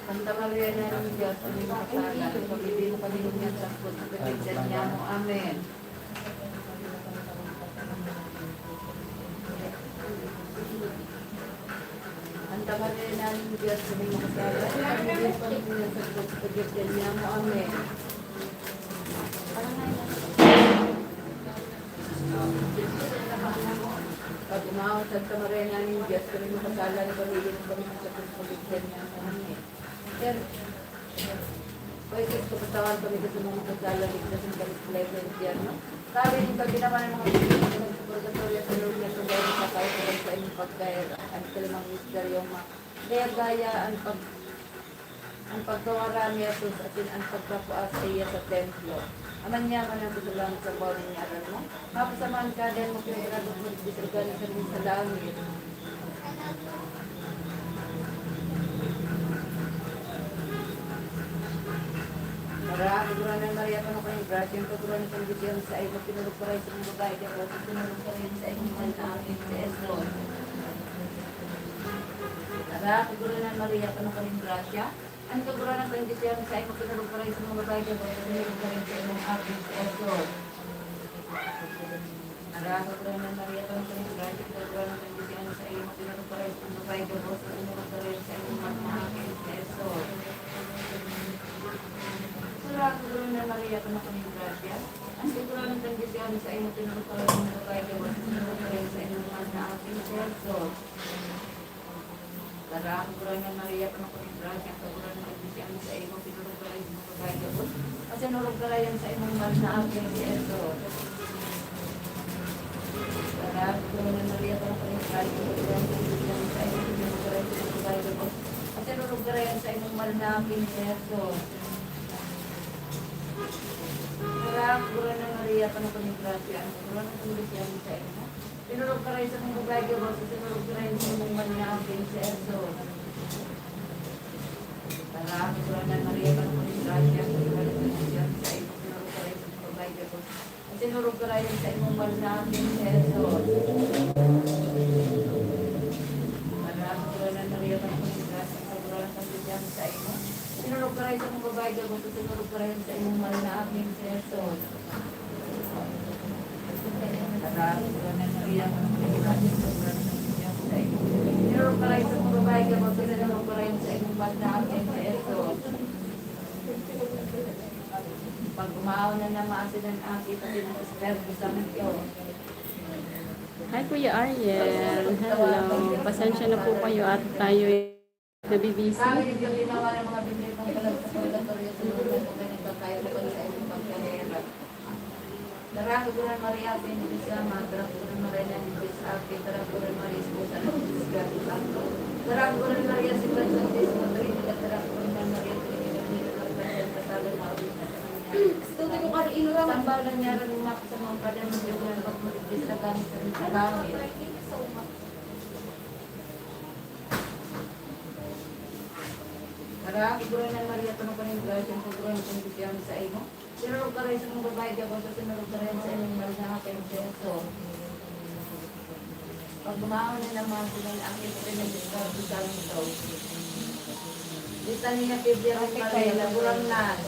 Santa Maria, Ina nin Diyos, kami makasalanan, ipagbibihin kami niya sa pagkakasalanan. Amen. Santa Maria, Ina nin Diyos, kami makasalanan, ipagbibihin kami niya sa pagkakasalanan. Amen. Pag-omawon, Santa Maria, Ina nin Diyos, kami makasalanan, ipagbibihin kami niya sa pagkakasalanan. Amen. Sir, O Jesus, kapatawad kami sa mga kasala, ligtas kami sa lahat ng impyerno. Sabi ng pagkinawa ng mga Diyos sa purgatorio, sa loob na sa dahil sa kausap sa inyong pagkaira, ang kalimang misteryo, ma-, kaya gaya ang pag-, ang pagkawaran ni Jesus asin ang pagkapua saiya sa templo. Ama niya, manang sa langit, sambawan an ngaran mo. Mapasamahan ka, dai mo kinagurado mo digdi sa lugar na saro sa langit. Tara, Kagurangnan Maria, puno ka nin grasya, ang Kagurangnan kan Dios iyan saimo, pinurog ka rin sa mga babayi, gabos na pinurog ka rin saimong mahal na Aki, si Jesus. Tara, Kagurangnan Maria, puno ka nin grasya, ang Kagurangnan kan Dios iyan saimo, pinurog ka rin sa mga babayi, gabos na pinurog ka rin saimong Aki, si Jesus. Tara, Kagurangnan Maria, puno ka nin grasya, ang Kagurangnan kan Dios iyan saimo, pinurog ka rin sa mga babayi, gabos na pinurog ka rin saimong mahal na Aki, si Jesus. Tara, Kagurangnan Maria, puno ka nin grasya, ang Kagurangnan kan Dios iyan saimo, pinurog ka rin sa mga babayi, gabos na pinurog ka rin saimong mahal na Aki, si Jesus. Tara, Kagurangnan Maria, puno ka nin grasya, ang Kagurangnan kan Dios iyan saimo, pinurog ka rin sa mga babayi, gabos asin orog ka rin saimong mahal na Aki, si Jesus. Tara, Kagurangnan Maria, puno ka nin grasya, ang Kagurangnan kan Dios iyan saimo, pinurog ka rin sa mga babayi, gabos asin orog ka rin saimong mahal na Aki, si Jesus. Tara, Kagurangnan Maria, puno ka nin grasya, ang Kagurangnan kan Dios iyan saimo, pinurog ka rin sa mga babayi, gabos asin orog ka rin saimong mahal na Aki, si Jesus. Tara, Kagurangnan Maria, puno ka nin grasya, ang Kagurangnan kan Dios iyan saimo, pinurog ka rin sa mga babayi, gabos asin orog ka Sa imong mahal na Apo si Jesus. Maraming salamat, Maria, pagpasensya sa pagkakaroon sa pagkakita sa imo. Sinurog ka rin sa mga babae, gabos na sinurog ka rin sa imong mahal na Apo si Jesus. Maraming salamat, Maria, pagpasensya sa pagkakaroon sa pagkakita sa imo. Sinurog ka rin sa mga babae, gabos na sinurog ka rin sa imong mahal na Apo si Jesus. Pag umaon na na maasin ang aki, pati ng Espiritu Santo. Hi, Kuya Ariel. Hello. Pasensya na po kayo at tayo nabibisi. Kami rin yung ginawa ng mga biblikong kalag sa purgatorio, sa mga pagkain, pagkain, pagkain, pagkain. Darang ko na Maria, Saint Jose Ama, darang ko na Maria na Diyos Api, darang ko na Maria, Esposa ng Espiritu Santo. Darang ko na Maria, Simbahan Santisimo, Trinidad, darang ko na Maria, Trinidad, Trinidad, Trinidad, Trinidad, Trinidad, Trinidad. Gusto ko kang inulang. Tambalan niya rin umak sa mga kadang ng Diyos na pagmalitis sa gamit sa mga gamit. Darang ko na Maria, puno ka ng grasya, ang Panginoon sa imo. Sinurog ka rin sa mga babae, gabos na sinurog ka rin sa imong mahal na Apo si Jesus. Pag umaon na naman, sinang aki ko rin ang Espiritu Santo. Litania kay Virgen Maria, Kagurangnan.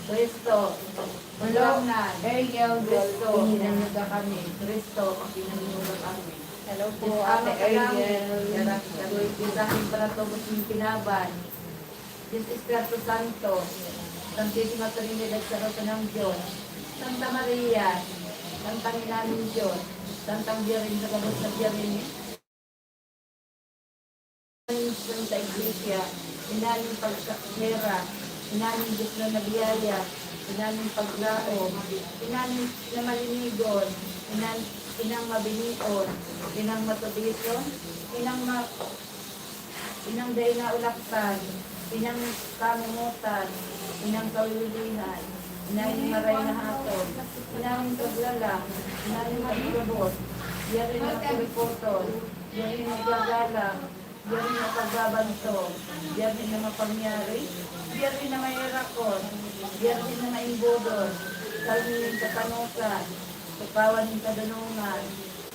Kristo, Kagurangnan. Ariel, Kristo, Ariel. Pinanyaga kami. Kristo, pinanyaga kami. Hello po, Diyos Ate Ama, Ariel. Salamat. Sa aking paratubos ng pinaban. Diyos Espiritu Santo, Santisima Trinidad sa Rosa ng Diyos, Santa Maria, Santang Ina nin Diyos, Santang Birhen sa gabos na birhen, Santa Iglesia, Ina nin pagkakasera, Ina nin Diyos na nabiyaya, Ina nin paglaom, Ina nin na malinigon, Ina, Inang mabinion, Inang matubison, Inang ma-, Inang dai naulaktan, Inang kamomotan, Inang kawilihan, Inang maray na hatod, Inang paglalang, Inang magkabot, Birhen na kuripotol, Birhen na gagalang, Birhen na pagbabantog, Birhen na mapangyari, Birhen na mairakot, Birhen na maimbodon, Salmi nin katanosan, Tukawan nin kadanongan,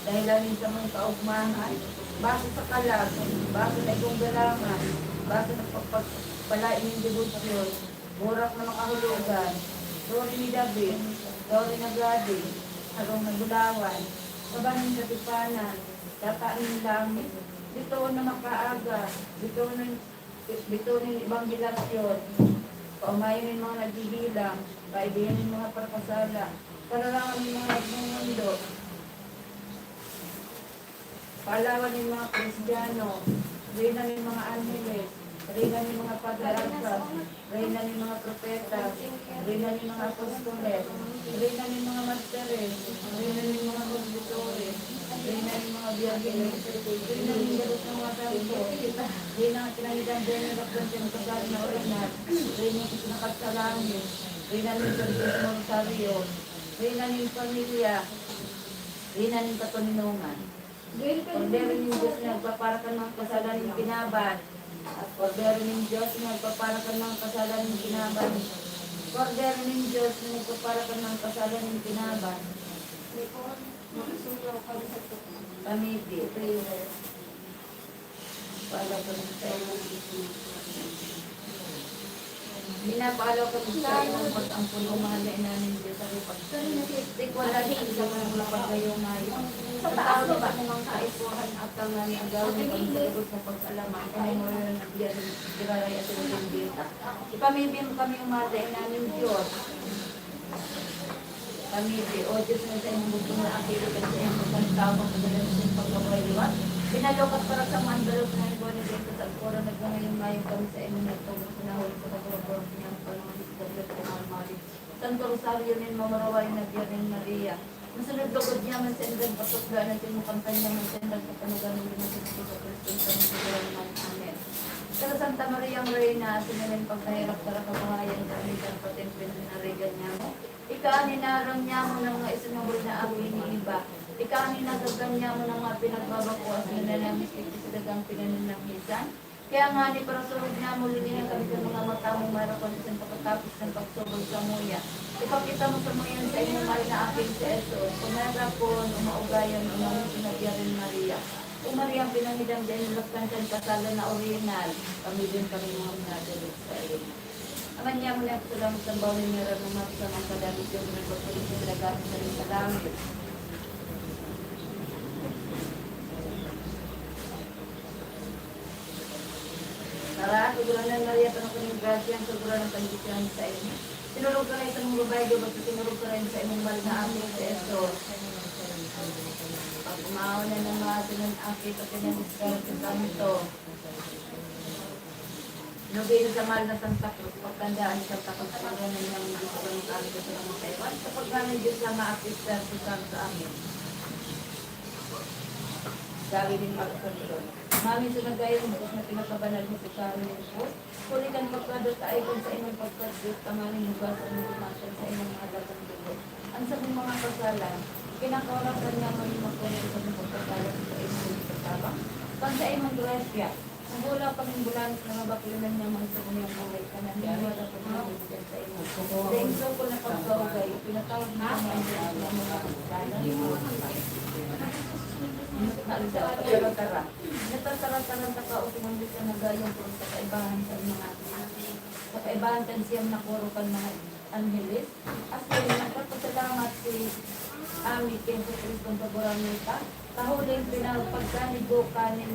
dahelan nin samong kaogmahan, bako sa kalag, bako na igong galangan, bako na pagpagpalain nin debosyon, burak na makahulogan, Torre ni David, Torre na gadi, harong na bulawan, kaban nin katipanan, tataan nin langit, bitoon na makaaga, bitoon na Bitoon nin ebanghelasyon, paomayon nin mga naghehelang, paidihan nin mga parakasalan, pararangon nin mga nagmumundo, paalawan nin mga Kristiyano, reyna nin mga anheles, reyna nin mga patriarka, reyna nin mga propeta, reyna nin mga apostoles, reyna nin mga martires, reyna nin mga presbitores, reyna nin mga birhenes, reyna nin gabos na mga santo, reyna na pinangidan-dan nin rason kan kasal na orihinal, reyna na pinakat sa langit, reyna nin Santisimo Rosario, reyna nin pamilya, reyna nin katoninongan. Kordero nin Diyos na nagpapara kan mga kasalan nin kinaban. Kordero nin Diyos na nagpapara kan mga kasalan nin kinaban. Kordero nin Diyos na nagpapara kan mga kasalan nin kinaban. Pamibi. Pala ko rin sa iyo. Pinapaalaw kami sa imong pag-ampon, O mahal na Ina nin Diyos, sa iyong pagtikwa dahil sa mga paglayo-layo. Sa taon na mga kaipuhan at tangan ni agaw ng pagsagot sa pag-alaman, kung mo yun, diyan, giraray at bendita. Ipamibin mo kami, O mahal na Ina nin Diyos. Pamibi, O Diyos, na sa imong bugtong na akili kan sa imong pagkatao, pagkagalan sa imong pagkabuhay liwat. Pinalukat para sa mga andalog na igwa na dito sa agpura, nagnangayon-ngayon kami sa imong nagtubos na huli sa pagkakabor niya, ang panahon sa Gabriel, sa mga mali. Santo Rosario nin Mamaraway na Birhen Maria. Masunod lugod niya man sa indang patukda na sinukantan niya man sa indang kapanagan ng Dios sa Kristo sa mga naman. Amen. Sa Santa Maria, ang Reyna, sa ngalan pagkahirak para kabuhayan kami, sa patimpen na regan niya mo. Ika an inaram nyamo na mga isinubol na aki ni Eva. Ika an inagagan nyamo na mga pinagbabako asin na namiskit sa dagang pinananamisan. Kaya ngani, parasurog namon, linihan kami kan mga mata mo, mayra kun asin pakatapos kan pagsugod samuya. Ipakita mo samuya an saimong mahal na Aki si Jesus. Kun mayra kun o maugayan, umawit na Birhen Maria. O Maria, pinangidan dyan, laktan kan kasalan na orihinal. Kami din kami mga minadalog sa iyo. Aman niya mo na sa langit ang bawal niya rin ng mga sa mga kadami, Diyos, may pagkakas sa dagat, sa langit. Tara, Kagurangnan Maria, pano ko ning grasya, ang Kagurangnan, pagdisyan sa inyo. Sinurog ka rin sa mga babae, di ba, sinurog ka rin sa imong mahal na Aki, si Jesus. Pag-umaon na ng mga sinan Aki, pati ng Espiritu Santo. Nobena sa mahal na Santa Cruz, pagtandaan ni Santa Cruz, Kagurangnan niya, ang Diyos, ang Aki, sa mga kaiwan. Sa pagkanan Diyos na maapit sa Santo. Amen. Gawin din pagsunod. Mami, sa nagayong Diyos na pinakabanal mo sa Karen Cruz, huli kan pagkadot ay kung sa imong pagkadot, tanganing hugasan mo tumasan sa imong mga dagang dugo. Ang sa mong mga kasalan, kinakaurasan niya mo yung magkunin sa mong pagkasalan sa imong pagtabang. Pag sa imong grasya, ang gula pag-imbulanos na mabaklinan niya man sa kanyang buhay, kanang niya wala pag-imbulanos sa imong. Sa imong sukol na pagkaugay, pinatawad mo kami ang mga kasalan. Nagtatara-tara. Nagtatara-tara ka, O Simon, di ka nagayong puro sa kaibahan sa mga, sa kaibahan kan siyam na koro kan mga anheles. Asin nagpapasalamat si Ami kan Jesu-Cristong Kagurangnan ta, kahuling pinapagkanigo kanin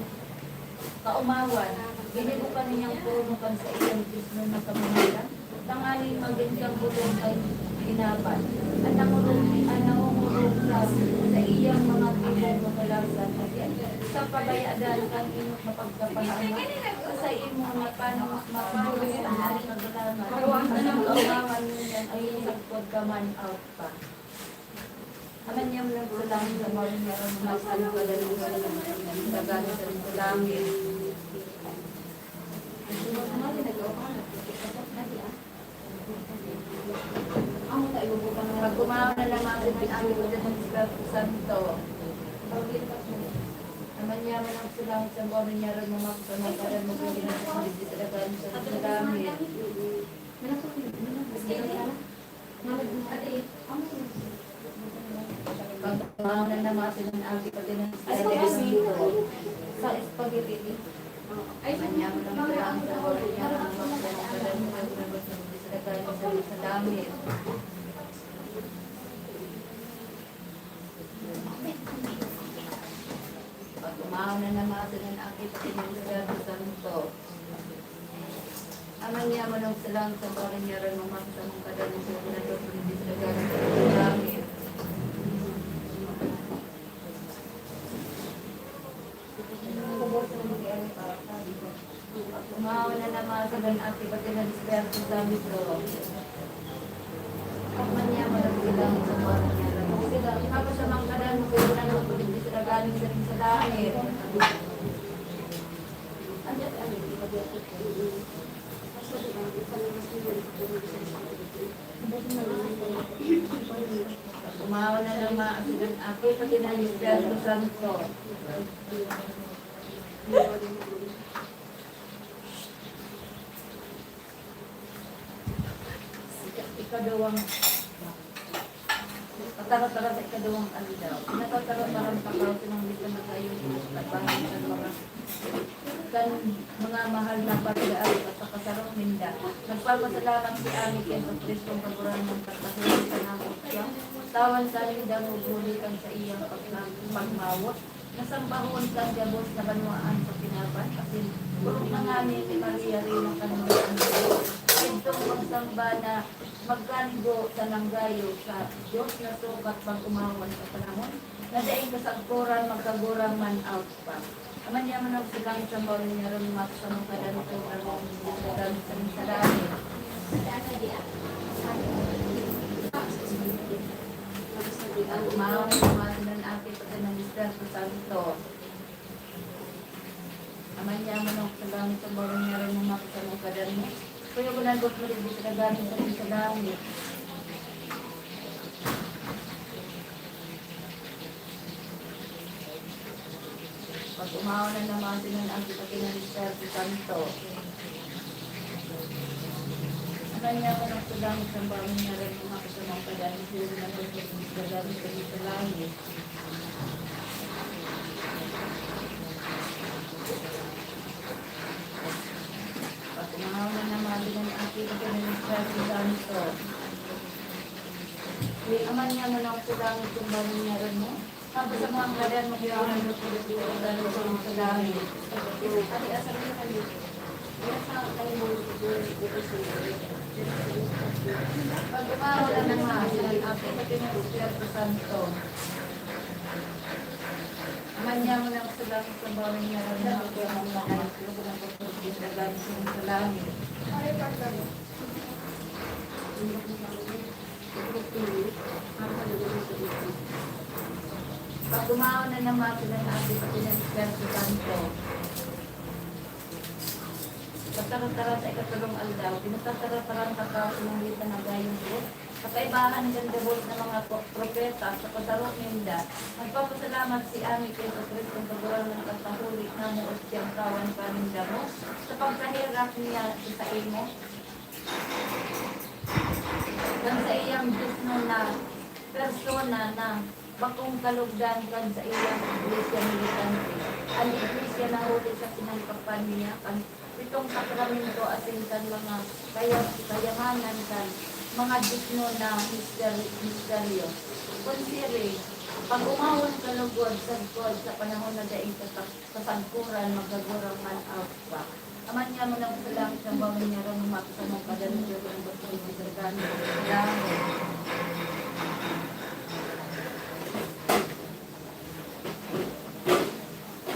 kaumawan, ginibo kaniyang trono kan saiyang Dios na nakabangalan. Tanganing magin kang bulong kan kinaban, an nangorog, an nangongorog sa saiyang mga tigong makalasan, asin sa kabayadan kan enot na pagkapahamak, sa saimo na panong mabuhay ang mga kagalaman, sa kabangawan ngunyan ay sagkod ka man out pa. Aman niya mo lang sa langit sa bawat meron, mas ano ka lang sa langit, sa langit. Pag-umawa na lang mga sabi ang Espiritu Santo. Naman niya man ang sa langit sa buwan niya rin, mga kasama ka rin, magiging sa langit. Pag-umawa na lang mga sabi ang Espiritu Santo. Sa spaghetti. Ay, manyamo ng parang sa oras niya, ang mga pinagkakan sa, sa langit. Pag-umawa na ng mga sinan aki, pati ng Espiritu Santo. Aman niya manong sa langit, sa oras niya rin, mga sa mga kadalong sa mga sa langit. Umawa na naman sa dan aki, pati ng Espiritu Santo. Pagmanyaman ang bilang sa buwan niya. Tapos sa mga kadan, kung wala nang pagdisragan sa, sa langit. Umawa na naman sa dan aki, pati ng Espiritu Santo. Ikadawang, patara-tara sa ikadawang aldaw. Natataran-taran pa kaw sa mga bisa na kayo, nagbahan sa mga, kan mga mahal na pagdaan at sa kasarong ninda. Nagpapasalamat si Ami kay Jesu-Cristo ang Kagurangnan, pagpasalamat sa namang siya. Tawan sa ninda, huli kan sa iyang pagka-, pagmawot. Nasambahon kan gabos na banwaan sa kinaban, asin orog na ngani ni Maria, Reyna kan mga anghel, idtong magsamba na magkanigo sa nanggayo sa Dios na sukat pag-umawan sa panahon na daing kasagkoran magkagurang man out pa. Aman niya man ang silang sa mauli niya ron mati sa mga kadalito na mga sa dami sa mga salari. Ang umawan sa mga sinan aki pati ng Espiritu Santo. Aman niya man ang sagamit sa barong niya rin mga kasama ka dyan mo. Kuya ko lang, ba't maligid ka gamit sa, sa langit? Umawa na naman sila ang kita ng Espiritu Santo. Aman niya ko nang sa langit, ang bawang ngaran mo, makisamang ka dahil sa iyo na pagkakas na dahil sa iyo sa langit. Pag umawa na naman sila ang kita ng Espiritu Santo. Aman niya mo nang sa langit, ang bawang ngaran mo, tapos ang mga kalan, magyaman mo sa iyo sa langit. Pati asal niya kami. Kaya sa akin mo, pag umawa na naman, sa langit, ang kita ng Espiritu Santo. Aman niya mo nang sa langit, ang bawang ngaran mo, makisamang ka dahil sa iyo na pagkakas na dahil sa iyo sa langit. Pag umawa na naman sila na ang kita ng Espiritu Santo. Pagtaratara sa ikatulong aldaw, pinagtatarataran ka pa sa mga wika na gayong buot. Sa kaibahan kan gabos na mga po-, propeta, sa pagdaro ninda, nagpapasalamat si Ami kay Jesu-Cristo sa gurang ng katahuli na moot siyang tawan pa ninda mo, sa pagkaherak niya sa saimo, kan saiyang Dios na persona na bakong kalugdan kan saiyang iglesia militante. An iglesia na huli sa sinangkapan niya kan pitong sakramento asin kan mga kaya-, kayamanan kan mga digno na misteri-, misteryo. Kun siring, pag-umawon ka lugod, sagkod sa panahon na daing katak-, kasagkoran, magkagurang man-aw pa. Aman niya mo nang sa langit, ang bawang ngaran mo, makisamang ka dahil sa iyo na pagkakas na dahil sa iyo sa langit.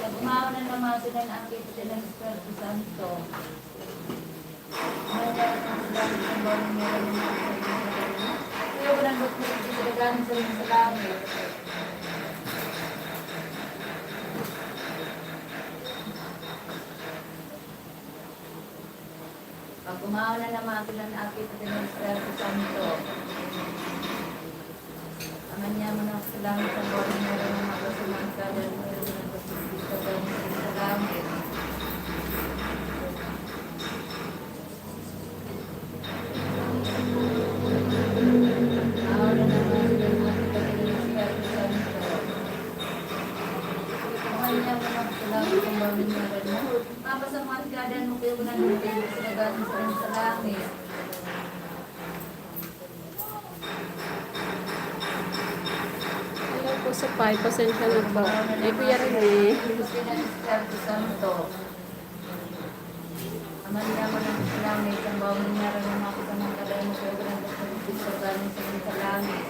Pag umawa na naman sila na ang kita ng Espiritu Santo. Aman niya mo nang sa langit, ang bawang ngaran mo, makisamang ka dahil sa iyo na pagkakas na dahil sa iyo sa langit. Pag umawa na naman sila na ang kita ng Espiritu Santo. Aman niya mo nang sa langit, ang bawang ngaran mo, makisamang ka dahil sa iyo na pagkakas na dahil sa iyo sa langit. Awa na naman sila na ang kita ng Espiritu Santo. Aman niya mo nang sa langit, ang bawang ngaran mo, makisamang ka dahil sa iyo na pagkakas na dahil sa iyo sa langit. Hello po, Supay. Pasensya na po. Eh, Kuya Rene. Espiritu Santo. Aman niya mo nang sa langit, ang bawang ngaran mo, makisamang ka dahil sa iyo na pagkakas na dahil sa iyo sa langit.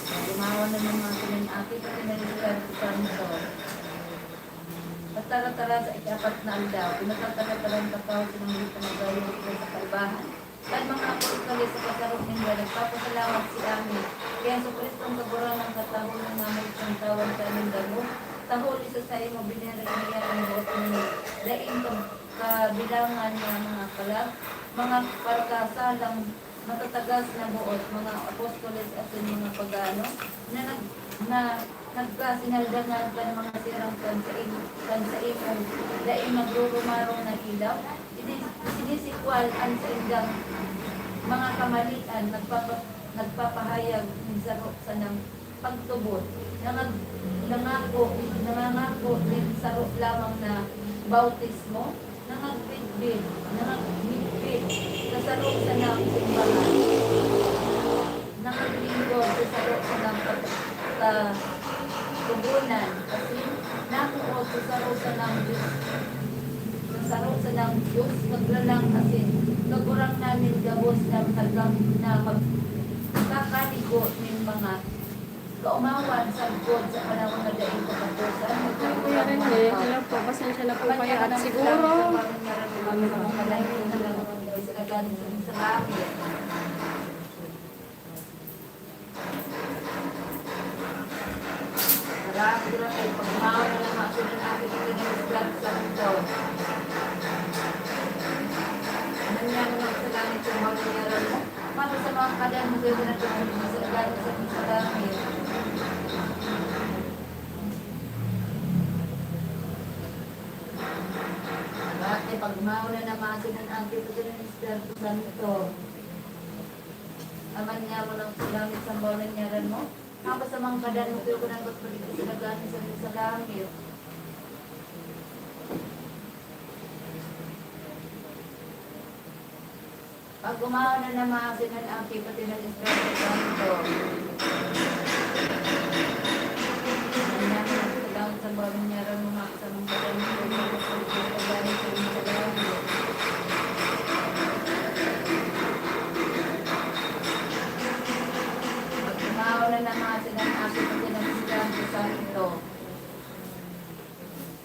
Pag umawa na naman sila na ang kita ng Espiritu Santo. Pagtaratara sa ikaapat na aldaw, pinagtatarataran ka pa sa mga panagayon sa kaibahan kan mga apostoles sa pagdaro ninda, nagpapasalamat si Ami kay Jesu-Cristong Kagurangnan, katahulong na moot siyang tawan sa aming gabos. Tahuli sa saimo, binere niya an boot nin daing kab-, kabilangan na mga kalag, mga parkasalang matatagas na boot, mga apostoles asin mga pagano, na nag-, na nagkasinaldangan kan mga sirang kan saim-, kan saimong daing nagrurumarong na ilaw. Sini-, sinisikwal an saindang mga kamalian, nagpapa-, nagpapahayag nin saro sanang pagtubod, nangag-, nangako, nangangako nin saro lamang na bautismo, nangagbigbig, nangagbigbig sa saro sanang simbahan, nangaglingkod sa saro sanang kat-, katogonan, asin namoot sa saro sanang Dios, sa saro sanang Dios, Kaglalang asin Kagurangnan nin gabos na magkagam-, na magkakanigo nin mga kaomawan sagkod sa panahon na daing kataposan. Hello, Kuya Rene. Hello po. Pasensya na po kayo. At siguro, ano, sa langit. Marami sila kayo pagmaon na mga asunod natin sa Espiritu Santo. Aman niya mo nang sa langit, ang bawang ngaran mo. Mano sa mga kadan mo, Dios, na tumulong sa gano'n sa mga langit. Bakit pag mauna na masinan ang Espiritu Santo? Aman niya mo lang sa langit, sambaw na niyaran mo. Mano sa mga kadan mo, Dios, na tumulong sa gano'n sa mga langit. Pag umaon na naman, sinan ang pati ng Espiritu Santo. Ang langit sa bawat niyaran mo, mga kasamang pagkain, sa langit. Pag umaon na naman, sinan ang pati ng Espiritu Santo.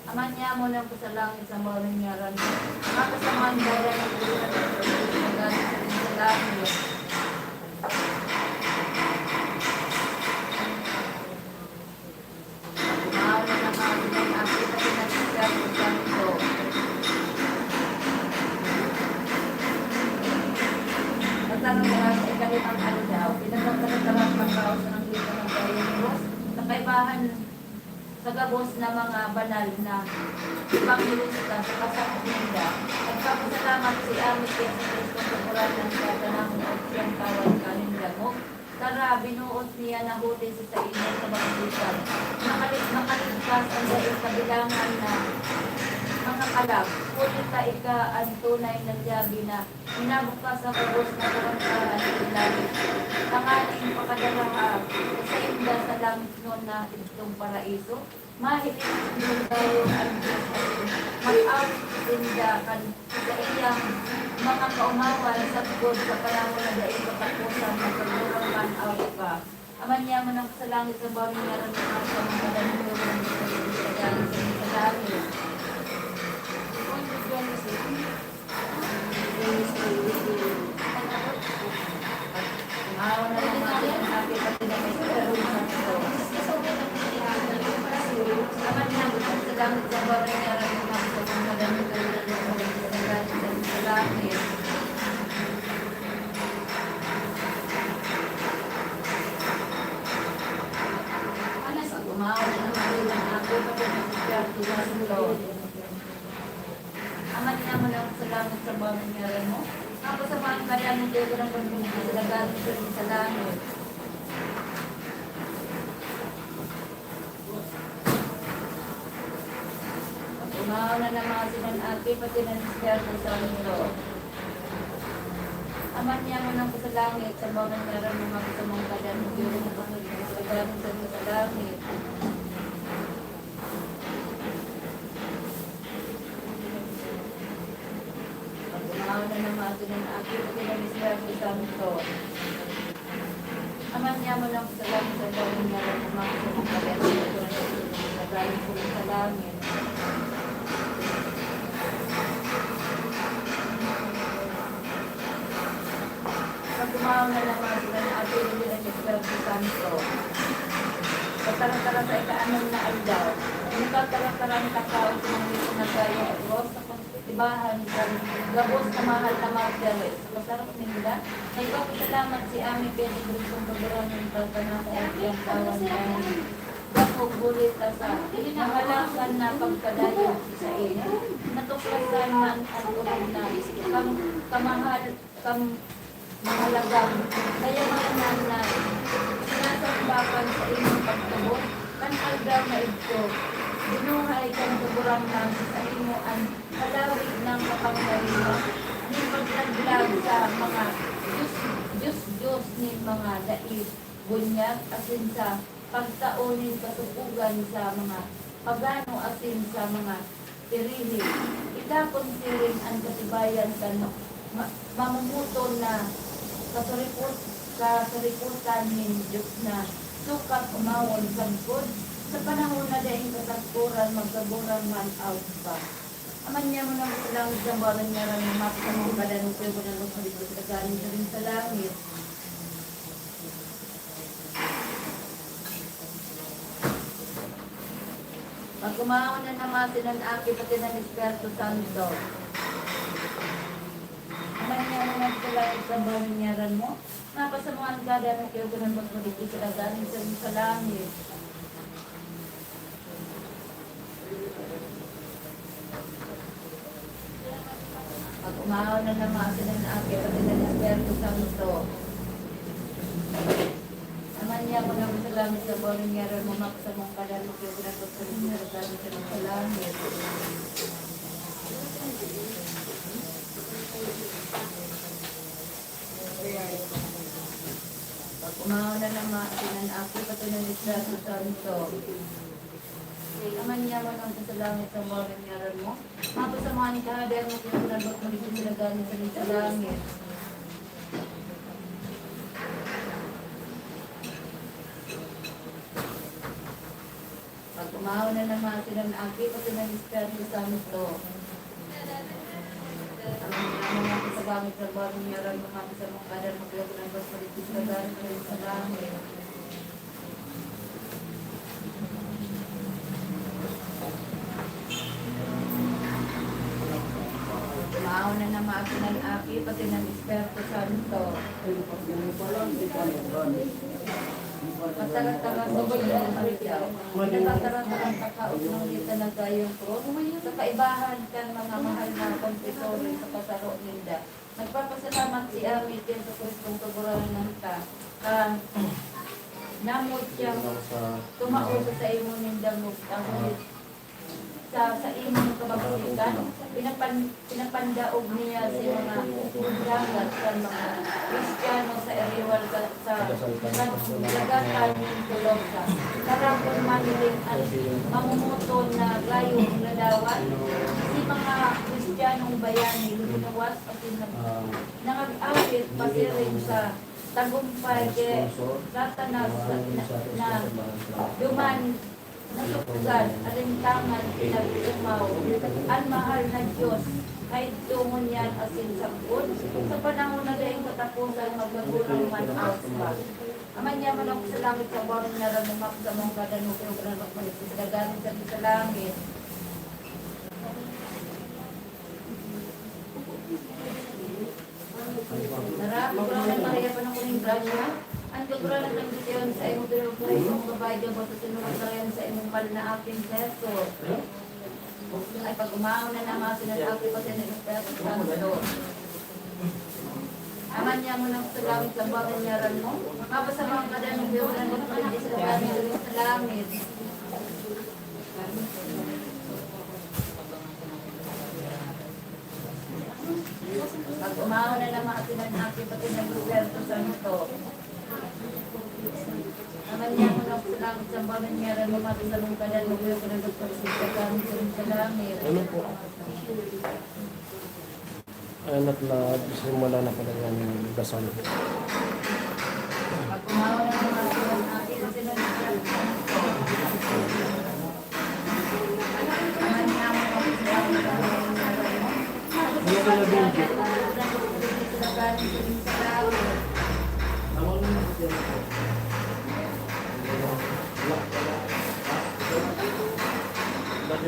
Aman niya mo nang pasalangit sa mga nangyari. Makasamaan daya ng Espiritu Santo, sa langit. Mahal na mahal na ang Espiritu Santo. At ano na sa ikalimang aldaw, pinagkakataran ng kaos ng Espiritu ng Diyos, sa kaibahan sa gabos na mga banal na ebanghelista sa kasakit ninda. Nagpapasalamat si Amit kay Jesus sa kakuran ng tatanahon at siyang tawad kanin dangog. Tara, binuot niya na huli sa saimo sa banggitan. Makali-, makaligtas ang daing kabilangan na mga kalag. Huli ta ika ang tunay na tiyabi na minabukas sa gabos na karantahan sa langit. Tanganing pakadaraha sa sainda sa langit nun na idtong paraiso. Mahiling nindo dayon an Dios asin mag-awit sinda kan saiyang mga kaomawan sagkod sa panahon na daing kataposan na pagmurang man awit pa. Aman niya man ang sa langit, sa bawat ngaran na mga kamangkadan mo, sa langit. Aman niya mo lang sa langit, sa bawat ngaran mo. Ako sa mga kaya ng Diego ng pagmumulong sa langit, sa langit. Umaon na naman si Nan Aki, pati na si Espiritu Santo. Aman niya mo lang sa langit, sa bawat ngaran mo, mga sa mga kaya ng Diego ng pagmumulong sa langit, sa langit. Pagkumaon na naman, sinan Aki, pati na Espiritu Santo. Aman niya mo lang sa langit, sa bawat niya lang, mga sa mga sa langit, sa langit. Pagkumaon na naman, sinan Aki, pati na Espiritu Santo. Pagtaratara sa ika-anom na aldaw, nagtatarataran ka, kaon sa mga nagkaya, Dios, sa pagtitibahan kan gabos na mahal na martir sa kasarap ninda. Nagpapasalamat si Ami Pedro sa pagdurang ng pagpanatay at iyang kawan kan dakog huli ta sa nangalakan na pagpadayon sa iyo. Natuklasan man ang urog na kam-, kamahal kam-, mahalagang kayamanan na sinasambakan sa imong pagtubod. Kan aldaw na idto, binuhay kan Kagurangnan sa imo an halawi nang kapangyarihan, nin pagtaglag sa mga dios-dios nin mga dai bunyag, asin sa pagtao nin kasopogan sa mga pagano asin sa mga pirihi. Ika kun siring an katibayan kan ma-, mamumuton na kasuripot-, kasuripotan nin Dios na sukab umawon sagkod sa panahon na daing katagporan magkagurang man awit pa. Aman niya mo nang sa langit, sa ngaran niya, ran na mapasamaw ka dan, sa iyo na lukad, sa langit. Pagkumaon na naman sinan Aki, pati na Espiritu Santo. Aman niya mga sa langit, sambahan niya ngaran mo. Mapasamuan ka, dai mo kiyo ginagos mo digdi sa daga, minsan sa langit. Pag-umaon na naman, sinan Aki, pati na Espiritu Santo. Aman niya mga sa langit, sambahan niya ngaran mo, mapasamuan ka, dai mo kiyo ginagos mo digdi sa daga, minsan sa langit. Pag-umaon na naman, sinan Aki, pati na Espiritu Santo. Aman niya mga sa langit, sambahan niya ngaran mo. Mapasamuan ka, dai mo kiyo ginagos mo digdi sa daga, minsan sa langit. Pag-umaon na naman, sinan Aki, pati na Espiritu Santo. Aman niya mga sa langit, sambahan niya ngaran mo, mapasamuan ka, dai mo kiyo ginagos mo digdi sa daga, minsan sa langit. Pag-umaon na naman, sinan Aki, pati na Espiritu Santo. Pagtaran-taran sa mga Maria, nagpataran-taran ta ka, nang dita nagayong krus, sa kaibahan kan mga mahal na konfesores sa pasaro ninda. Nagpapasalamat si Ami Jesu-Cristong Kagurangnan ta, kan namot siyang tumao sa saimo nin damog, ta huli sa saimong kabaktikan, pinapan-, pinapandaog niya si mga dagat kan mga Kristiyano sa iriwal ka-, sa nagdagatan nin Tolosa. Karapon mahiling an mamomoton na gayong ladawan, si mga Kristiyanong bayani, lumuwas asin nag-, nangag-awit pasiring sa tagumpay ki Satanas na, na duman nasukdan, alintangan, pinag-omaw an mahal na Dios, kaidto ngunyan asin sagkod, sa panahon na daing kataposan, magkagurang man aos pa. Aman niya manok sa langit, sambahan niya ngaran mo, mapasamuan ka, dai mo kiyo ginagos mo digdi sa daga, minsan sa langit. Tara, Kagurangnan Maria, puno ka nin grasya, an Kagurangnan nagtitiyon saimo, pinagpurihan ka sa mga babayi, gabos asin pinagpurihan an saimong mahal na Aki, si Jesus. Ay, pag-umaon na naman, sinan Aki, pati na Espiritu Santo. Aman niya mo nang sa langit, sambahan niya ngaran mo. Mapasamuan ka, dai mo kiyo ginagos mo digdi sa daga, minsan sa langit. Pag-umaon na naman, sinan Aki, pati na Espiritu Santo. Aman niya mo nang sa langit, sambahan niya ngaran mo, mapasamuan ka, dai mo kiyo ginagos mo digdi sa daga, minsan sa langit. Ano po? Anak na, simula na pala yung dasal. Ano ka na video? Tawag mo na siya.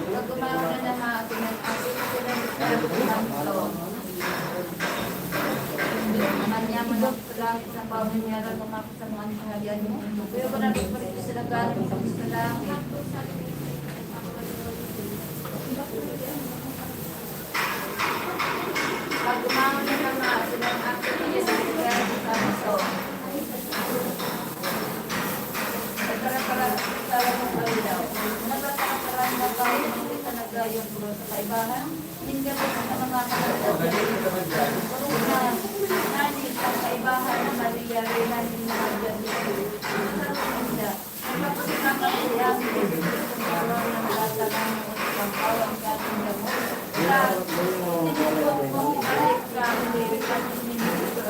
Pag-umaon na naman, sinan Aki, pati na Espiritu Santo. Aman niya manok sa langit, sambahan niya ngaran mo, mapasamuan ka, dai mo kiyo ginagos mo digdi sa daga, minsan sa langit. Pag-umaon na naman, sinan Aki, pati na Espiritu Santo. Nagkarakara-, sa lamang kalilaw. Nagkarakara na tayo ng kita nagayong sa kaibahan. Ning gabos na mga kalatag. Puro na, nani, sa kaibahan ni Maria, Reyna nin mga Diablo. Sa ninda, nagpapasalamat si Angel, sa mga nagkakaroon ng pagkawa ang ating gabos. Sa tinutupong balik sa ating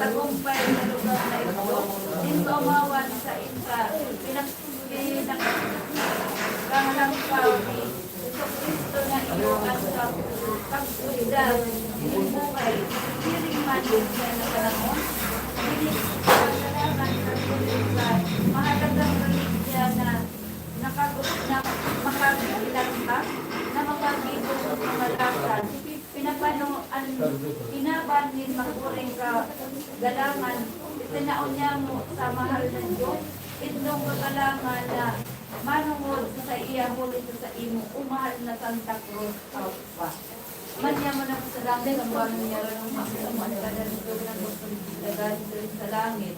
tagumpay sa lugar na ito, nin kaumawan sa inta, pinak-, pinakahangkaw ni Jesu-Cristo na iyo at sa pagsundan nin buhay. Siring man sa panahon, ini, sa mahalagang religiya na nakagu-, na makagigilan ka, na makagibo sa mga lasal. Pinapano an kinaban ni Makuring ka galangan, itinaon niya mo sa mahal na Diyos, itong kagalangan na manongod sa saiya huli sa saimo, o mahal na Santa Cruz, Alpha. Manya mo na sa langit, ang bangon niya, ranong makita mo, ang kada nito na magpagdagan sa langit.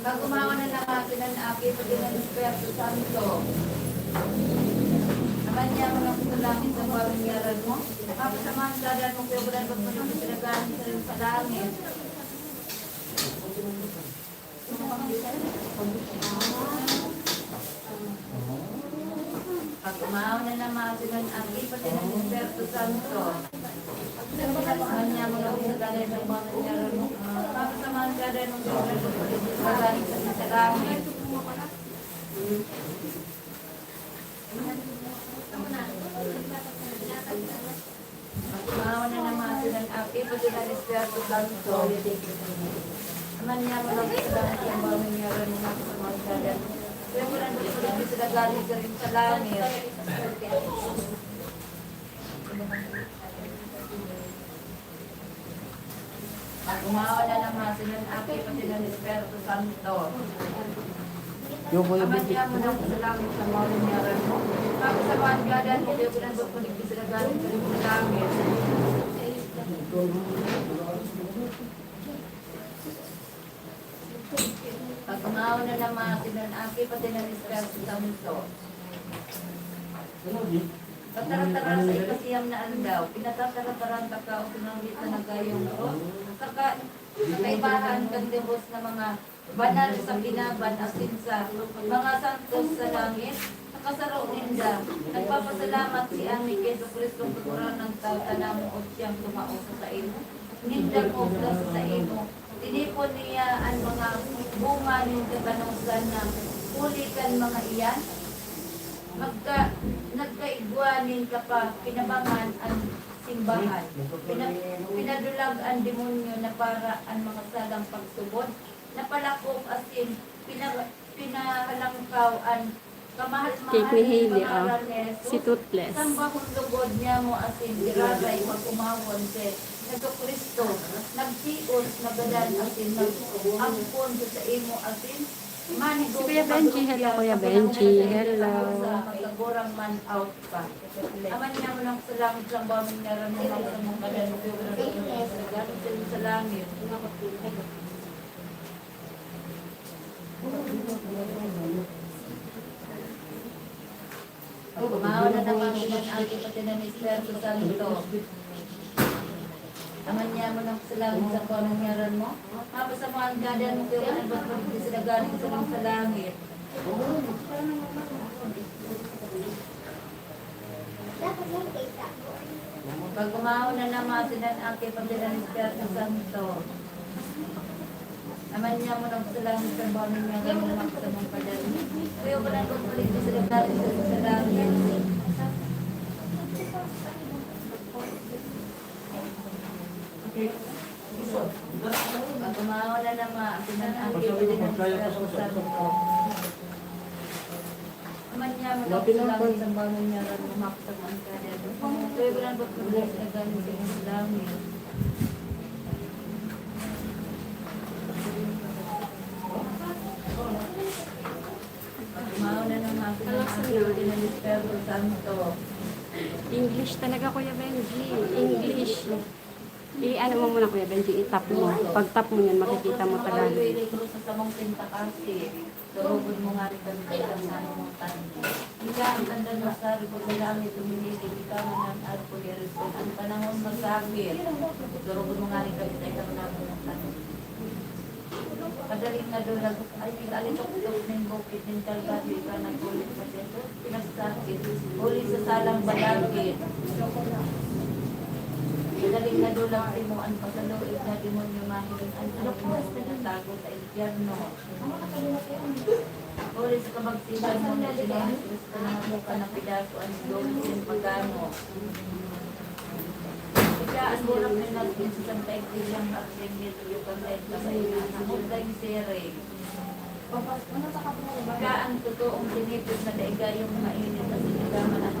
Pag-umawa na naman, sinan Aki, pati ng Espiritu Santo. Naman niya mo ng sa langit ang pamilyara mo. Mapasamahan ka dyan mo, kaya wala pag magpagdagan sa langit. Pag-umawa na naman, sinan Aki, pati ng Espiritu Santo. Manya mo na sa tagay ng mga nangyari mo. Mapasamahan ka dyan mo, kaya wala pag magpagdagan sa langit. Pag-umawa na naman, sinan Aki, pati ng Espiritu Santo. Manya mo na sa langit ang pamilyara mo, mapasamahan ka dyan. Kaya wala pag magpagdagan sa langit. Pag-umawa na naman, sinan Aki, pati ng Espiritu Santo. Yo, Kuya Ama Vic. Niya mo na sa langit sa mga ngaran mo. Tapos sa mga gadan mo, kaya pinagpapaligid sila galing sa langit. Pag-umawa na naman, sinan Aki, pati ng Espiritu Santo. Sa taran-taran sa ikasiyam na aldaw, pinatatarataran taka o pinanggit na nagayong ko, saka sa kaibahan kan gabos na mga banal sa kinaban asin sa mga santos sa langit, sa kasaro ninda, nagpapasalamat si Ami ki Jesu-Cristo, Kagurangnan tawon, ta namoot siyang tumao sa saimo. Ninda ko sa saimo. Tinipon niya an mga bunga nin kakanosan na huli kan mga iyan. Magka-, nagkaigwa nin kapakinabangan an simbahan. Pina-, pinadulag an demonyo na para an mga salang pagsubod, napalakop asin pina-, pinahalangkaw an kamahal-mahal Cake ni Hailey, ah. Si Toothless. Sambahon lugod niya mo asin giraray pag-umawon si Jesu-Cristo, nagtios, nagadan asin nag-ampon sa saimo asin manigo. Si Kuya Benji, hello, Kuya Benji, hello. Sa magkagurang man out pa. Aman niya mo lang sa langit, sambahon niya ran mo lang sa mong kadan, sa langit. Pag-umawa na naman sinan Aki pati ng Espiritu Santo. Aman niya mo nang salamat sa pananyaran mo. Mapasamahan ka din mo kaya mo nagpapagdi sila galing sa mga sa langit. Pag-umawa na naman sinan Aki pati ng Espiritu Santo. Aman niya mo nang salamat sa bahay niya, kaya mo naman sa mong padali. Kuya, walang pagpalit sa lahat sa salamin. Pag-umawa na naman, ang pinag-angkit din ang sa Santo. Aman niya mo nang salamat sa bahay niya, kaya mo naman sa mong padali. Kuya, walang pagpalit sa lahat sa salamin. Mao na naman ang pinag-angkit ng Espiritu Santo. English talaga, Kuya Benji. English. I-ano mo muna, Kuya Benji, i-tap mo. Pag-tap mo yan, makikita mo Tagalog. Sa samong pintakasi. Turugon mo ngani kami sa mga tanan. Ika ang tanda na sa ribot na langit, tuminilig, ika man ang arko ni Ariston, ang panahon masakit. Turugon mo ngani kami sa ikang nabungan tanan. Padaling nadulag, ay, alitoktok ning bukid ning Kalbaryo, ika naghulit sa Dios, pinagsakit. Huli sa salang balakid. Padaling nadulag, timo an pasaluib na demonyo, mahiling an anak mo, natago sa impyerno. Huli sa kabagsihan mo na si Jesus Cristo na hapon ka napidaso an doon sin pagano. Ika an burak na nagpin sa Santa Iglesia ng Archangel, iyo kang lain ka sa ina, na multay ni Sere. Ika an totoong tinipid na daigayong mainit na sinigaman at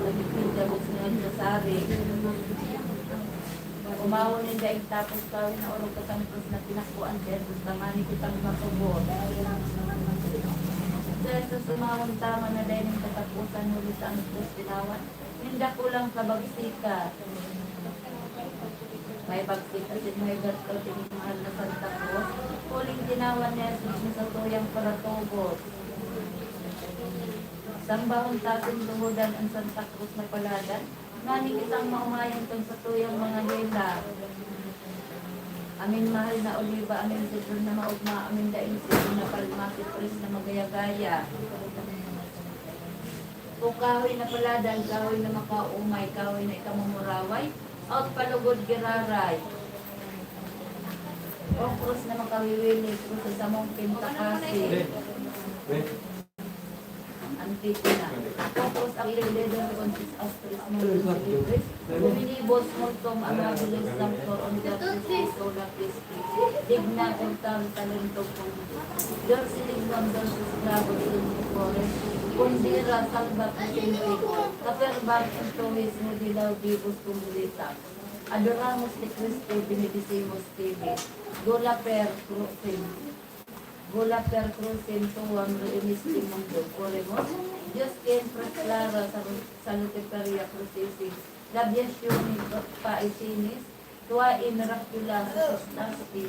Gabos na nagsasabi. Umawon ninda igtapos kawin na orog ka sa krus na pinakuan, Pedro, tanganing kitang matubod. Si Jesus umawon tama na dai nin kataposan, huli sa ang krus tinawan nin dakulang kabagsika. May bagsik asin may bertod ini mahal na Santa Cruz, huling tinawan ni Jesus na satuyang paratubos. Sambahon ta asin luhodan an Santa Cruz na paladan, nganing kitang maomayan kan satuyang mga hela. Amin mahal na oliba, amin sidron na maogma, amin daing sidron na palma, sipres na magaya-gaya. O kahoy na paladan, kahoy na makaumay, kahoy na ikamumoraway, at palugod giraray. O krus na makawiwili, krus sa samong pintakasi. Antigona. O krus ang leader con sus astris multum celebris, hominibus multum amabilis sanctorum Beatus sola Christi, digna portar talento mundi. Dulce lingam, dulce esclavo, dulce flores, pundera, salva presente, caperbar in tuis, nudi laudibus cumulita. Adoramus te Christe, benedicimus tibi. Gola per crucem. Gola per crucem tuam, reunisti mundo. Oremus, Dios quem preclara salutaria crucifixi, labiatione paesinis, tuae miracula suscitasti,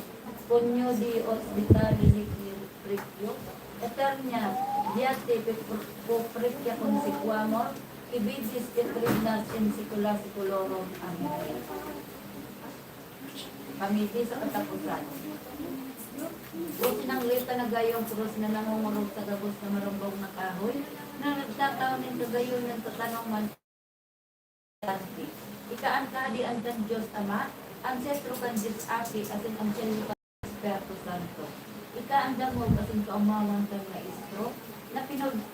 conio di hospitali ligni requiem aeterna, beati perpetua consequamur, qui vivis et regnas in saecula saeculorum. Amen. Pamiti sa kataposan. O sinanglita na gayong krus na nangongorog sa gabos na marambong na kahoy, na nagtatao nin kagayonan sa tanong man Dante. Ika an Kahadean kan Dios Ama, an sentro kan Dios Aki, asin an selyo kan Espiritu Santo. Ika an dangog asin kaomawan kan Maestro, na pinag-,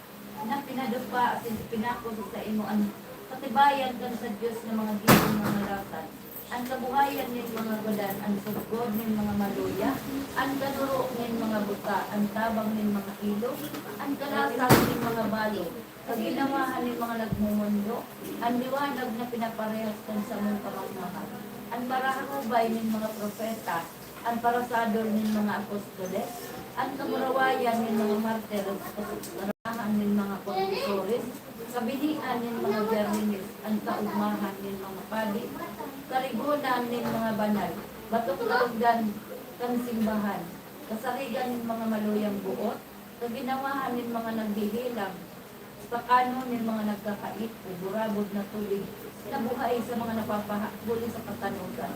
na pinadupa asin ipinako sa saimo an katibayan kan sa Dios na mga ginibo na ngarasan, an kabuhayan nin mga gadan, an sugkod nin mga maluya, an kanuro nin mga buta, an tabang nin mga ilog, an kalasag nin mga balog, kaginawahan nin mga nagmomondo, an liwanag na pinaparehas kan samong kamangmahan, an paraharubay nin mga propeta, an parasadol nin mga apostoles, an kamurawayan nin mga martir, kasarahan nin mga konfesores, kabinian nin mga birhenes, an kaogmahan nin mga padi, karigonan nin mga banal, batok na lugdan kan simbahan, kasarigan nin mga maluyang boot, kaginawahan nin mga naghehelang, sakano nin mga nagkakaipo, burabod na tubig, na buhay sa mga napapaha huli sa katanogan,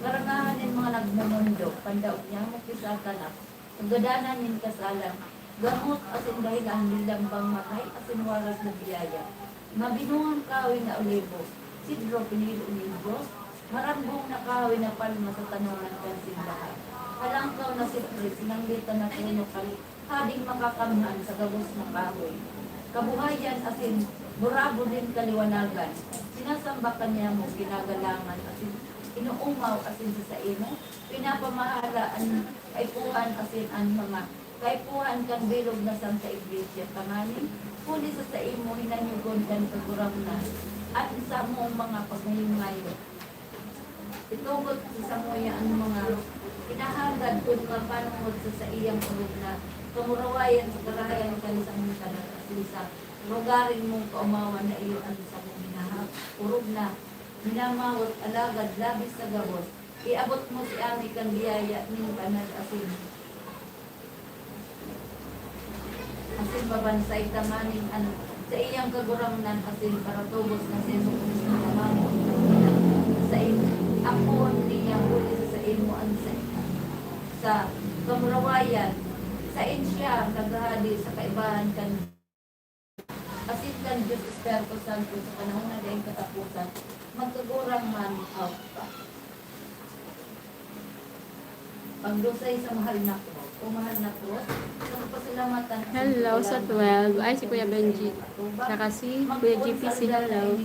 karangahan nin mga nagmomondo, pandaog nyamo ki Satanas, kagadanan nin kasalan, gamot asin dahelan nin lambang matay asin waras na biyaya, mabinungang kahoy na olibo, sidro pinili nin Dios, marambong na kahoy na palma sa tanoman kan simbahan, halangkaw na sipres, sinanglitan na trono kan Hading Makakamhan sa gabos na kahoy, kabuhayan asin burabod nin kaliwanagan, sinasamba ka nyamo, ginagalangan asin inoomaw asin sa saimo pinapamahala an kaipuhan asin an mga kaipuhan kan bilog na Santa Iglesia, tanganing huli sa saimo hinanyogon kan Kagurangnan an samong mga pagmayo-mayo. Itugot sa samuya an mga kinahagad kun mapanongod sa saiyang orog na kamurawayan sa karahayan kan samong tanan asin sa rogaring mong kaomawan na iyo an samong hinahap, orog na minamawot, alagad labis sa gabos, iabot mo si ami kan biyaya nin banal asin asin mabansay tanganing an saiyang Kagurangnan asin paratubos na si Jesu-Cristo mamamon sa imo. Apoon niya huli sa saimo an sa, sa kamurawayan, sain siya naghahadi sa kaibahan kan asin kan Dios Espiritu Santo sa panahon na daing kataposan, magkagurang man. Amen. Pagdosay sa mahal na krus. O mahal na krus, sa kapasalamatan. Hello sa twelve. Ay, si Kuya Benji. Saka si Kuya G P C, hello.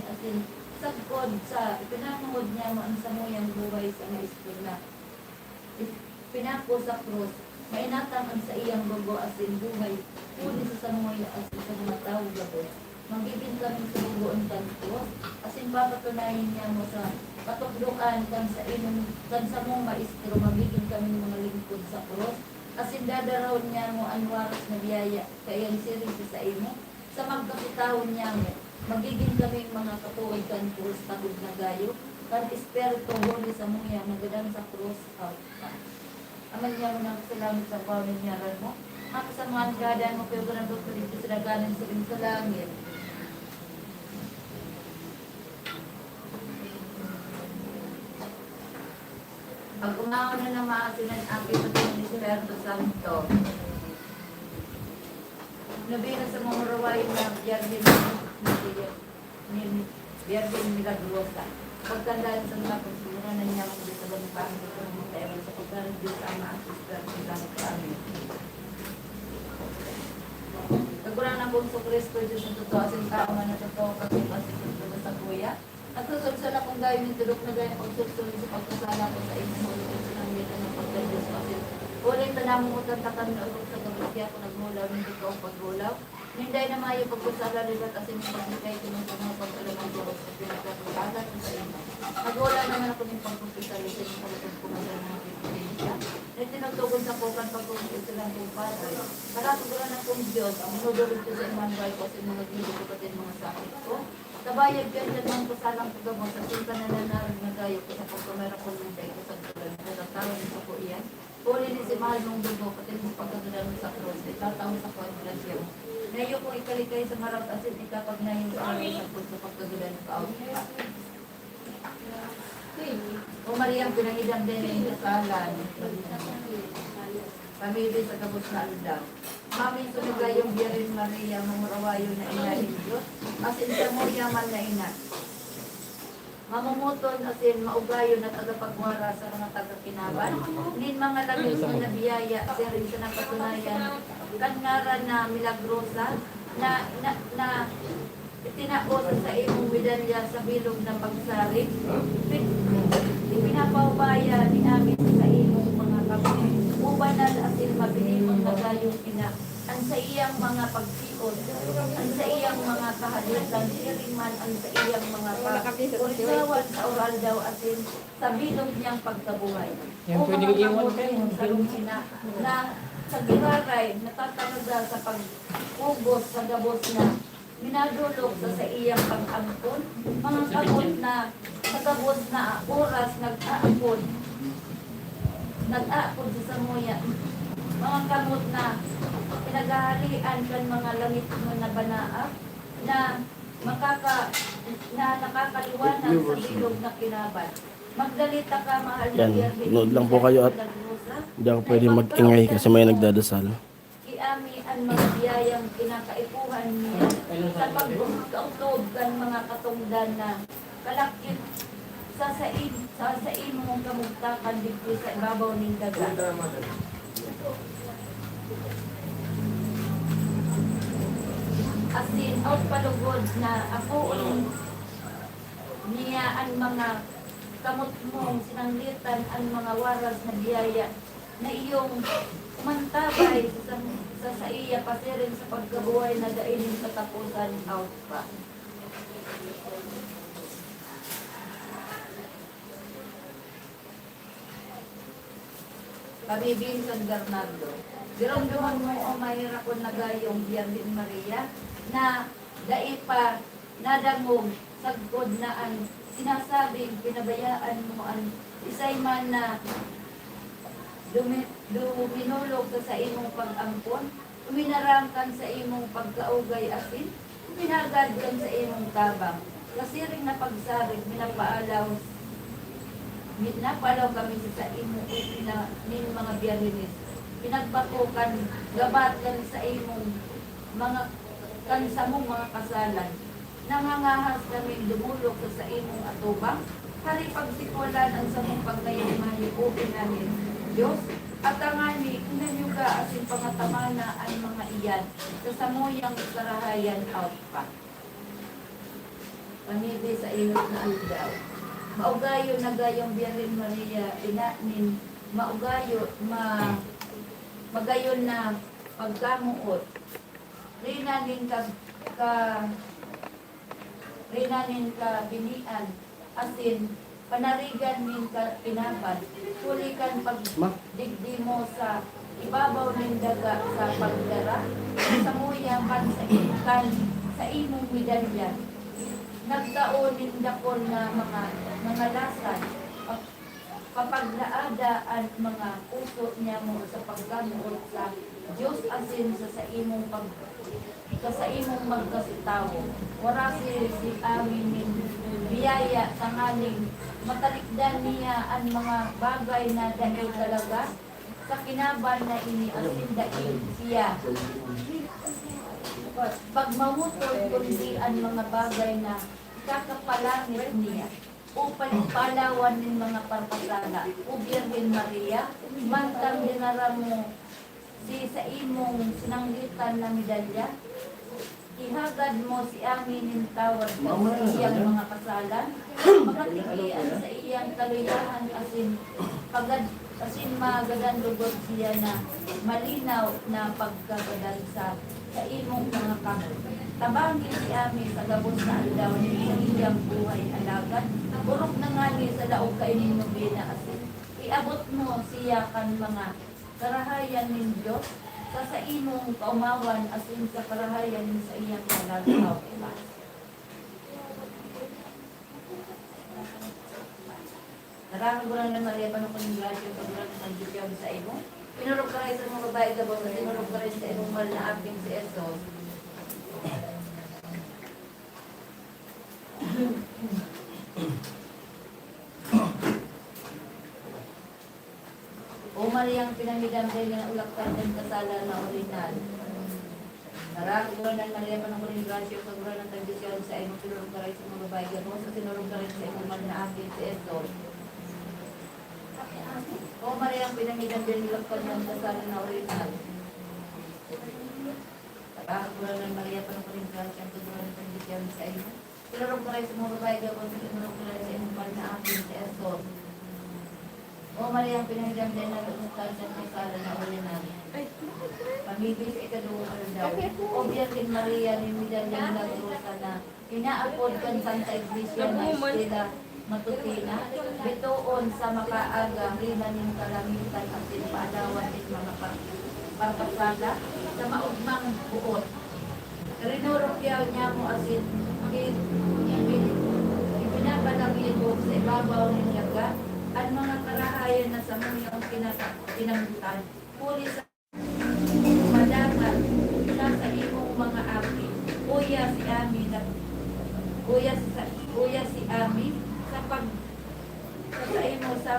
Sagkod sa ipinamangod niya mo ang samuyang buhay sa mga istorya. Pinako sa krus, mainatang ang saiyang dugo asin buhay, huli sa samuya asin sa mga tawo gabos. Magigin kami sa dugoon kan krus, at Asin papatunayan niya mo sa katukdoan kan sa imong, kan samong Maestro, magigin kami mga lingkod sa krus, asin dadarahon niya mo an waras na biyaya kaiyan siring sa saimo. Sa magkapitahon niya mo, magigin kami mga katuod kan krus, tagod na gayo, kan Espiritu huli samuya nagadan sa krus. Amen. Ama niya mo nang sa langit, sa bawal niya mo. Ang kasamaan, gadan mo, pero ganang doktor dito sa daganan sa rin sa langit. Pag-umahon na ng maasin ang aking pati ng Espiritu Santo. Nabina sa mga marawayan na biyagin na Biyernes Milagrosa. Pagtandaan sa mga pagsimula na niya ang sa mga pangit ng mga tayo sa pagkaroon Diyos Ama at Espiritu Santo. Amen. Kagurangnan kong Jesu Cristo, Diyos na totoo, asin tao man na totoo, kami pasikot na sa kuya. Nagsusulsol akong gayon ng tulok na gayong pagsulsol sa pagkasala ko sa imo, huli ko sa nanggitan ng pagkadiyos ko, asin huli na namuhutan takan na urok sa gabos kaya ako nagmulaw ng totoong paghulaw. Minday na mayo pagkasala, liwat asin yung pagbigay ko ng mga pag-alam ang Diyos at pinagkakasala ko sa imo. Nagwala naman ako ng pagpapasala sa imo, pagkakasala ng mga pagkakasala. Na tinagtugon sa kukan pagkakasala ng kumpara. Nakasuguran akong Diyos, ang minudurog ko sa iman, bahay ko, sa mga gili ko, pati ang mga sakit ko. Kabayad kan dyan mga kasalang kagabos, asin ka nananarig na gayo ko sa pagkamera ko ng dai ko sa bulan, nagkatawa na sa ko iyan. Huli ni si mahal mong dugo, pati sa pagkagadan mo sa krus, itatao sa ko ang grasya mo. Ngayon ko ikalikay sa marap, asin ikapagnayon sa araw sa krus sa pagkagadan mo sa awit. O Maria, ang pinangidang din ng kasalan. Pamili sa gabos na aldaw. Maminsuno gayong Birhen Maria, mamurawayon na ina nin Diyos, asin samuya man na ina. Mamumuton asin maugayon na tagapagwara sa mga taga-kinaban nin mga langit na biyaya, siring sa napatunayan kan ngaran na milagrosa na, na, na itinao sa saimong medalya sa bilog na pagsarig, pin-, ipinapaubaya ni Amin sa saimong mga kamot. O banal asin mabinimon na gayong ina, an saiyang mga pagtios, an saiyang mga kahadikan, siring man an saiyang mga ka-, pagsawan sa oral daw asin sa bilog niyang pagkabuhay. Yan, o pwede mga iwan kamot kayo, nin sarong ina na sa giraray natatalaga sa pagpugos sa gabos na minadolok sa saiyang pag-ampon, mga kamot na sa gabos na oras nag-aapon, nag-aapon sa samuya, mga kamot na pinaghahalian kan mga langit na banaa, na makaka-, na nakakaliwanag sa bilog na kinaban. Magdalita ka, mahal na Yan, Birhen, nood lang po kayo at milagrosa, hindi ako pwede mag-ingay kasi may nagdadasal. Iami an mga biyayang kinakaipuhan niya sa pagkaotob kan mga katongdan na kalakip sa saim-, sa saimong kamugtakan digdi sa ibabaw nin daga. Asin, o palugod na akoon niya an mga kamot mong sinanglitan, an mga waras na biyaya na iyong umantabay sa, sa saiya pasiring sa pagkabuhay na dai nin kataposan. Out pa. Pabibin San Bernardo. Giromdomon mo, o maherakon na gayong Birhen Maria, na dai pa nadangog sagkod na an sinasabing pinabayaan mo an isay man na dumi-, duminolok sa saimong pag-ampon, uminarang kan saimong pagkaugay asin uminagad kan saimong tabang. Sa siring na pagsarig, minapaalaw, minapaalaw kami sa saimo, o ina nin mga birhenes, pinagbako kan gabat kan saimong mga, kan samong mga kasalan. Nangangahas kaming dumolok sa saimong atubang, hari pagsikwalan an samong pagmayo-mayo, o ina nin Dios, at tangani, pinanyuga asin pangatamana an mga iyan sa samuyang karahayan. Out pa. Pamidi sa inot na aldaw. Maugayon na gayong Birhen Maria, ina nin maugayo, ma-, magayon na pagkamoot. Reyna nin ka-, ka-, rina nin kabinian, asin panarigan nin ka-, kinaban, huli kan pagdigdi mo sa ibabaw nin daga sa pagdara samuya kan sa, kan sa imong medalya. Nagtao nin dakul na mga nangalasan, papaglaada an mga puso niamo sa pagkamoot sa Dios asin sa saimong pag-, sa saimong magkasitawo. Wara si, si Ami nin biyaya tanganing matalikdan niya an mga bagay na dai talaga sa kinaban na ini asin dai siya pagmamutol kundi an mga bagay na ikakapalangit niya. O pali-, palawan nin mga parpasala, O Birhen Maria, mantang dinara mo si saimong sinanggitan na medalya, ihagad mo si Ami nin tawad kan saiyang mga kasalan, makatigi an saiyang kaluyahan asin pagad-, asin magadan lugod siya na malinaw na pagkagadan sa saimong mga kamot. Tabangi si Ami sa gabos na aldaw nin saiyang buhay, alagad orog na ngani sa laog kaining nobena asin iabot mo siya kan mga karahayan nin Dios sa saimong kaomawan asin sa karahayan nin saiyang kalagaw. Narakaguran na Maria, panukon nin grasya, pagguran na Dios yaon sa imo. Pinurog ka rin sa mga babae gabos, at pinurog ka rin sa imong mahal na Aking si Jesus. O Mariang pinamidam dahil na ulak ka ng kasala na orihinal. Narakaguran na Maria, panukon nin grasya, pagguran na Dios yaon sa imo, pinurog ka rin sa mga babae gabos, at pinurog ka rin sa imong mahal na Aking si Jesus. O Maria, ang pinangidan din, lapag ng kasal na orihinal. Tabangi ko lang ng Maria, panukon nin grasya, ang Kagurangnan, bigyan sa iyo. Pinurog ka rin sa mga babae, gabos na pinurog ka rin sa imong mahal na Aking si Jesus. O Maria, ang pinangidan din, lapag ng kasal na orihinal. Pamibig sa ikaduwang aldaw. O Birhen Maria, nin medalya milagrosa na inaapod kan Santa Iglesia na Estela Matutina, bitoon sa makaaga, rina nin kalangitan asin paalawan nin mga par-, parpasala sa maogmang boot. Rinurukyaw niamo asin ipin-, ipinabalangibog sa ibabaw nin daga an mga karahayan na samuyang kinata-, kinamtan. Huli sa Madangat sa saimong mga aki, uya si Ami na, uya sa, uya si Ami sa pag, sa saimo sa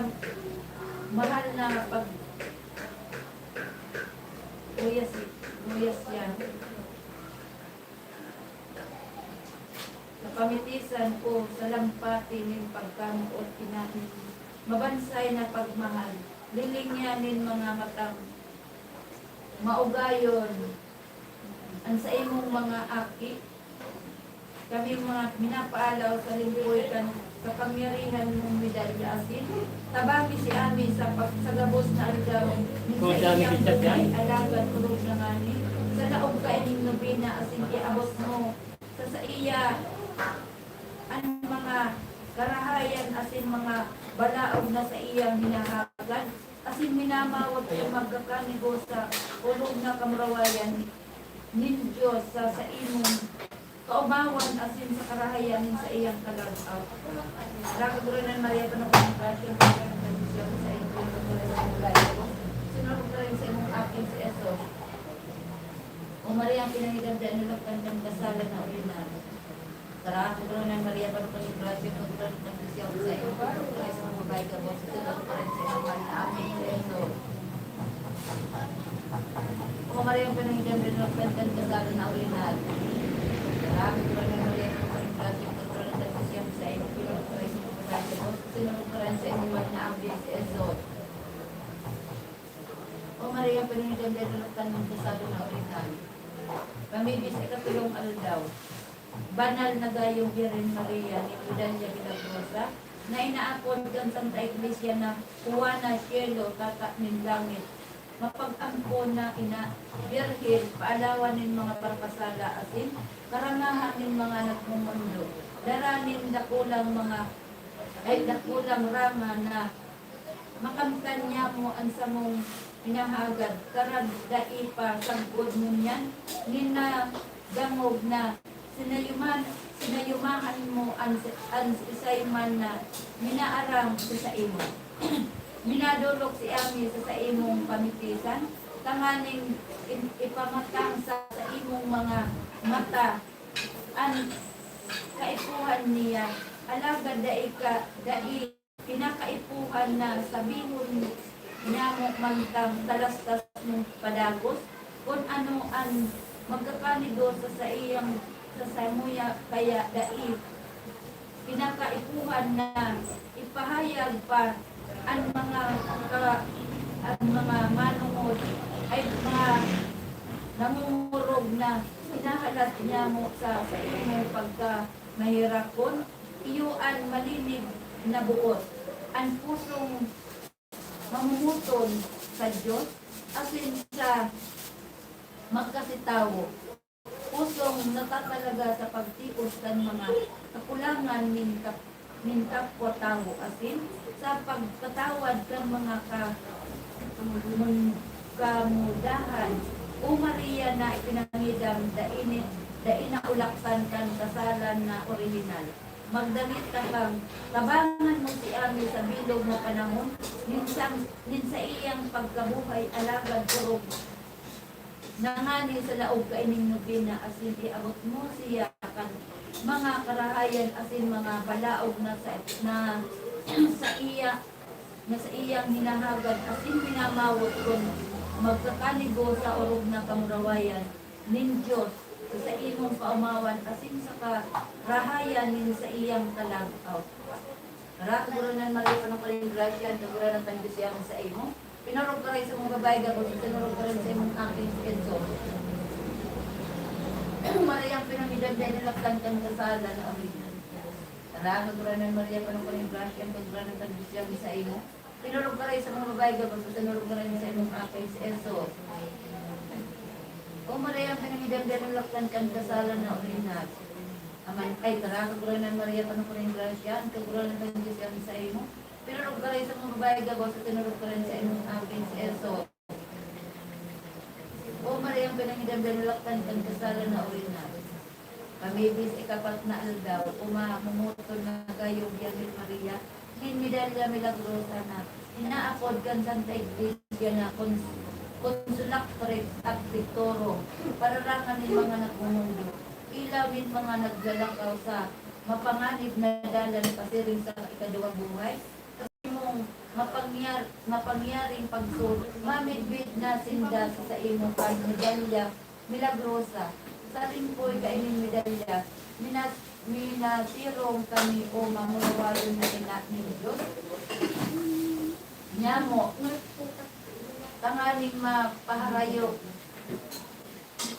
mahal na pag, uya si, uya siya. Sa pamitisan o sa lampati nin pagkamoot, inaning mabansay na pagmahal, lilingyan nin mga matang maugayon an saimong mga aki. Kami mga minapaalaw sa limpoy kan kapangyarihan mong medalya asin tabangi si Ami sa pag-, sa gabos na aldaw nin saiyang buhay, alagad orog na ngani sa laog kaining nobena asin iabot mo sa saiya an mga karahayan asin mga balaog na saiyang hinahagad, asin minamawot an magkakanigo sa kulog na kamurawayan nin Dios sa saimong kaomawan asin sa karahayan nin saiyang kalagaw. Nakagurangnan Maria, panukon nin grasya, ang Kagurangnan sa imo, pinagpapalaya sa mga babae, sinurog ka rin sa imong aki si Jesus. O Maria, ang pinangigamdan na lagkan kan kasalan na orihinal. Saraang Kagurangnan Maria, panukon nin grasya, ang Kagurangnan sa imo, pinagpapalaya sa mga babae gabos, sinurog ka rin sa imong mahal na aki si Jesus. O Maria, ang pinangigamdan na lagkan kan kasalan na orihinal. Saraang Kagurangnan Maria, panukon nin grasya, ang Kagurangnan sa imo, pinagpapalaya sa mga babae gabos, sinurog ka rin sa imong mahal na aki si Jesus. O Maria, pinangigamdan na lagkan kan kasalan na orihinal. Pamibis ikatulong aldaw. Banal na gayong Birhen Maria, nin medalya milagrosa, na inaapod kan Santa Iglesia na Juana, Cielo, Tata nin Langit. Mapag-ampon na ina, Birhen, paalawan nin mga parpasala asin karangahan nin mga nagmumundo. dara nin dakulang mga, ay, dakulang ranga na makamtan niamo an samong hinahagad, karag dai pa sagkod ngunyan, nin nadangog na sinayuman, sinayumahan mo an, an siisay man na minaaram sa saimo. Minadolok si Ami sa saimong pamikisan, tanganing in-, ipamatang sa saimong mga mata an kaipuhan niya, alagad dai ka, dai kinakaipuhan na sabihon niamo mantang talastas mong padagos kun ano an magkakanigo sa saiyang, sa samuya, kaya dai kinakaipuhan na ipahayag pa an mga ka-, an mga manongod, ay, mga nangungurog na hinahalat niamo sa saimong pagkamaherakon. Iyo an malinig na boot, an pusong mamomoton sa Dios asin sa magkasitawo, pusong natatalaga sa pagtios kan mga kakulangan nin kap-, nin kapwa tawo asin sa pagpatawad kan mga ka-, kamudahan. O Maria na ipinangidam, dai ni, dai naulaktan kan kasalan na orihinal. Magdangit ka kang tabangan mo si Ami sa bilog na panahon, nin sang, nin saiyang pagkabuhay, alagad orog na ngani sa laog kaining nobena, asin iabot mo siya kan mga karahayan asin mga balaog na sa, na saiya, na saiyang hinahagad asin minamawot kun magkakanigo sa orog na kamurawayan nin Dios sa saimong kaomawan asin sa karahayan nin saiyang kalagaw. Tara, Kagurangnan Maria, puno ka nin grasya, an Kagurangnan kan Dios yaon saimo. Pinorog ka rin sa mga babayi gabos, asin orog ka rin sa imong aki si Jesus. Maria, pinangidan-dan na laktan kan kasalan na orihinal. Tara, Kagurangnan Maria, puno ka nin grasya, an Kagurangnan kan Dios yaon saimo. Pinorog ka rin sa mga babayi gabos, asin orog ka rin sa imong aki si Jesus. O Maria, pinangidan-dan na laktan kan kasalan na orihinal. Aman, ay, tara, Kagurangnan Maria, puno ka nin grasya, an Kagurangnan kan Dios yaon saimo. Pinorog ka rin sa mga babayi gabos, asin orog ka rin sa imong aki si Jesus. O Maria, pinangidan-dan na laktan kan kasalan na orihinal. Pamibis ikapat na aldaw, o mamomoton na gayo, Birhen Maria, nin medalya milagrosa na inaapod kan Santa Iglesia na Cons-, Consolatrix ad Victorum, pararangan nin mga nagmumundo, ilaw nin mga naglalakaw sa mapanganib na dalan pasiring sa ikaduwang buhay. Sa imong mapangyar-, mapangyaring pagsuod, mamidbid na sinda sa saimo kan medalya milagrosa. Sa limpoy kaining medalya, minas-, minasirong kami o mamurawayon na ina nin Dios. Nyamo, tanganing mapaharayo,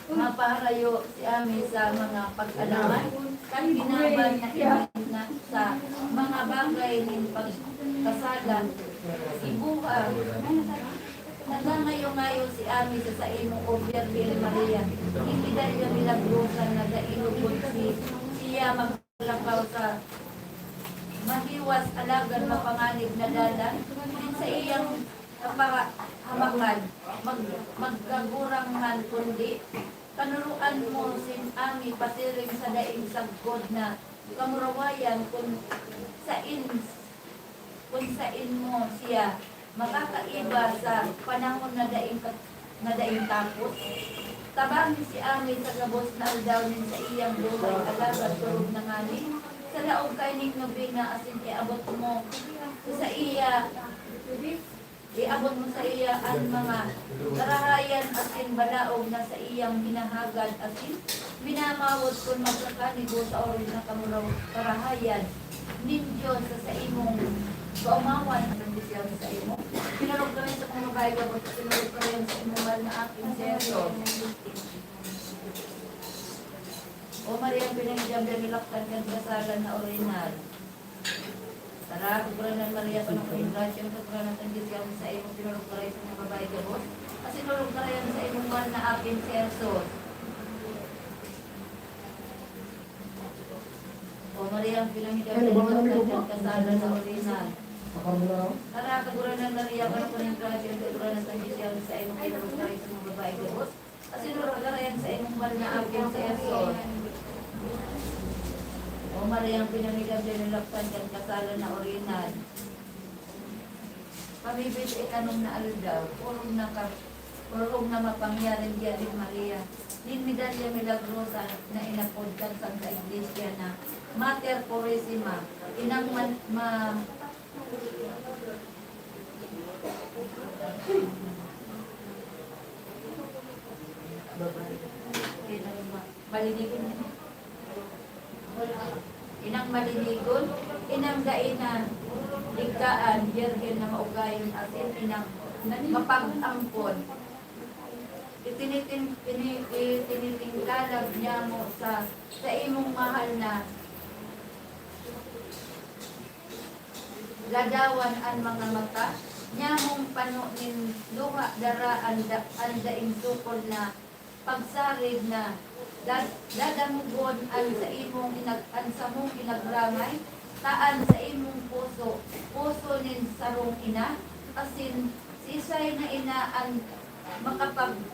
mapaharayo si Ami sa mga pag-alaman kan ginaban na iman na sa mga bagay nin pagkasala, si Buha. Nagangayo-ngayo si Ami sa saimo, O Birhen Maria, nin medalya milagrosa na dai lubod si, siya maglakaw sa mahiwas alagad mapanganib na dalan, nin saiyang kapahamakan, mag-, magkagurangnan, kundi kanuroan mo si Ami pasiring sa daing sagkod na kamurawayan, kun sain kun sain mo siya makakaiba sa panahon na daing ka-, na daing tapos. Tabangi si Ami sa gabos na aldaw nin saiyang buhay, alagad orog na ngani sa laog kaining nobena, asin iabot mo sa saiya, iabot mo saiya an mga karahayan asin balaog na saiyang hinahagad, asin minamawot kun magkakanigo sa orog na kamuraw-, karahayan nin Dios sa saimong kaomawan. An Dios yaon saimo. Pinorog ka rin sa mga babayi gabos, asin orog ka rin sa imong mahal na aki si Jesus. O Maria, pinangidian, binulaktan kan kasalan na orihinal. Tara, Kagurangnan Maria, puno ka nin grasya, an Kagurangnan kan Dios yaon saimo, pinorog ka rin sa mga babayi gabos, asin orog ka rin sa imong mahal na aki si Jesus. O Maria, pinangidaw Ano ba, ano ba? Kasalan na orihinal. Pakar mo na raw? Tara, Kagurangnan Maria, parang ko ning grasya, Kagurangnan sa Diyos, yaon sa imo, kaya mo sa mga babae gabos. Asin orog ka karayan sa imong mahal na aki, si Jesus. O Maria, ang pinangidaw diyan ng lakpan kan kasalan na orihinal. Pamibit sa ikanom na aldaw, orog na ka, orog na mapangyaring Virgen Maria, nin medalya milagrosa na inapod kan Santa Iglesia na Mater Purisima, inang man, ma, malinigon. Inang malinigon, inang dai na digtaan, Birhen na maugayon, asin inang mapag-ampon. Itinitin-, ini-, itinitingkalag niya mo sa, sa imong mahal na ladawan an mga mata, niya mong pano nin luha dara an da-, an daing sukol na pagsarig na dad-, dadamogon an sa imong inag-, an samong inagramay, taan sa imong puso, puso nin sarong ina, asin siisay na ina an makapag-,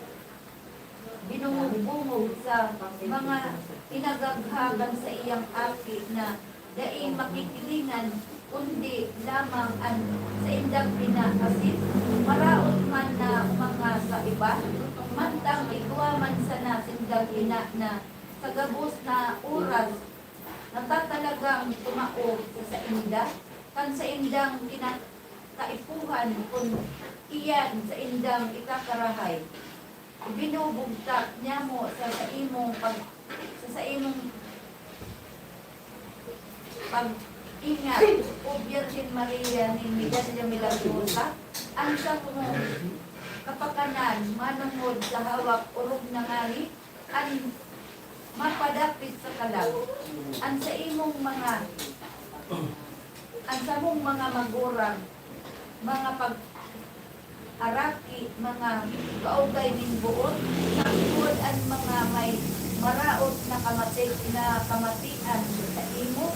binungog-bungog sa mga inagagha kan saiyang aki na dai makikilingan, kundi lamang an saindang ina asin maraot man na mga sa iba, mantang igwa man sana sindang ina na sa gabos na oras natatalagang tumao sa sainda, kan saindang kina-, kaipuhan kun iyan saindang ikakarahay. Ibinubugtak niya mo sa, sa imong pag-, sa, sa imong pag-ingat, O Birhen Maria nin Medalya Milagrosa, an samong kapakanan manongod sa hawak orog na ngani an mapadapit sa kalag. An sa imong mga, an samong mga magurang, mga pag-, araki, mga kaugay nin boot, sagkod an mga may maraot na kamati-, na kamatian sa imo.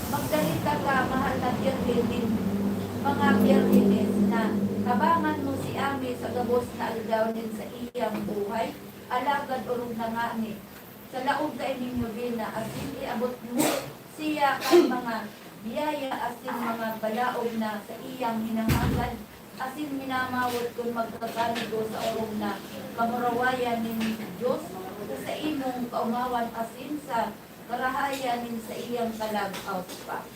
Magdalita ka, mahal na Birhen nin mga birhenes, na tabangan mo si Ami sa gabos na aldaw nin saiyang buhay, alagad orog na ngani, sa laog ta ining nobena, asin iabot mo siya kan mga biyaya asin mga balaog na saiyang hinahangad, asin minamawot kun magkakanigo sa orog na kamurawayan nin Dios, sa saimong kaomawan asin sa karahayan nin saiyang kalag-aw pa.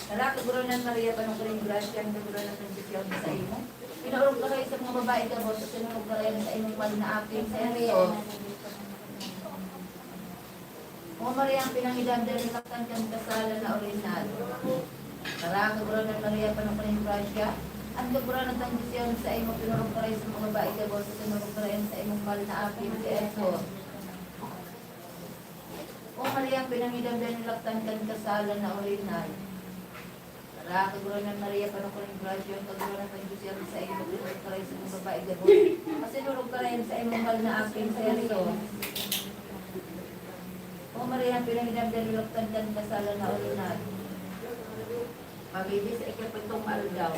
Tara, Kagurangnan Maria, panongko nin grasya, an Kagurangnan kan Dios yaon sa imo. Pinaorog ka kayo sa mga babae gabos, asin orog ka kayo sa imong mahal na aki, si Jesus. O Maria, ang pinangidaw diyan ng laktan kan kasalan na orihinal. Tara, Kagurangnan Maria, panongko nin grasya, an Kagurangnan kan Dios yaon sa imo, pinaorog ka kayo sa mga babae gabos, asin orog ka kayo sa imong mahal na aki, si Jesus. O Maria, ang pinangidaw diyan ng laktan kan kasalan na orihinal. Tara, Kagurangnan Maria, panongko nin grasya, an Kagurangnan kan Dios yaon sa imo, pinaorog ka kayo sa mga babae gabos, asin orog ka kayo sa imong mahal na aki, si Jesus. O Maria, ang pinangidaw diyan ng laktan kan kasalan na orihinal. Pamibit sa ikapitong aldaw,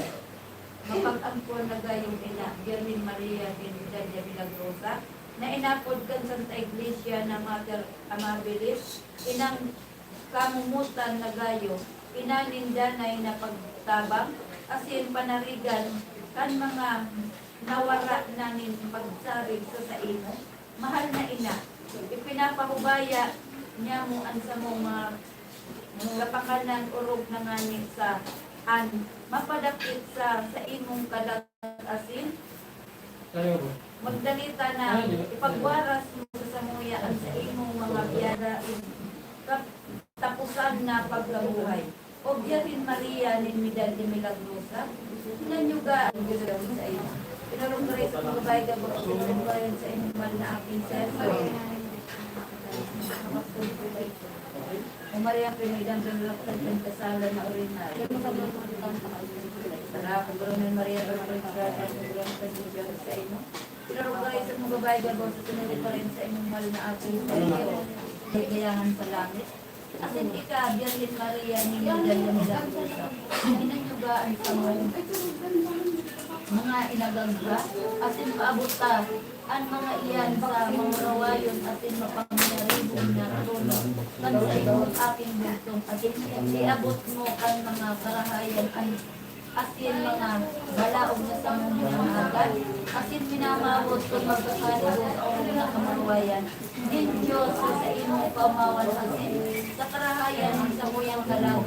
mapag-ampon na gayong ina, Birhen Maria nin Medalya Milagrosa, na inapod kan Santa Iglesia na Mater Amabilis, inang kamomotan na gayo, ina nin danay na pagtabang, asin panarigan kan mga nawara na nin pagsarig sa saimo. Mahal na ina, ipinapahubaya niya mo an samong mga, mga kapakanan orog na ngani sa an mapadapit sa, sa imong kalag asin Tayo ko. Magdalita na Ay, di ba? Ipagwaras mo sa samuya an saimong mga biyadaing katapusan na pagkabuhay. O Birhen Maria nin Medalya Milagrosa, hinanyuga an Diyos sa iyo. Pinarong ka sa mga babae gabos, pinarong ka sa imong mahal na aki, si Jesus. O Maria, pinagdamdam lang sa kasalan na orihinal. Tara, Kagurangnan Maria, Kagurangnan Maria, Kagurangnan sa imo. Pinarong ka sa mga babae gabos, at pinarong ka rin sa imong mahal na aki, si Jesus. Kailangan sa langit. Asin ika, Birhen Maria, nin Medalla Milagrosa, inanyugaan sa mga inagagra, asin paabot ta an mga iyan sa mamurawayon asin mapangyarihon na trono kan saimong Aking bugtong, asin iabot mo kan mga karahayan an asin mga balaog na samong minamahakan, asin minamawot kun magkakalaog sa orog na kamurawayan nin Dios sa saimong kaomawan asin sa karahayan nin samuyang kalag.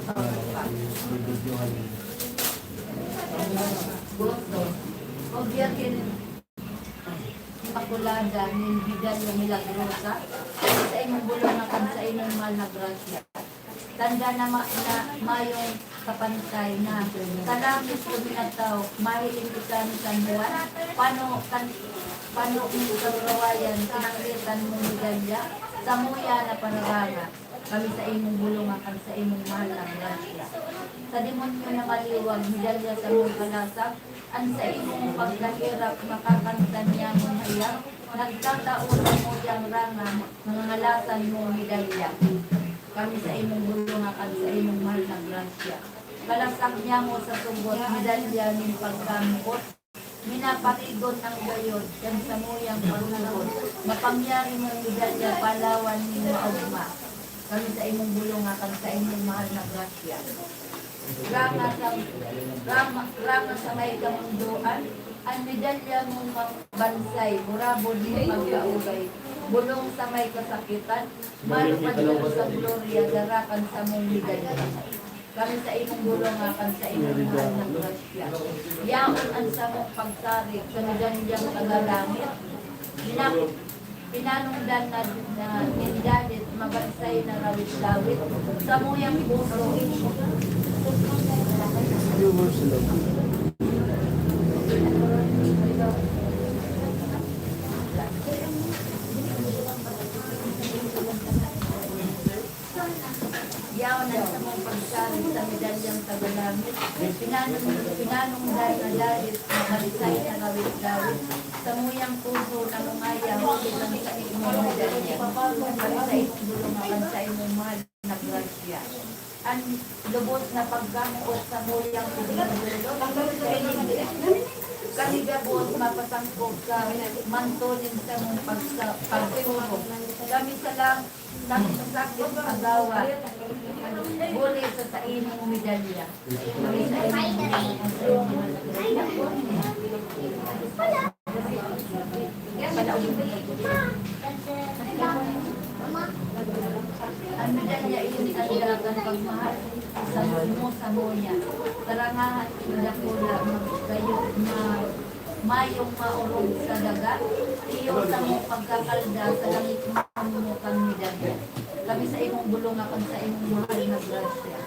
Goso, O Birhen Inmakulada nin Medalla Milagrosa, sa imong bulong akan sa imong mahal na grasya. Tanda na ma-, na mayong kapantay na sa langit luminataw, mahiling ika ni San Juan, pano kan, pano nin kamurawayan, kinanggitan mo medalya, samuya na panaganga. Kami sa imong bulong akan sa imong mahal na grasya. Sa demonyo na maliwag, medalya sa mong kalasag, an sa imong pagkaherak, makakanta niya mong hayag, nagtatao sa muyang ranga, nangangalasan mo medalya. Kami sa imong bulong akan sa imong mahal na grasya. Kalasag niya mo sa sugot, medalya nin pagkampot, minaparigon ang gayod kan samuyang paglagon. Mapangyari mong medalya, palawan nin maogma. Kami sa imong bulong akan sa imong mahal na grasya. Ranga sa, rama, ranga sa may kamundoan, an medalya mong mabansay, burabod nin pagkaugay, bulong sa may kasakitan, malupad ka sa gloria, dara kan samong medalya. Kami sa imong bulong akan sa imong mahal na grasya. Yaon an samong pagsarig sa medalyang tagalangit. Pinanongdan na, na nin David, mabansay na rawit-lawit, samuyang puso. Yaon an samong pagsarig sa medalyang tagalangit, pinanong-, pinanongdan na David, mabansay na rawit-lawit, samuyang puso na mungaya, huli kan sa imong medalya. Kan sa imong bulong akan sa imong mahal na grasya. An lubos na pagkamoot samuyang pagdulot, kani gabos mapasangkog sa manto nin samong pagsa-, pagsurog. Kami sa lang Kami sa sakit agawa, huli sa saimong medalya. Kami sa imong Ang medalya ini sa dalagan pagmahal sa mo sa moya. Tarangahan nin dakula, magkayo na mayong maorog sa daga, iyo sa mong pagkakalda sa langit mo kan medalya. Kami sa imong bulong akan sa imong mahal na grasya.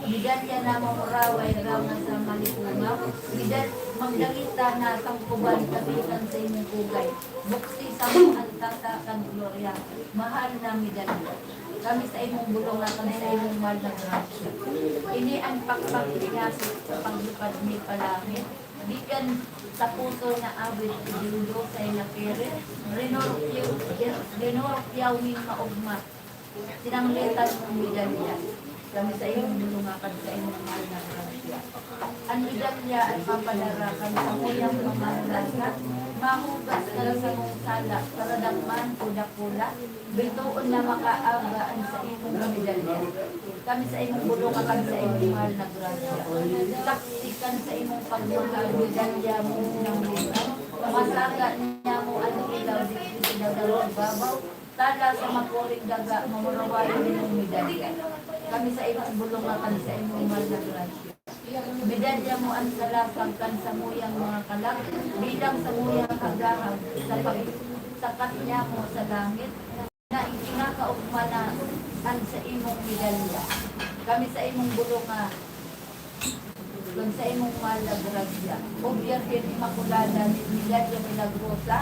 Medalya na mamuraway, ranga sa malipungaw, medal-, magdangita na sangkuban kami kan sa imong kugay. Buksi sa mong antata kan glorya, mahal na medalya. Kami sa imong bulong akan sa imong mahal na grasya. Ini an pakpak ni Hesus sa paglupad mi palangit. Gikan sa puso na awit, idinudosay na pere, rinorokyaw, rinorokyaw nin maogma, sinanglitan mong medalya. Kami sa imong bulong akan sa imong mahal na grasya. An medalya an mapadara kan samuyang pamahalasan, mahugas kan samong sala, karadagman o dakula, bitoon na makaaga an sa imong medalya. Kami sa imong bulong akan sa imong mahal na grasya. Saksi kan sa imong pagmahal, medalya mo nang litan. Masaga niya mo an ilaw digdi sa dagang ibabaw, tala sa makuring daga, mamurawayon nin medalya. Kami sa imong bulong akan sa imong mahal na grasya. Medalya mo an salasang kan samuyang mga kalag, bilang samuyang kagahag sa pag-, sakat niya mo sa langit, na ikinakaogma na an sa imong medalya. Kami sa imong bulong nga, kan sa imong mahal na grasya. O Birhen Inmakulada, medalya milagrosa,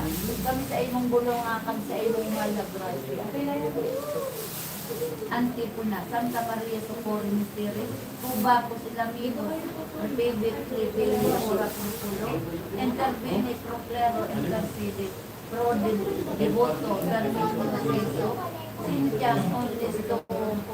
kami sa imong bulong nga kan sa imong mahal na grasya. Antipona, Santa Maria Socorro Misteris, Cuba Pusilaminos, Repibit Repibit Ora Pro Culo, Intervene Pro Clero Intercede, Pro Devoto, Carmelo Narciso, Sintias Onlis Tucumpo,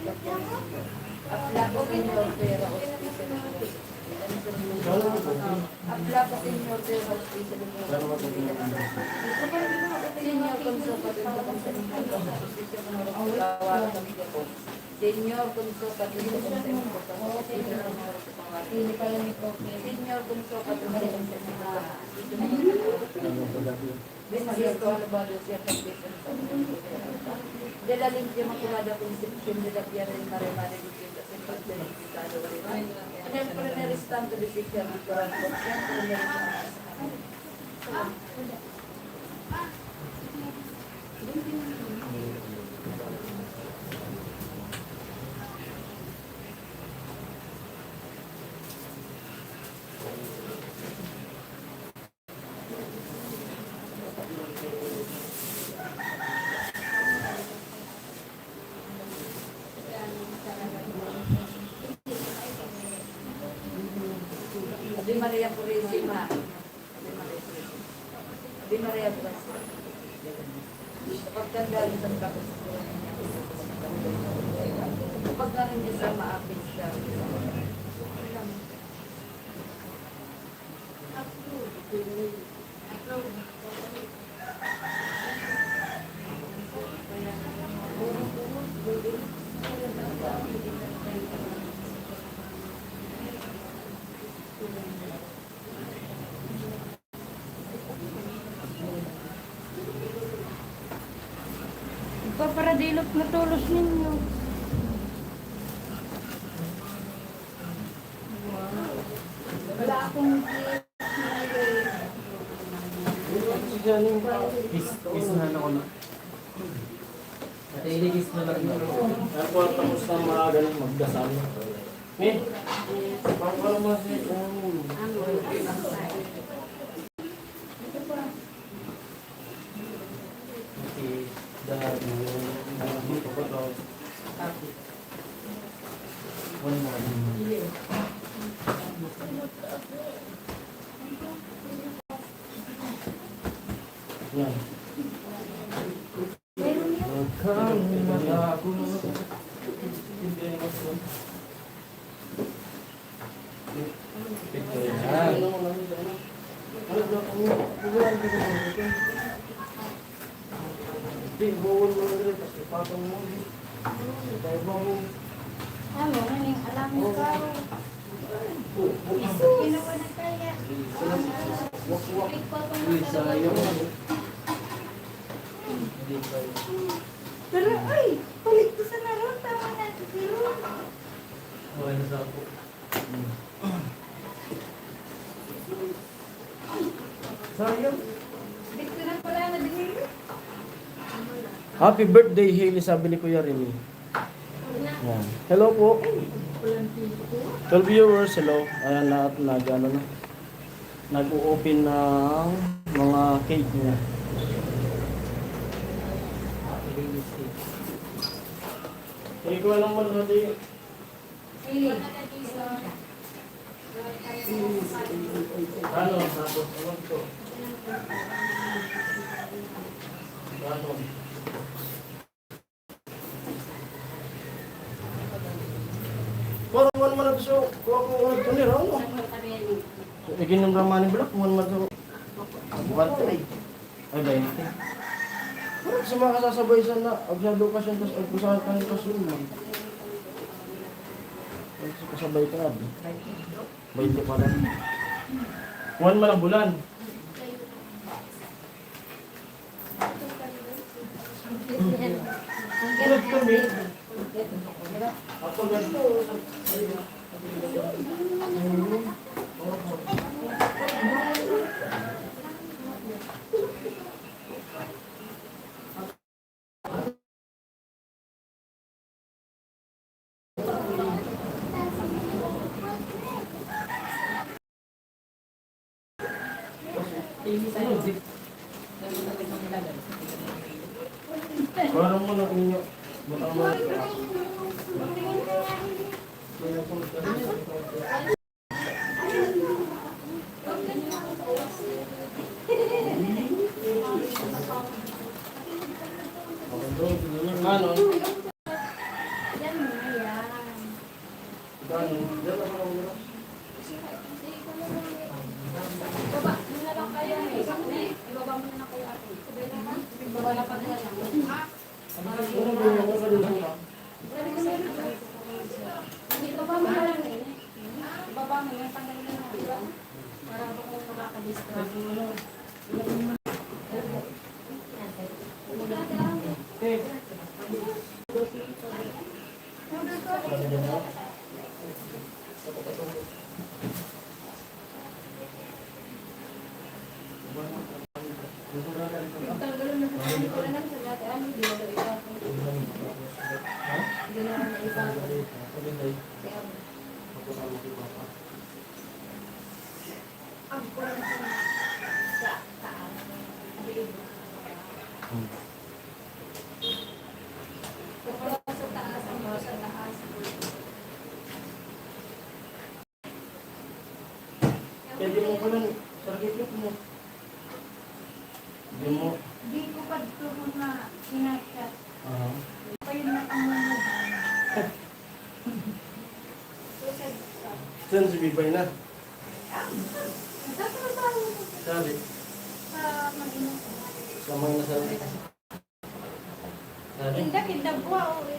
Aplaco, Señor, pero hospital. Aplaco, Señor, pero hospital. Señor, con su pagkakas, Señor, con su pagkakas, Señor, con su pagkakas, Señor, con su pagkakas, Señor, con su pagkakas, Señor, con su pagkakas, Señor, con su pagkakas, Bendito, alabado sea también por esta mujer. De la limpia Inmaculada Concepción de la Piedad de María, Madre de Dios, en paz de pecado, en el primer instante de su corazón, siempre me recuerda. Ave Maria Purísima. Ave Maria Purísima. Ave Maria Purísima. Kapag tanda rin ang tapos ko, kapag narin niya sa maapit sa Nagpaparadilot na tolos ninyo. Wala akong gift. Kiss, kiss na lang ako, no? Ate Ili, kiss na lang. Airport, tapos na maaga na magdasal. Ni? Parang mo si, um, si Dad, yung, yung, yung, one more. Yan. Ano, naning alam mo ka? Ginawa na kaya. Uy, sayang. Pero, ay, palit ko sa naroon. Tama na, siguro. Okay na sa ako. Sayang. Dito na pala na din. Happy birthday, Hailey, sabi ni Kuya Rene. Yan. Hello po. Twelve viewers, hello. Ayan, lahat nag-ano na. Nag-o-open ng mga cake niya. Hindi ko alam mo natin. Ano, tapos, ano to? Ano? Parang man man ako, so, kung ako ang nagpunir, ano? Iginum ra man ni Black, man man ako. Buwan ko eh. Ay, baynte. Parang sa mga kasasabay sa na, absado ka siya, tapos agpusahan ka ng kasunod. Ay, kasabay ka, abi. Baynte pa lang. Buwan man ang bulan. Tulad kami. Ako na ito. Parang mo na inyo. Baka mo. Ano? Ano? Baba mo na lang kayo, eh. Ibaba mo na lang kayo, ate. Ibaba na lang. Pwede mo pa lang, sarili mo. Di mo. Di ko pa ito mga sinasya. Aha. Pa yun na ang mga. Saan si Bibay na? Sabi. Sa mga nasa. Inda, kinda buwa, o.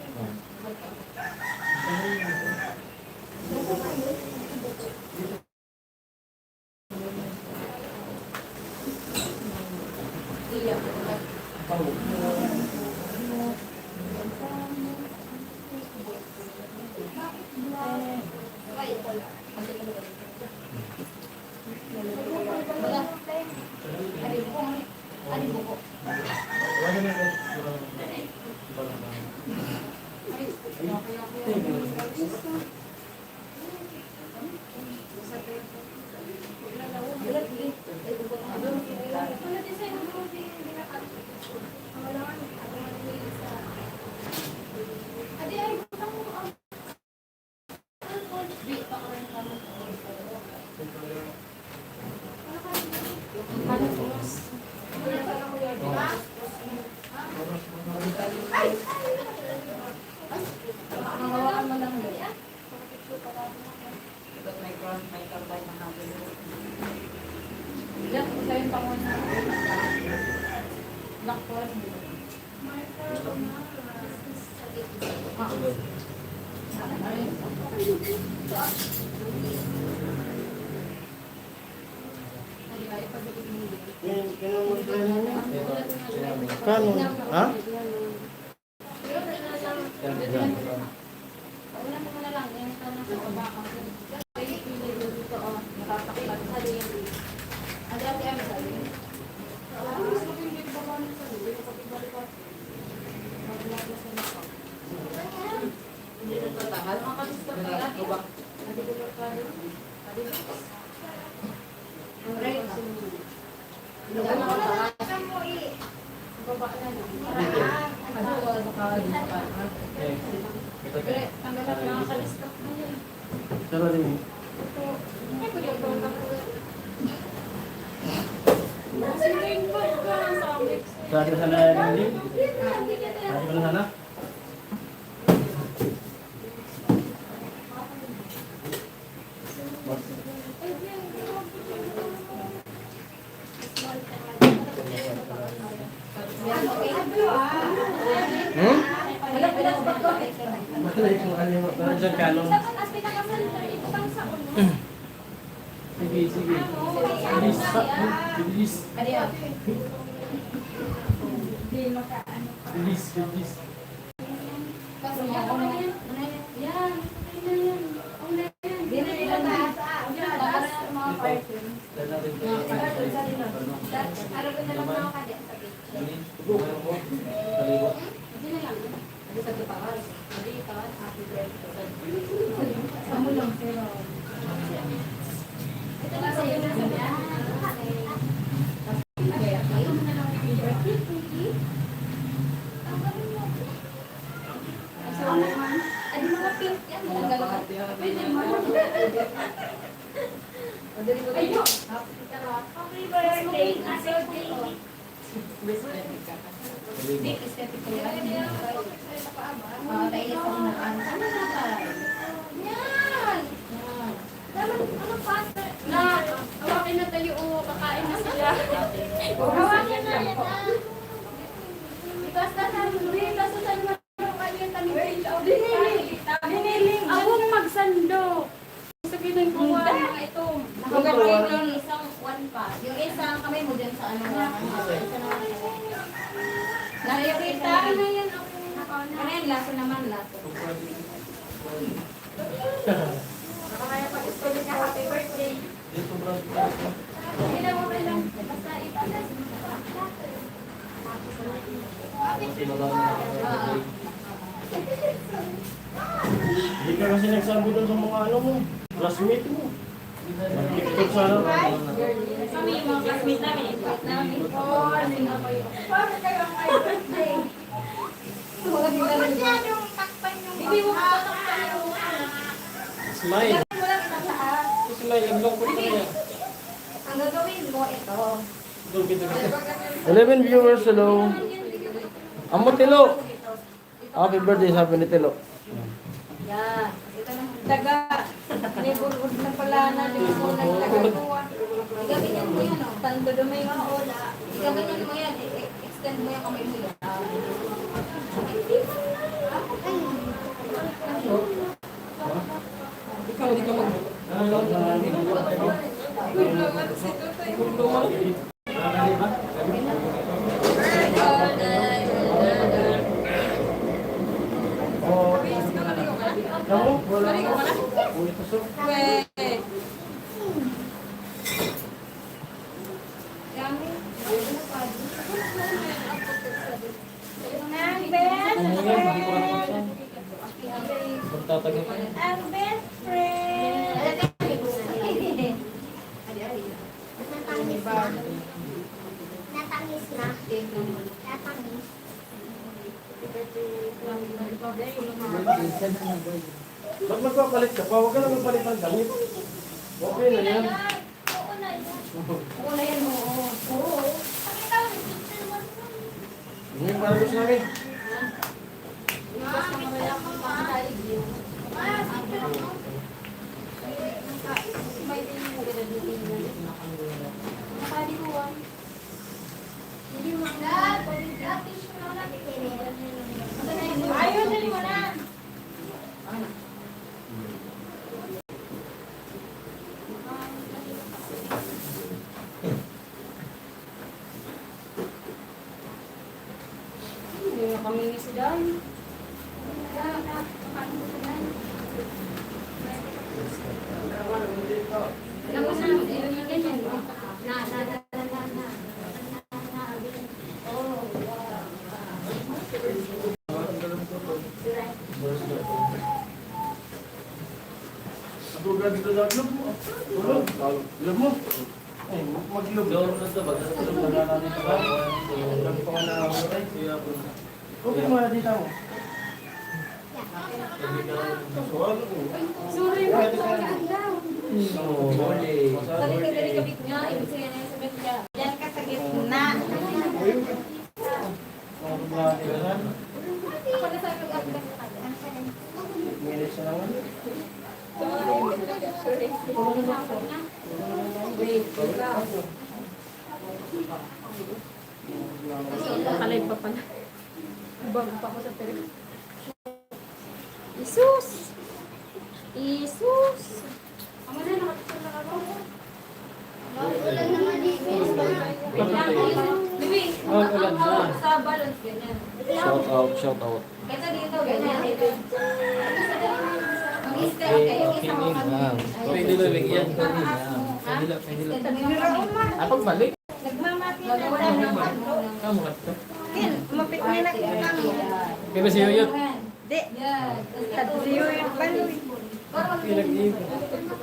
Kano? Ha? Saan ka sana, Andy? Saan ka sana? Hmm? Sige, sige. Bilis, bilis. Bilis, bilis. Yan! Dapat, ano, faster? Na, hawakan na tayo, o, kakain na sila. Hawakan na yan, ah. Ibasta sa, ibasta sa, ano, kanya, tamis. Diniling. Ako magsando. Gusto ko yung buwan, mga ito. Nakabukay yung isang one pa. Yung isang kamay mo dyan sa ano, na, ano, isa na lang. Nakikita na yan, ako. Ano yan, laso naman, laso. Hindi ka kasi nagsabi doon sa mga ano mo, classmate mo. Nag-TikTok sana. Kami, mga classmate namin, invite namin. Oo, ano nga ba yun? Bakit kayo ang my birthday? Huwag masyadong takpan yung mukha. Hindi mo matatakpan yung mukha. Smile. Wala kitang lahat. Smile, ang lungkot na niya. Ang gagawin mo, ito. Lungkot na niya. Eleven viewers, hello. Amo, Tilo. Happy birthday, sabi ni Tilo. Yan. Ito na. Daga. May burod na pala na yung unang tagakuha. Igaganyan mo yan, oh. Santo Domingo, wala. Igaganyan mo yan. I-, i-, extend mo yung kamay mo yan. Ikaw, di ka mag- Good naman si Tutoy. Ang best friend. Natangis na. Natangis na. Natangis. Ba't magpapalit ka pa? Huwag ka na magpalit ng damit. Okay na yan. Oo na yan. Oo na yan, oo. Oo. Pakita mo, picture mo. Hindi, para gusto namin. Basta mamaya kung makakain yun. May din yung ganda din yun. Nakadi ko, ah. Hindi mo ang Ayun, dali mo na. Hindi na kami ni si Dan. Tapos na, ganyan. Na, na, na, na, na, na. Abogado na lang mo. Wala. Alam mo? Ay, maglog. Loro na to, baga sa loob na namin. Lagi pa nga na ako, ay. Okay, mga dita mo. Sorry, sorry, ang daw. Sorry. Sabi ko, dali kapit nga, ibig sabihin na yung sabi niya. Yan ka sa gitna. Ako na sa pag-upload sa kanya. Minutes na naman. Wait, wait lang. Kalay pa pala. Bago pa ako sa tele. Jesus! Jesus! Ang ulan naman dito. Ang ulan na. Sa balon, ganyan. Shout out, shout out. Ganito dito, ganyan. Mag-step kayo, isang Pwede ba bigyan? Pwede ba? Ah, pagbalik? Nagmamati na tayo. Ah, mga to. Ken, umapit na na kita mo. Di ba si Yoyot? Di. Yan. Tapos si Yoyot Baloy. Pinag-iipon.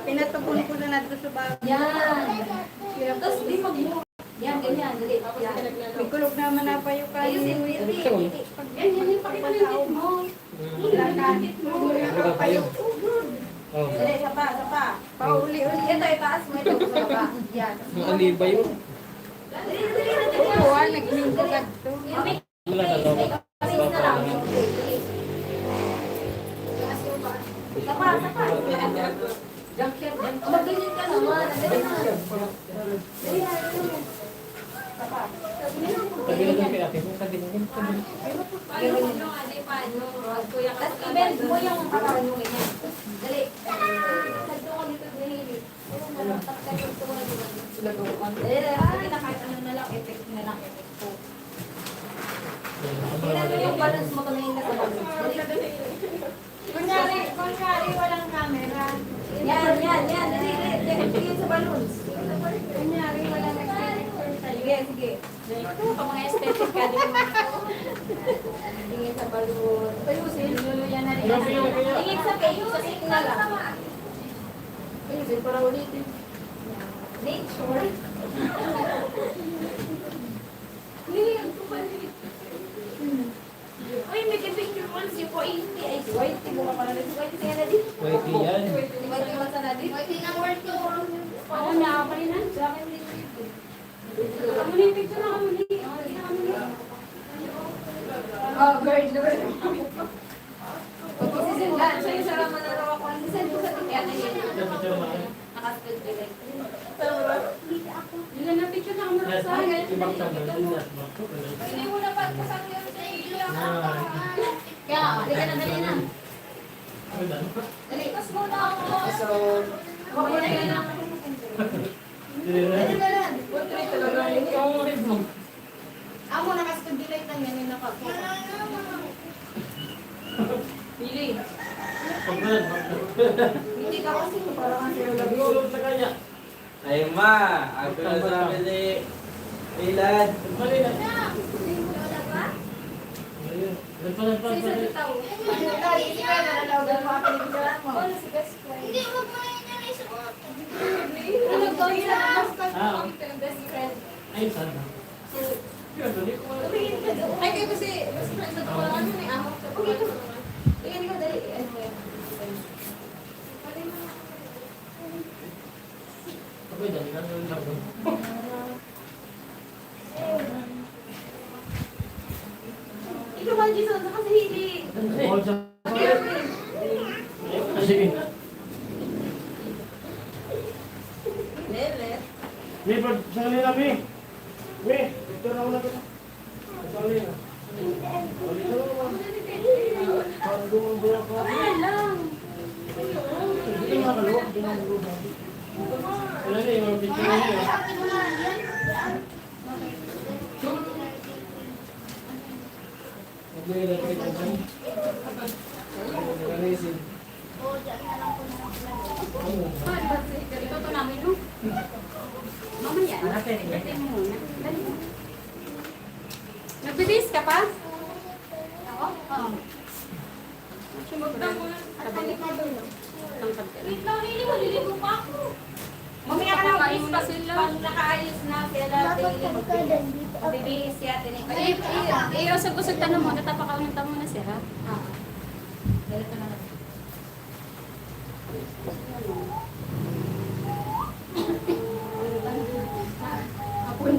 Pinatubon ko na nato sa bago. Yan. Tapos di mag-move. Yan, ganyan. Dali. Yan. May kulog naman na pa yung kayo. Ayun, hindi. Yan, yan, yan. Pakita mo yung teeth mo. Wala ka. Wala ka pa yun. Oh. Dali, isa pa, isa pa. Pauli-uli. Ito, itaas mo ito. Isa pa. Yan. Ang alibay yun. Dali, dali, dali, dali. Oo, ah, nagmingkod agto. Wala na daw. Itaas na lang. Isa pa, isa pa. Jump shot, jump shot. Magganyan ka naman. Dali na. Dali na, dali na. Isa pa. Sabi na lang. Lagi na lang kay ate mo, sabi na lang. Paano mo yung ate, paano? Pag kuya ka, tas i-bend mo yung katawan mo ganyan. Dali. Sagto ka dito, dali. Oo, matataktan yung tumulad mo. Sila daw, ano? Dali, dali. Sige na, kahit ano na lang, effect na lang, effect ko. Tingnan mo yung balance mo, tumingin ka sa balance. Dali. Kunyari, kunyari walang camera. Yan, yan, yan. Dali, dali, dali. Tingin sa balloons. Kunyari, walang nagpipicture sa'yo. Sige, sige. Ito, pang mga aesthetic ka din naman ito. Tingin sa balloon. Ayusin. Luluyan na rin. Tingin sa face, sa face na lang. Ayusin, para ulitin. Nature. Hindi, ang tumal. Hmm. Uy, may picture mo si Kuya Inti. Ay, si Kuya Inti, mukha pala na si Kuya Inti. Yan na din. Kuya Inti yan. Si Kuya Inti man sana din. Kuya Inti na working. Ano na, ako rin na. Sa akin din yun. Amo ni picture na, amo ni. Oh, guard, Lord. Pag-isisin lang, siya yung sarang manarawa ko. Ang design ko sa tingin. Nakaspell ko lang. Nila na picture na kamo sa akin. Hindi mo na pagpasang yun sa iyo. Kaya, hindi ka na dali na. Dali, tas muna ako. So, wag mo na yan ang Dali na lang. Portrait talaga. Ikaw ang red mo. Amo, naka-student light lang yan, yung naka- Pili. Pagod. Hindi ka kasi, parang ang sila lagi. Tulog na kaya. Ay, ma, ako na sabi ni Ilad. Mali na. Ayun. Nagpa-, nagpa-, Sa isang tao. Dali, ikaw na lang daw, daw, mga pinipicture. Ang best friend. Ay, sana. So, tumingin ka doon. Ay, kayo kasi, best friend sa tuwa, ano ni amo? Sabi ko, tingnan ko, dali, ano mo yan? Pwede mo. Okay, dali, dali, dali, dali. Ikaw, Juan Jason, sa kasi hindi. Sige. May pag-, sali na, Mi. Mi, picture na muna kita. Sali na. Sali na naman. Pagdungan ba ako? Dito na kaluwag, dito na kaluwag. Wala na yung mga picture na yun. Ito to namin, no? Mamaya. Pwede mo muna. Dali. Nagbibihis ka pa? Ako? Oo. Sumugdan mo na. Tangkad ka na. Wait lang, hindi mo, liligo pa ako. Mamaya ka na, Pag please, pag, nakaayos na sila, pag nakaayos na sila, Dapat tingin mo. Ka dyan dito. Magbibihis siya, tinig. Ay, ay, ay, usog-usog ta na muna, tapakaunin ta muna siya, ha? Ah. Ganito na lang. Hapon.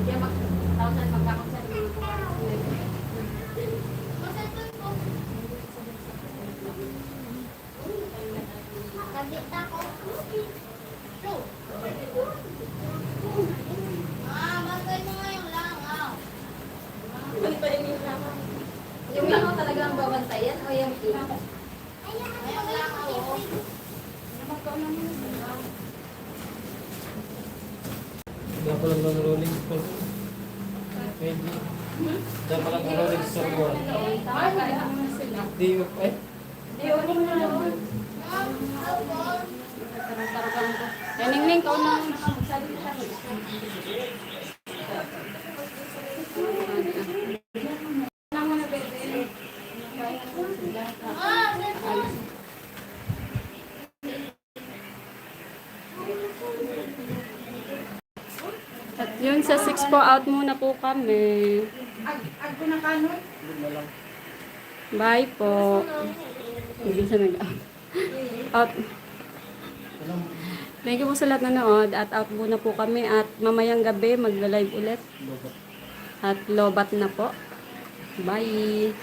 Kaya mag-, tawag na magkakapsal ng mga kumakas. Kabit ako. Ah, bantay mo ngayon lang, ah. Bantay mo lang. Yung ikaw talaga ang babantayan o yung ikaw? Ngayon lang, ah, oo. Dapat lang ng Rolling Stone. Pwede. Dapat lang ng Rolling Stone. Ay, wala naman sila. Di, eh? Di, okay na naman. Eh, Ningning, ikaw na. At yun, sa six po, out muna po kami. Bye po. Hindi siya nag-out. Out. Thank you po sa lahat nanood. At out muna po kami. At mamayang gabi, magla-live ulit. At lobat na po. Bye.